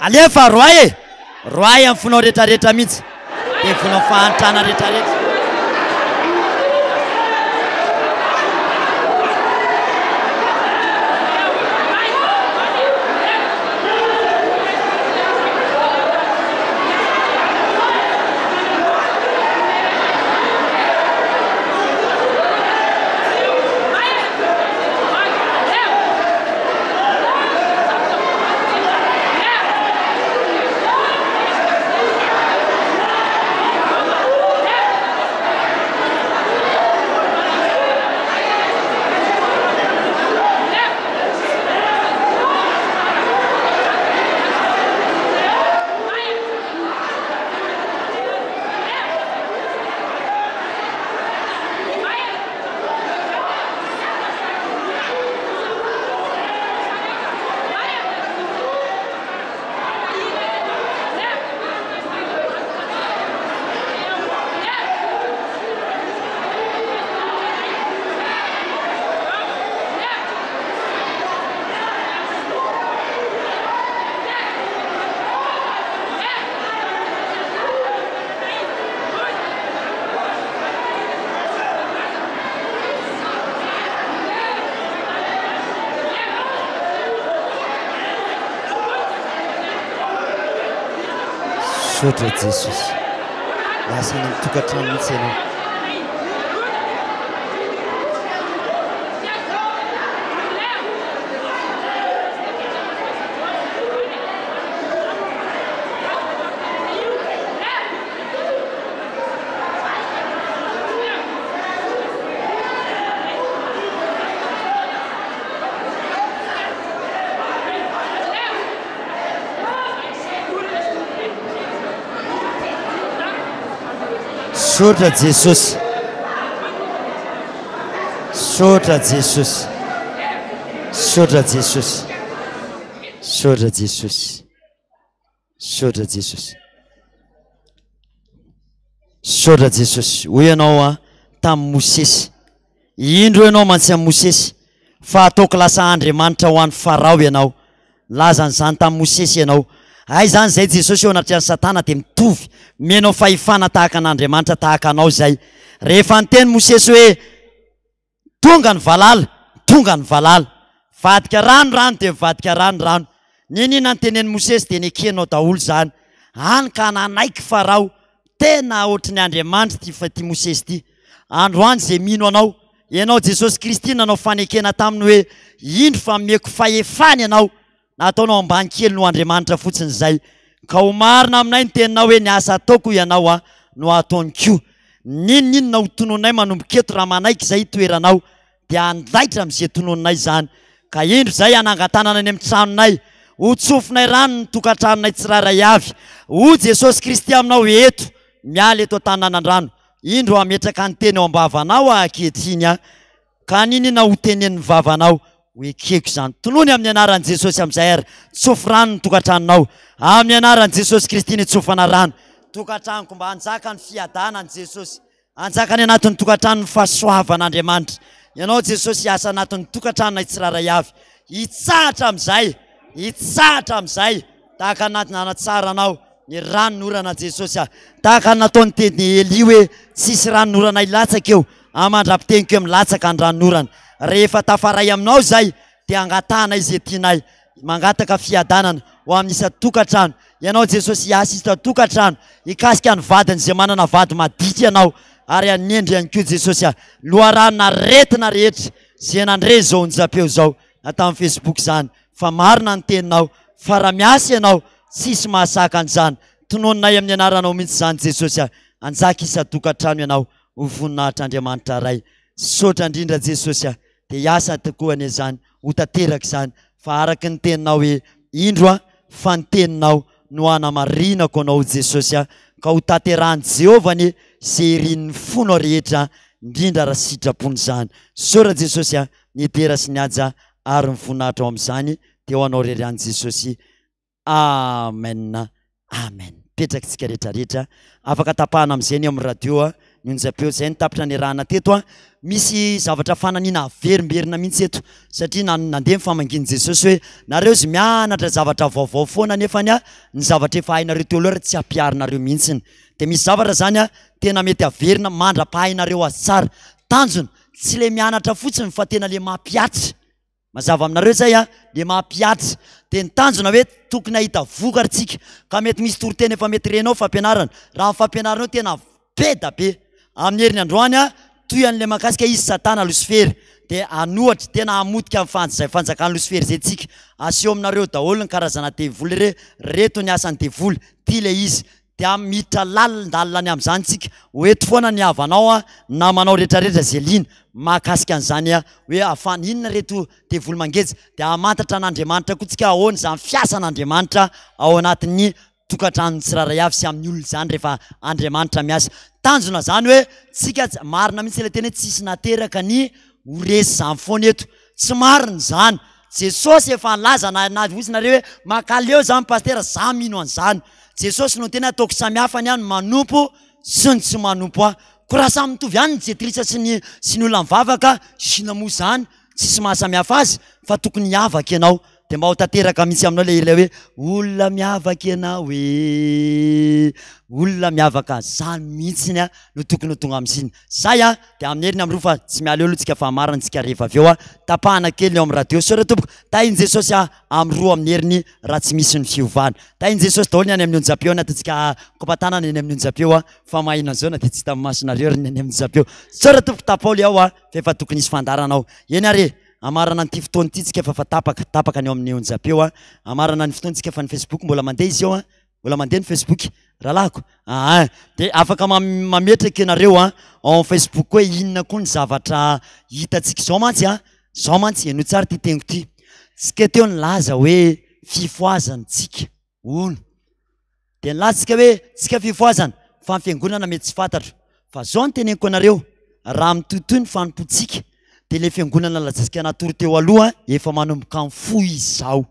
Alefa roahy e! Roahy amin'ny fonao rehetrarehetra mihitsy. Dia fonao fahantrana rehetrarehetra. Misaotra Jesosy. Lasa any amin'ny tokantrano mihitsy ianao. Misaotra Jesosy. Misaotra Jesosy. Misaotra Jesosy. Misaotra Jesosy. Misaotra Jesosy. Misaotra Jesosy. Hoy ianao a tamin'i Mosesy. Indro ianao mantsy amin'i Mosesy fa ataoko lasa Andriamanitra ho an'i Farao ianao. Nilaza an'izany tamin'i Mosesy ianao. Hay izany izay Jesosy eo anatrehan'i Satana dia mitovy. Omenao fahefana tahaka an'Andriamanitra tahaka anao izay. Rehefa niteny Mosesy hoe Tonga ny valala, tonga ny valala. Vadika rano rano dia mivadika rano rano. N'inona notenenin'i Mosesy dia nekenao daholo izany. Hany ka nanaiky Farao. Tena ohatry ny Andriamanitra ity ity Mosesy ity. Androany izay mino anao, ianao Jesosy Kristy nanao fanekena taminy hoe indro fa omeko fahefana ianao na ataonao ambany kely noho Andriamanitra fotsiny izay. Ka ho marina aminay ny teninao hoe ny asa ataoko ianao a no ataony koa. N'inon'inona ho tononinay manomboka eto raha manaiky izay hitoeranao dia handaitra amin'izay tononinay izany. Ka indro izay hanangan-tanana any amin'ny tranonay, ho tsofinay rano ny tokantranonay tsirairay avy. Hoy Jesosy Kristy aminao eto, miala eto an-tanànandrano, indro hametraka ny teny ao am-bavanao aho ankehitriny aho. Ka n'inona ho tenenin'ny vavanao, ho ekeko izany. Tonony amin'ny anaran'i Jesosy amin'izay ary tsofy rano ny tokantranonao. Amin'ny anaran'i Jesosy Kristy ny tsofana rano. Tokantranoko mba hanjaka ny fiadanan'i Jesosy. Hanjaka any anatin'ny tokantrano ny fahasoavan'Andriamanitra. Ianao Jesosy hiasa anatin'ny tokantranonay tsirairay avy. Hitsahatra amin'izay, hitsahatra amin'izay, tahaka ny nanatsaranao. Ny ranonorana Jesosy a! Tahaka ny nataon'ny tenin'i Elia hoe tsisy ranonorana hilatsaka eo amandra-piteniko hoe milatsaka ny ranonorana. Rehefa tafaray aminao izay dia angatahanay izay tianay. Mangataka fiadanana ho amin'ny isan-tokantrano. Ianao Jesosy hiasa isan-tokantrano, hikasika ny vadiny izay manana vady maditra Ianao ary hanendry ihany koa Jesosy a! Loharanon'aretina rehetra izay nandre izao onjam-peo izao na tamin'ny Facebook izany fa marina ny teninao fa raha miasa ianao tsisy mahasaka an'izany tononinay amin'ny anaranao mihitsy izany Jesosy a anjaka isan-tokantrano ianao ho voninahitr'Andriamanitra Ray misaotra indrindra Jesosy a dia hiasa tokoa anie izany ho tanteraka izany fa araka ny teninao hoe indro a fa ny teninao no hanamarinako anao Jesosy a ka ho tanterahan'i Jehovah anie izay irin'ny fonao rehetra indrindra raha sitrapony izany misaotra Jesosy a ny dera sy ny haja ary ny voninahitra ao amin'izany dia ho anao irery ihany Jesosy Amen Amen Petraka tsika rehetra rehetra afaka tapahana amin'izay ny eo amin'ny radio a ny onjam-peo izay ny tapitra niarahana teto a misy zavatra fananiana averimberina mihitsy eto satria na nandeha ny famangian'i Jesosy hoe nareo izy mianatra zavatra vaovao foana nefany a ny zavatra efa hainareo teo aloha ary tsy ampiharinareo mihitsiny dia misy zavatra zany a tena mety averina mandra-pahainareo azy tsara tanjona Tsy le mianatra fotsiny fa tena le mampihatra. Mazava aminareo zay a, le mampihatra. De ny tanjona hoe tokony hahita vokatra tsika. Ka mety misy toriteny efa mety renao fampianarana. Raha ny fampianarana eo tena be da be. Amin'ny heriny androany a, toy an'le mahakasika izy satana losifera. De hanohatra, tena hamotika ny fan- zay fanjakan'i losifera zay tsika. Aseho aminareo daholo ny karazana devoly re, reto ny asan'ny devoly, ty le izy. Dia miditra lalindalina any amin'izany tsika. Ho eto foana ny havanao an, namanao rehetrarehetra izay liana mahakasika an'izany an, hoe ahafahana inona ireto devoly mangeja. Dia hamantatra an'Andriamanitra koa tsika ahoana izany fiasan'Andriamanitra ao anatin'ny tokantranon'ny tsirairay avy sy amin'ny olona izany rehefa Andriamanitra miasa. Tanjona izany hoe tsika, marina mihitsy ilay teny hoe tsisy nateraka ny ho resy izany foana eto. Tsy marina izany. Jesosy efa nilaza na na hozy nareo hoe mankaleo zany pastera za mino an'izany. Jesosy no niteny hoe ataoko samy hafa ny ahy ny manompo sy ny tsy manompo ahy. Ko raha samy mitovy ihany ny jetrisa sy ny sy ny olona mivavaka inona moa zany tsisy maha samy hafa azy fa tokony hiavaka ianao de mba ho tanteraka mihitsy aminao le ilay hoe olona miavaka ianao e olona miavaka zany mihitsiny a no tokony ho tonga amin'iziny. Zay a! Dia amin'ny heriny amin'ny roa fa tsy miala eo aloha tsika fa marina tsika rehefa avy eo a! Tapahana kely ny ao amin'ny radio. Misaotra tompoko. Tahin'i Jesosy a! Amin'ny roa amin'ny heriny raha tsy misy ny fiovana. Tahin'i Jesosy daholo ny any amin'ny onjam-peo na ataontsika kopa-tanana eny amin'ny onjam-peo a! Fa maheno an'izao na dia tsy hita amin'ny masonareo ary ny any amin'ny onjam-peo. Misaotra tompoko tapaho le ao a! Fa efa tokony hisy fandaharana ao. Eny ary e! Hamarana an'ity fotoana ity tsika fa fa tapaka, tapaka ny ao amin'ny onjam-peo a! Hamarana ny fotoana tsika fa ny Facebook mbola mandeha izy eo a! Mbola mandeha ny Facebook rahalahiko aa dia afaka mametraka ianareo a ao amin'ny Facebook hoe inona koa ny zavatra hitantsika izao mantsy a izao mantsy henoy tsara ity teniko ity tsika teo nilaza hoe fifohazana tsika hono dia nilaza tsika hoe tsika fifohazana fa ny fiangonana mety tsy fantatro fa zao ny teneniko anareo raha mitohitohy ny fanompoantsika dia ilay fiangonana lazaintsika natory teo aloha efa manomboka mifoha izy izao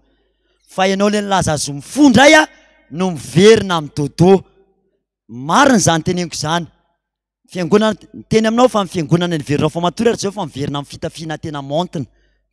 Fa ianao le nilaza azy mifoha ndray a no miverina amin'ny dodo. Marina izany teneniko izany. Fiangonana, miteny aminao fa ny fiangonana niverina fa matory ary zao fa miverina amin'ny fitafiana tena maontina.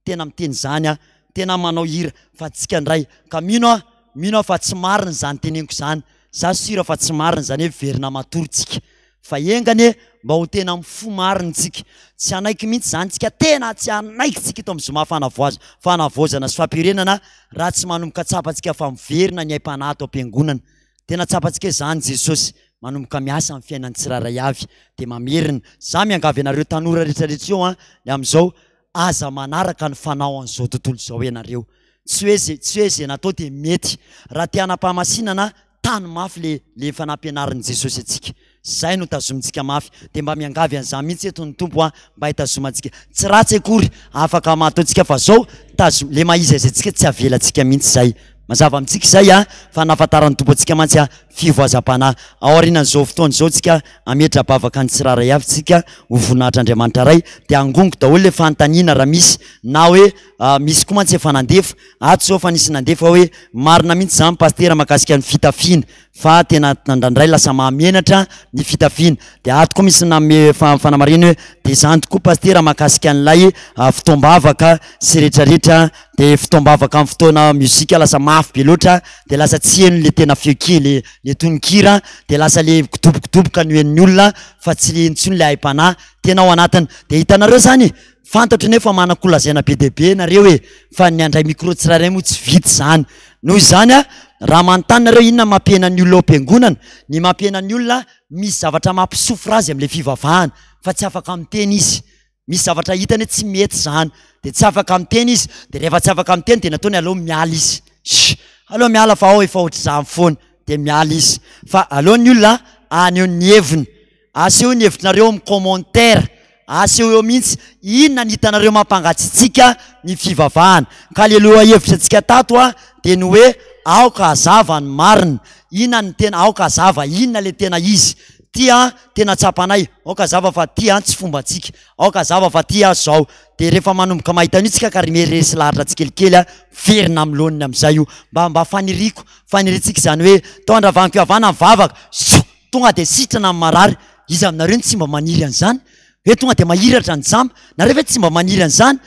Tena miteny izany aho. Tena manao hira fa tsika ndray. Ka mino aho, mino aho fa tsy marina izany teneniko izany. Za sûr fa tsy marina izany hoe miverina matory tsika. Fa enga anie mba ho tena amin'ny fo marina tsika. Tsy hanaiky mihitsy izany tsika, tena tsy hanaiky tsika eto amin'ny zoma fanavoaza, fanavaozana sy fampirenana raha tsy manomboka tsapantsika fa miverina ny aim-panahy ato am-piangonana. Tena tsapantsika hoe izany Jesosy manomboka miasa amin'ny fiainan'ny tsirairay avy dia mamerina. Za miangavy anareo tanora rehetra rehetra eo an, ny amin'izao, aza manaraka ny fanao an'izao tontolo izao ianareo. Tsy hoe ze, tsy hoe ze natao dia mety. Raha te hanam-pahamasinana, tano mafy le le efa nampianarin'i Jesosy antsika. Zay no tazomintsika mafy. Dia mba miangavy an'izany mihitsy eto ny Tompo a, mba hitazomantsika. Tsy ratsy akory, afaka maha ataontsika fa zao, tazo, le maha izy azy antsika tsy avelantsika mihitsy zay. Mazava amintsika izay a, fa nahafantaran'ny Tompo antsika mantsy a, fivoazam-panahy. Aorianan'izao fotoana izao tsika hametra-bavaka ny tsirairay avy tsika ho voninahitr'Andriamanitra Ray, dia angoniko daholo le fanontaniana raha misy na hoe misy koa mantsy efa nandefa, ato zao fa nisy nandefa hoe marina mihitsy zany Pasitera mahakasika ny fitafiana. Fa tena indraindray lasa mahamenatra ny fitafiana. Dia ato koa misy nanome fanamarihana hoe dia izany tokoa Pasitera mahakasika an'ilay fotoam-bavaka sy rehetrarehetra dia fotoam-bavaka amin'ny fotoana mozika lasa mafy be loatra dia lasa tsy heno le tena feo kely le tononkira dia lasa le kidobokidoboka no henon'ny olona fa tsy le intsony le aim-panahy tena ao anatiny. Dia hitanareo izany e! Fantatro nefa manan-ko lazaina be dia be nareo e, fa ny handray micro tsirairay moa tsy vita izany. Noho izany a, raha manontany nareo inona mampihena ny olona ao am-piangonana, ny mampihena ny olona misy zavatra mampisofra azy amin'ilay fivavahana fa tsy afaka miteny izy. Misy zavatra hitany hoe tsy mety izany, dia tsy afaka miteny izy, dia rehefa tsy afaka miteny dia nataony aleo miala izy. Sh! Aleo miala fa ao efa ohatr'izany foana, dia miala izy. Fa aleo ny olona haneho ny heviny. Asehoy ny hevitrareo amin'ny commentaire, asehoy eo mihitsy inona ny hitanareo mampangatsiatsiaka ny fivavahana. Ka le lohahevitra antsika tato a dia ny hoe aoka hazava ny marina, inona ny tena aoka hazava, inona le tena izy, ty a tena tsapanay, aoka hazava fa ty a tsy fombantsika, aoka hazava fa ty a zao. Dia rehefa manomboka mahita an'io tsika ka ry mery resy lahatra tsikelikely a, miverina amin'ny laoniny amin'izay io. Mba mba faniriako, faniriantsika izany hoe tao andravan'ny-pihavana ny vavaka, soa! Tonga dia sitrana ny marary. Iza aminareo no tsy mba maniry an'izany? Hoe tonga dia mahiratra ny jamba. Nareo ve tsy mba maniry an'izany?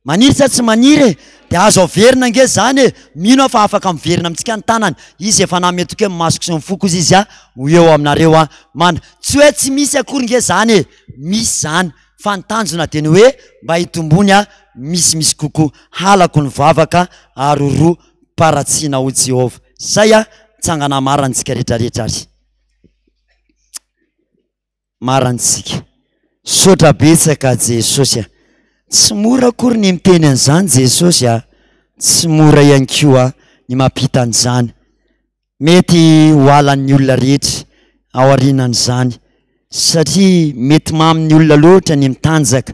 Maniry sa tsy maniry e? Dia azo averina ange izany e! Mino aho fa afaka miverina amintsika ny tanany. Izy efa nanome toky hoe ny masoko sy ny foko hozy izy ho eo aminareo aho. Mana. Tsy hoe tsy misy akory nge izany e! Misy izany. Fa ny tanjona dia ny hoe mba hitombony misimisy kokoa. Halako ny vavaka ary ho roa paratsiana ho Jehovah. Zay a, tsangana marantsika retraretra ary. Marantsika. Sotra betsaka Jesosy a. Tsy mora akory ny miteny an'izany Jesosy a. Tsy mora ihany koa ny mampita an'izany. Mety ho halan'ny olona rehetra ao aorianan'izany satria mety mamin'ny olona loatra ny mitanjaka,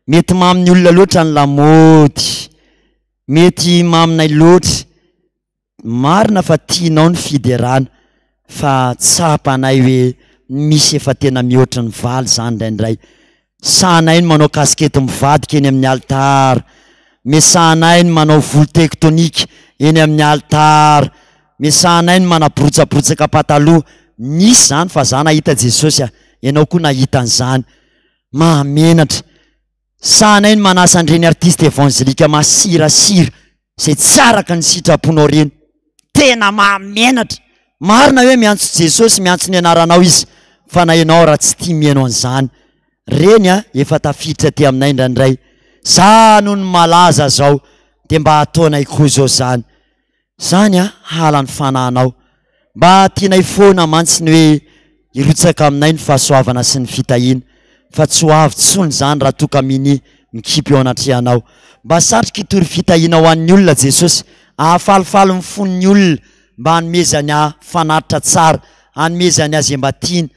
mety mamin'ny olona loatra ny lamaody. Mety maminay loatra. Marina fa tianao ny fiderana fa tsapanay hoe misy efa tena mihoatra ny valy izany indraindray. Sahanay ny manao kasikety mivadika eny amin'ny alitara. Mesahanay ny manao volo tektonika eny amin'ny alitara. Mesahanay ny manaborotsabotsaka pataloha. Nisy izany fa za nahita Jesosy a! Ianao koa nahita an'izany. Mahamenatra. Sahanay ny manasa an'ireny artiste evangelika masirasira izay tsy araka ny sitraponao ireny. Tena mahamenatra. Marina hoe miantso Jesosy, miantso ny anaranao izy, fa na ianao raha tsy tia mihaino an'izany. Reny a, efa tafiditra aty aminay indraindray. Za noho ny malaza zao dia mba ataonay koa zao zany. Zany a, hala ny fanahinao. Mba tianay foana mantsy ny hoe hirotsaka aminay ny fahasoavana sy ny fitahiana, fa tsy ho avy tsony izany raha toa ka minia mikipy eo anatrehanao. Mba satriko hitory fitahiana ho an'ny olona Jesosy, hahafalifaly ny fon'ny olona, mba hanomezany ahy fanatitra tsara, hanomezany ahy izay mba tiany.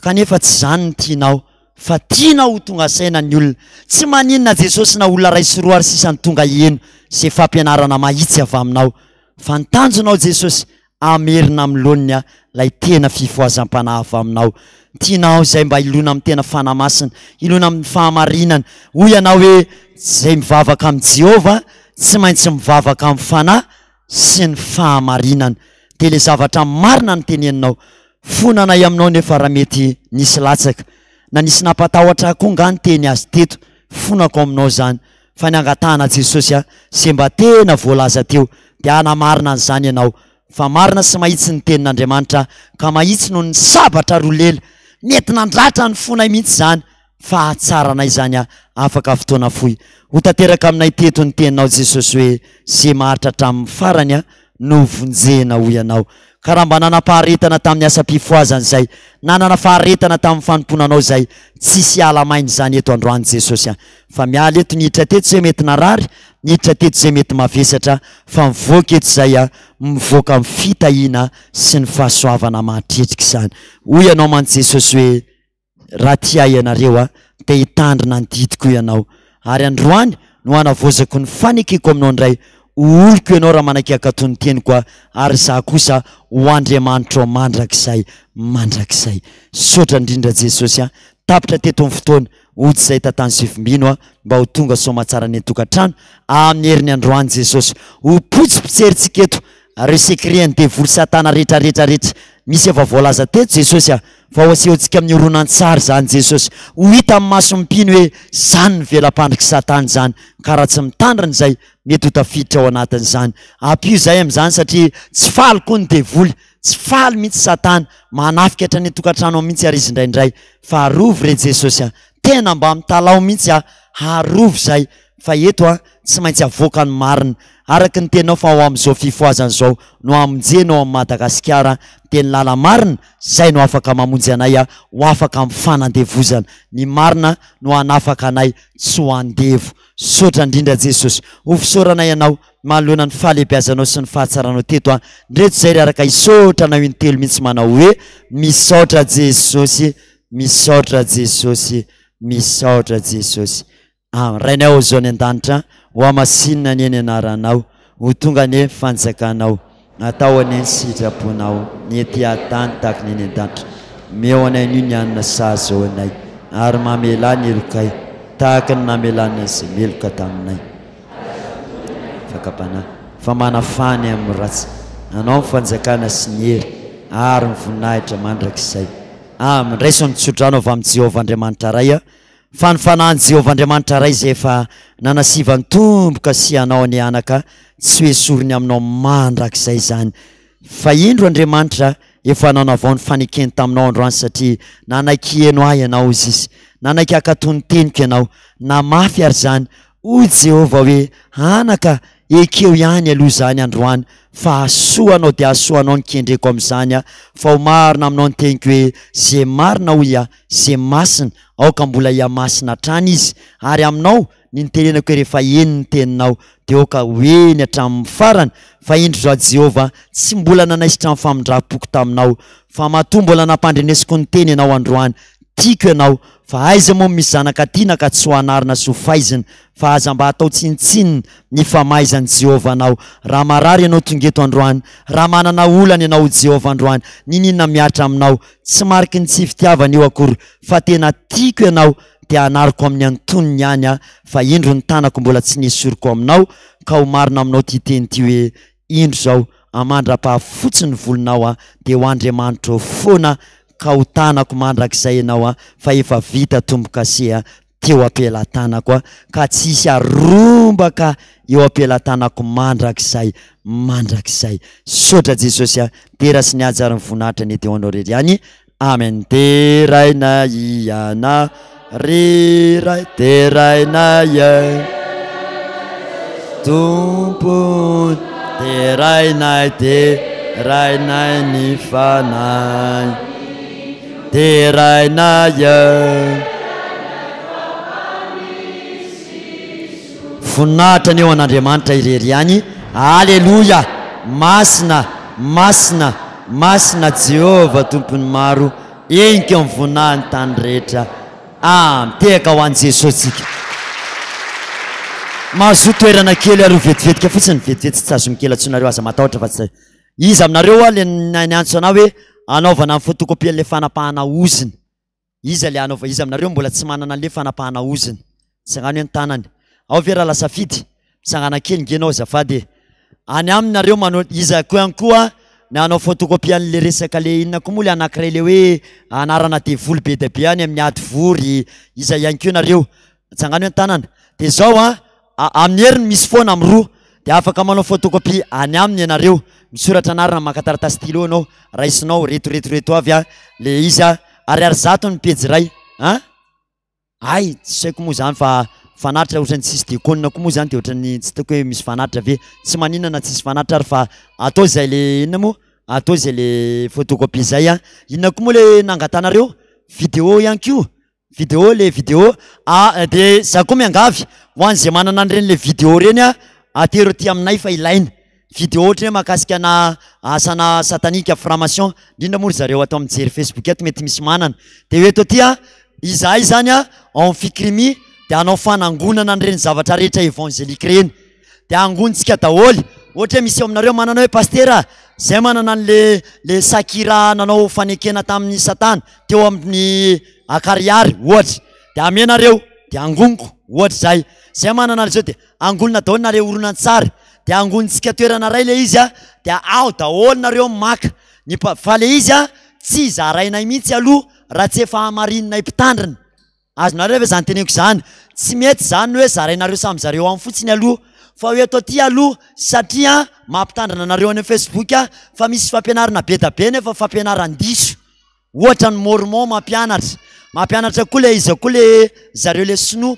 Kanefa tsy izany no tianao, fa tianao ho tonga saina ny olona. Tsy maninona Jesosy na olona ray sy roa ary sisa no tonga hiheno izay fampianarana mahitsy avy aminao. Fa ny tanjonao Jesosy, hamerina amin'ny laoniny ilay tena fifohazam-panahy avy aminao. Tianao izay mba hilona amin'ny tena Fanahy Masina, hilona amin'ny fahamarinana. Hoy ianao hoe, Izay mivavaka amin'i Jehovah tsy maintsy mivavaka amin'ny Fanahy sy ny fahamarinana. Dia ilay zavatra marina no teneninao. Fona anay aminao nefa raha mety nisy latsaka na nisy nampatahotra ahy koa nga niteny azy teto fonako aminao izany fa ny angatahana Jesosy a ze mba tena voalaza teo dia hanamarina an'izany ianao fa marina sy mahitsy ny tenin'Andriamanitra ka mahitsy noho ny sabatra roa lela mety nandratra ny fonay mihitsy izany fa hahatsara anay izany a afaka fotoana fohy. Ho tanteraka aminay teto ny teninao Jesosy hoe ze maharitra hatramin'ny farany a no vonjena hoy ianao. Ka raha mba nanam-paharetana tamin'ny asam-pifohazana izay, nanana faharetana tamin'ny fanompoana anao izay, tsisy hiala maina izany eto androany Jesosy a. Fa miala eto niditra teto izay mety narary, niditra teto izay mety mavesatra, fa mivoaka eto izay a, mivoaka amin'ny fitahiana sy ny fahasoavana mahatretrika izany. Hoy ianao mantsy Jesosy hoe. Raha tia ahy ianareo, dia hitandrina ny didiko ianao. Ary androany no hanavaozako ny fanekeko aminao indray, ho oloko ianao raha manaiky hankatò ny teniko, ary izaho kosa ho Andriamanitrao mandrakizay mandrakizay. Misaotra indrindra Jesosy a! Tapitra teto ny fotoana, hody izay tantany sy vimbino mba ho tonga soamatsara any an-tokantrano amin'ny heriny androany Jesosy. Ho potsipotserintsika eto. Ireo secret an'ny devoly satana rehetra rehetra rehetra misy efa voalaza teto Jesosy a! Fa ho asehontsika amin'ny horonantsary izany Jesosy. Ho hita amin'ny mason'ny mpino hoe izany ny vela-pandrik'i satana izany ka raha tsy mitandrina izay mety ho tafiditra ao anatin'izany. Ampio izahay amin'izany satria tsy faly koa ny devoly, tsy faly mihitsy satana, manafika hatrany an-tokantrano ao mihitsy ary izy indraindray. Fa arovy re Jesosy a! Tena mba mitalaho mihitsy aho, arovy izahay fa eto an, tsy maintsy avoaka ny marina. Araka ny teninao fa ao amin'izao fifohazana izao no hamonjenao an'i Madagasikara dia ny lala-marina izay no afaka mamonjy anay ho afaka amin'ny fanandevozana. Ny marina no hanafaka anay tsy ho andevo. Misaotra indrindra Jesosy. Ho fisaoranay Anao manoloana ny fahalehibiazanao sy ny fahatsaranao teto an. Ndreto izay ry araka hisaotra Anao intelo mihitsy manao hoe, Misaotra Jesosy, misaotra Jesosy, misaotra Jesosy. Amen. Rainay ao izao any an-danitra, ho hamasinina anie ny anaranao, ho tonga anie ny fanjakanao, atao anie ny sitraponao, ny ety an-tany tahaka ny eny an-danitra. Omeo anay anio ny hanina sahaza ho anay, ary mamelà ny helokay, tahaka ny namelanay izay meloka taminay. Fakam-panahy, fa manafaha ny amin'ny ratsy. Anao ny fanjakana sy ny hery ary ny voninahitra mandrakizay. Amen. Raiso ny tsodrano avy amin'i Jehovah Andriamanitra Ray. Fa ny Fanahin'i Jehovah Andriamanitra Ray izay efa nanasiva ny tombo-kase anao anie anaka, tsy ho esoriny aminao mandrakizay izany. Fa indro Andriamanitra efa nanavao ny fanekeny taminao androany satria nanaiky hiheno Ahy ianao, hoy Izy. Nanaiky hankatò ny teniko ianao. Namafy ary izany. Hoy Jehovah hoe, Anaka, ekeo ihany aloha izany androany, fa hahasoa anao dia hahasoa anao ny kendreko amin'izany, fa ho marina aminao ny teniko hoe, Ze marina, hoy Aho, ze masina, aoka mbola hihamasina hatrany izy, ary aminao ny nitenenako hoe rehefa heno ny teninao, dia aoka ho heny hatramin'ny farany, fa indro Izaho Jehovah tsy mbola nanaisotra ny famindram-poko taminao, fa matoa mbola nampandrenesiko ny teny ianao androany, tiako ianao, fa aiza moa no misy zanaka tiana ka tsy ho anarina sy ho faizina, fa aza mba atao tsinontsinona ny famaizan'i Jehovah anao, raha marary ianao tonga eto androany, raha manana olana ianao ho Jehovah androany, n'inon'inona mihatra aminao, Tsy mariky ny tsy fitiavana io akory fa tena tiako ianao dia anariko amin'ny antonony ihany aho fa indro ny tanako mbola tsy nesoriko aminao ka ho marina aminao ity teny ity hoe indro izao amandra-pahafotsy ny volonao aho dia ho Andriamanitro foana ka ho tanako mandrakizay ianao aho fa efa vita tombo-kase aho teo am-pelatanako aho ka tsy hisy harombaka eo am-pelatanako mandrakizay mandrakizay. Misaotra Jesosy a, dera sy ny haja ary ny voninahitra anie dia ho anao irery ihany. Amen. Deraina Ianao ry Ray, deraina Ianao Tompo, derainay, derainay ny Fanahy. Deraina Iah. Voninahitra anie ho an'Andriamanitra irery ihany. Aleloia! Masina, masina, masina Jehovah Tompon'ny maro, henika ny voninahiny tany rehetra. Amen. Tehaka ho an'i Jesosy tsika. Mahazoa toerana kely aloha vetivetika fotsiny, vetivety tsy tazomikely antsonareo aza matahotra fa tsy Iza aminareo hoa le niantso anah hoe anaovana ny photocopie an'le fanapahana ozona? Iza le anaova iza aminareo mbola tsy manana an'le fanapahana ozona? Tsangano hoe ny tanany. Ao ve raha lasafidy? Mitsangana kely nge enao azafady e. Any aminy nareo manao iza koa ihany koa ny hanao photocopie an'le resaka le inona koa moa le anakiray le hoe anarana devoly be dia be any amin'ny ady vory iza ihany koa nareo? Tsangano hoe ny tanana. Dia zao an, amin'ny heriny misy foana amin'ny roa dia afaka manao photocopie any aminy ianareo, misoratra anarana, maka taratasy stylo ianao, raisinao reto reto reto avy an le izy an, ariary zato ny pejy iray an, hay tsy haiko moa zany fa fanatitra ohatran'ny tsisy diakona koa moa zany de ohatran'ny tsy hitako hoe misy fanatitra ve, tsy maninona na tsisy fanatitra ary fa atao izay le inona moa, atao izay le photocopie zay an, inona koa moa le nangatanareo, vidéo ihany koa. Vidéo le vidéo ah de za koa miangavy ho an'izay manana an'ireny le vidéo ireny a atero aty aminay fa ilaina, vidéo ohatra hoe mahakasika ana asana satanika franc-maçon indrindra moa ry zareo ato amin'ny jery facebook ato mety misy manana de ho eto aty a izahay zany a ao amin'ny fikrimi de hanao fanangonana an'ireny zavatra rehetra évangélique ireny de angonintsika daholo ohatra hoe misy eo aminareo manana hoe pastera zay manana an'le le sakira nanao fanekena tamin'ny satana teo amin'ny Akariary ohatra de amenareo de angoniko ohatra zay zay manana an'izao de angonina daholo na le horonantsary. Dia angonintsika toerana iray ilay izy a, dia ao daholo nareo maka ny mpa- fa ilay izy a tsy zarainay mihitsy aloha raha tsy efa hamarininay mpitandrina. Azonareo ve izany teneniko izany? Tsy mety izany ny hoe zarainareo samy zareo any fotsiny aloha fa ho eto aty aloha satria mampitandrina anareo any amin'ny Facebook fa misy fampianarana be da be nefa fampianaran-diso. Ohatra ny mormon mampianatra, mampianatra koa le iza koa le zareo le sinoa,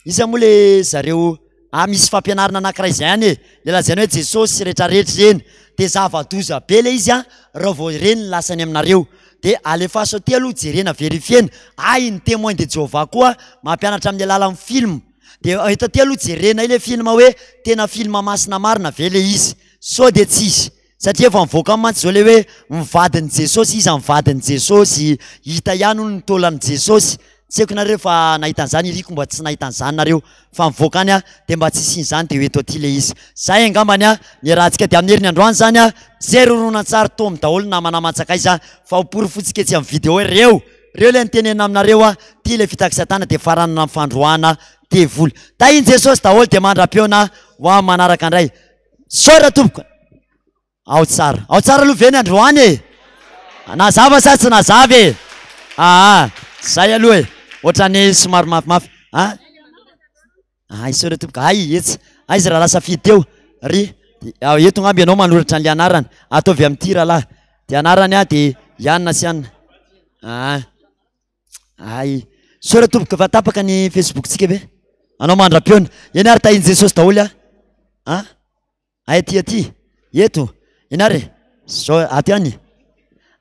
iza moa le zareo, ah misy fampianarana anankiray zay any e, le lazaina hoe Jesosy retraretra ireny, de zava-doza be le izy an raha vao ireny no lasa any aminareo, de alefaso aty aloha jerena verifiena, hay ny témoin de Jehovah koa mampianatra amin'ny alalan'ny film, de eto aty aloha jerena ilay film hoe tena film masina marina ve le izy, sao de tsy izy. Satria efa mivoaka any mantsy zao le hoe ny vadin'i Jesosy, iza ny vadin'i Jesosy, hita ihany hono ny taolan'i Jesosy, tsy haiko nareo fa nahita an'izany, iriko mba tsy nahita an'izany nareo fa mivoaka any dia mba tsy hisian'izany dia ho eto aty le izy. Zay angambany a, ny rahantsika dia amin'ny heriny androany zany a, zay horonantsary Tom daholo namana aman-tsakaiza fa ho porofointsika etsy amin'ny vidéo hoe reo, reo le nitenenina aminareo a, ty le fitak'i satana dia faranana amin'ny fandroahana devoly. Tahin'i Jesosy daholo dia mandra-pihaona ho amin'ny manaraka indray. Misaotra tompoko. Ao tsara. Ao tsara aloha ve ny androany e? Nazava sa tsy nazava e? Aa, zay aloha e. Ohatran'ny somary mafimafy. A? Ay, misaotra tompoko. Ay, etsy. Aiza rahalahy Safidy teo? Ry. Eto angamba ianao manoratra an'ilay anarana. Ataovy amin'ity rahalahy. Dia anarany a, dia i anona sy anona. Aa. Ay. Misaotra tompoko efa tapaka ny Facebook-tsika ve? Anao mandra-pihaona. Eny ary tahin'i Jesosy daholo a. A? Ay aty aty. Eto. Eny ary e. Zao aty ihany.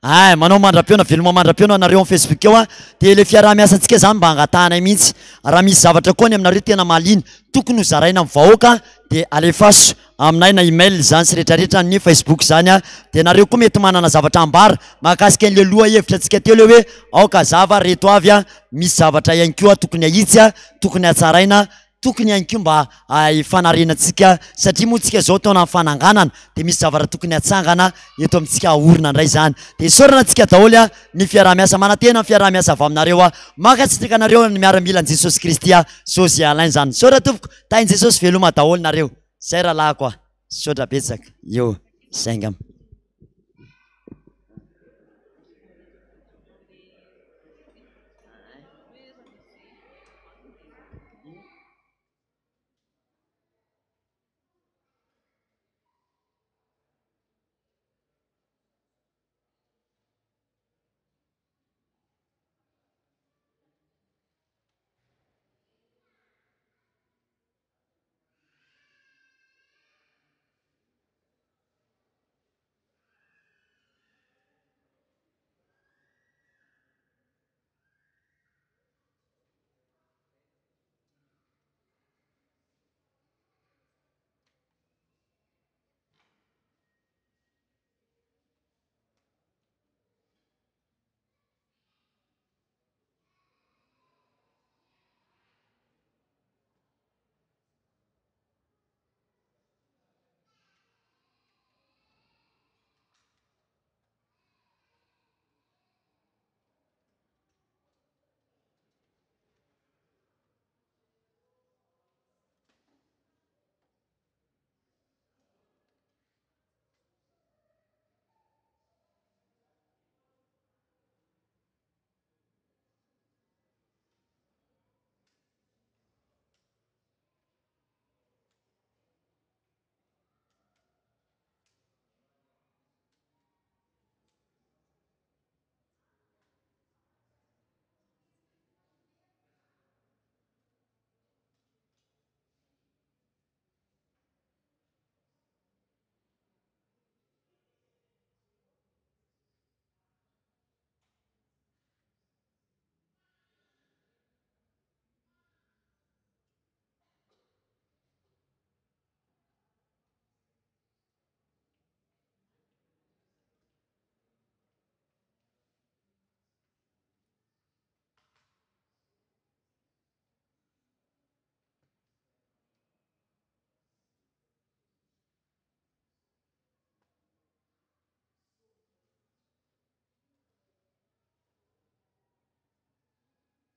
Ay, manao mandra-pihaona, veloma mandra-pihaona anareo amin'ny Facebook eo a. Dia ilay fiaraha-miasantsika izany mba angatahanay mihitsy. Raha misy zavatra koa any aminareo tena mahaliana, tokony ho zaraina amin'ny vahoaka dia alefaso. Aminay na email izany sy retraretra ny Facebook izany a, dia nareo koa mety manana zavatra ambara mahakasika an'le loha hevitra antsika teo le hoe aoka hazava reto avy a, misy zavatra ihany koa tokony ahitsy a, tokony hatsaraina, tokony ihany koa mba hifanarenantsika satria moa tsika zao taona fananganana dia misy zavatra tokony hatsangana eto amintsika haorina indray izany dia isaorana antsika daholo a ny fiaraha-miasa manantena ny fiaraha-miasa avy aminareo a, mankasitraka anareo ny miaramilan'i Jesosy Kristy a, José Alain izany, misaotra tompoko, tahin'i Jesosy veloma daholo nareo. Zay rahalahiko a! Misaotra betsaka. Eo, zay angamba.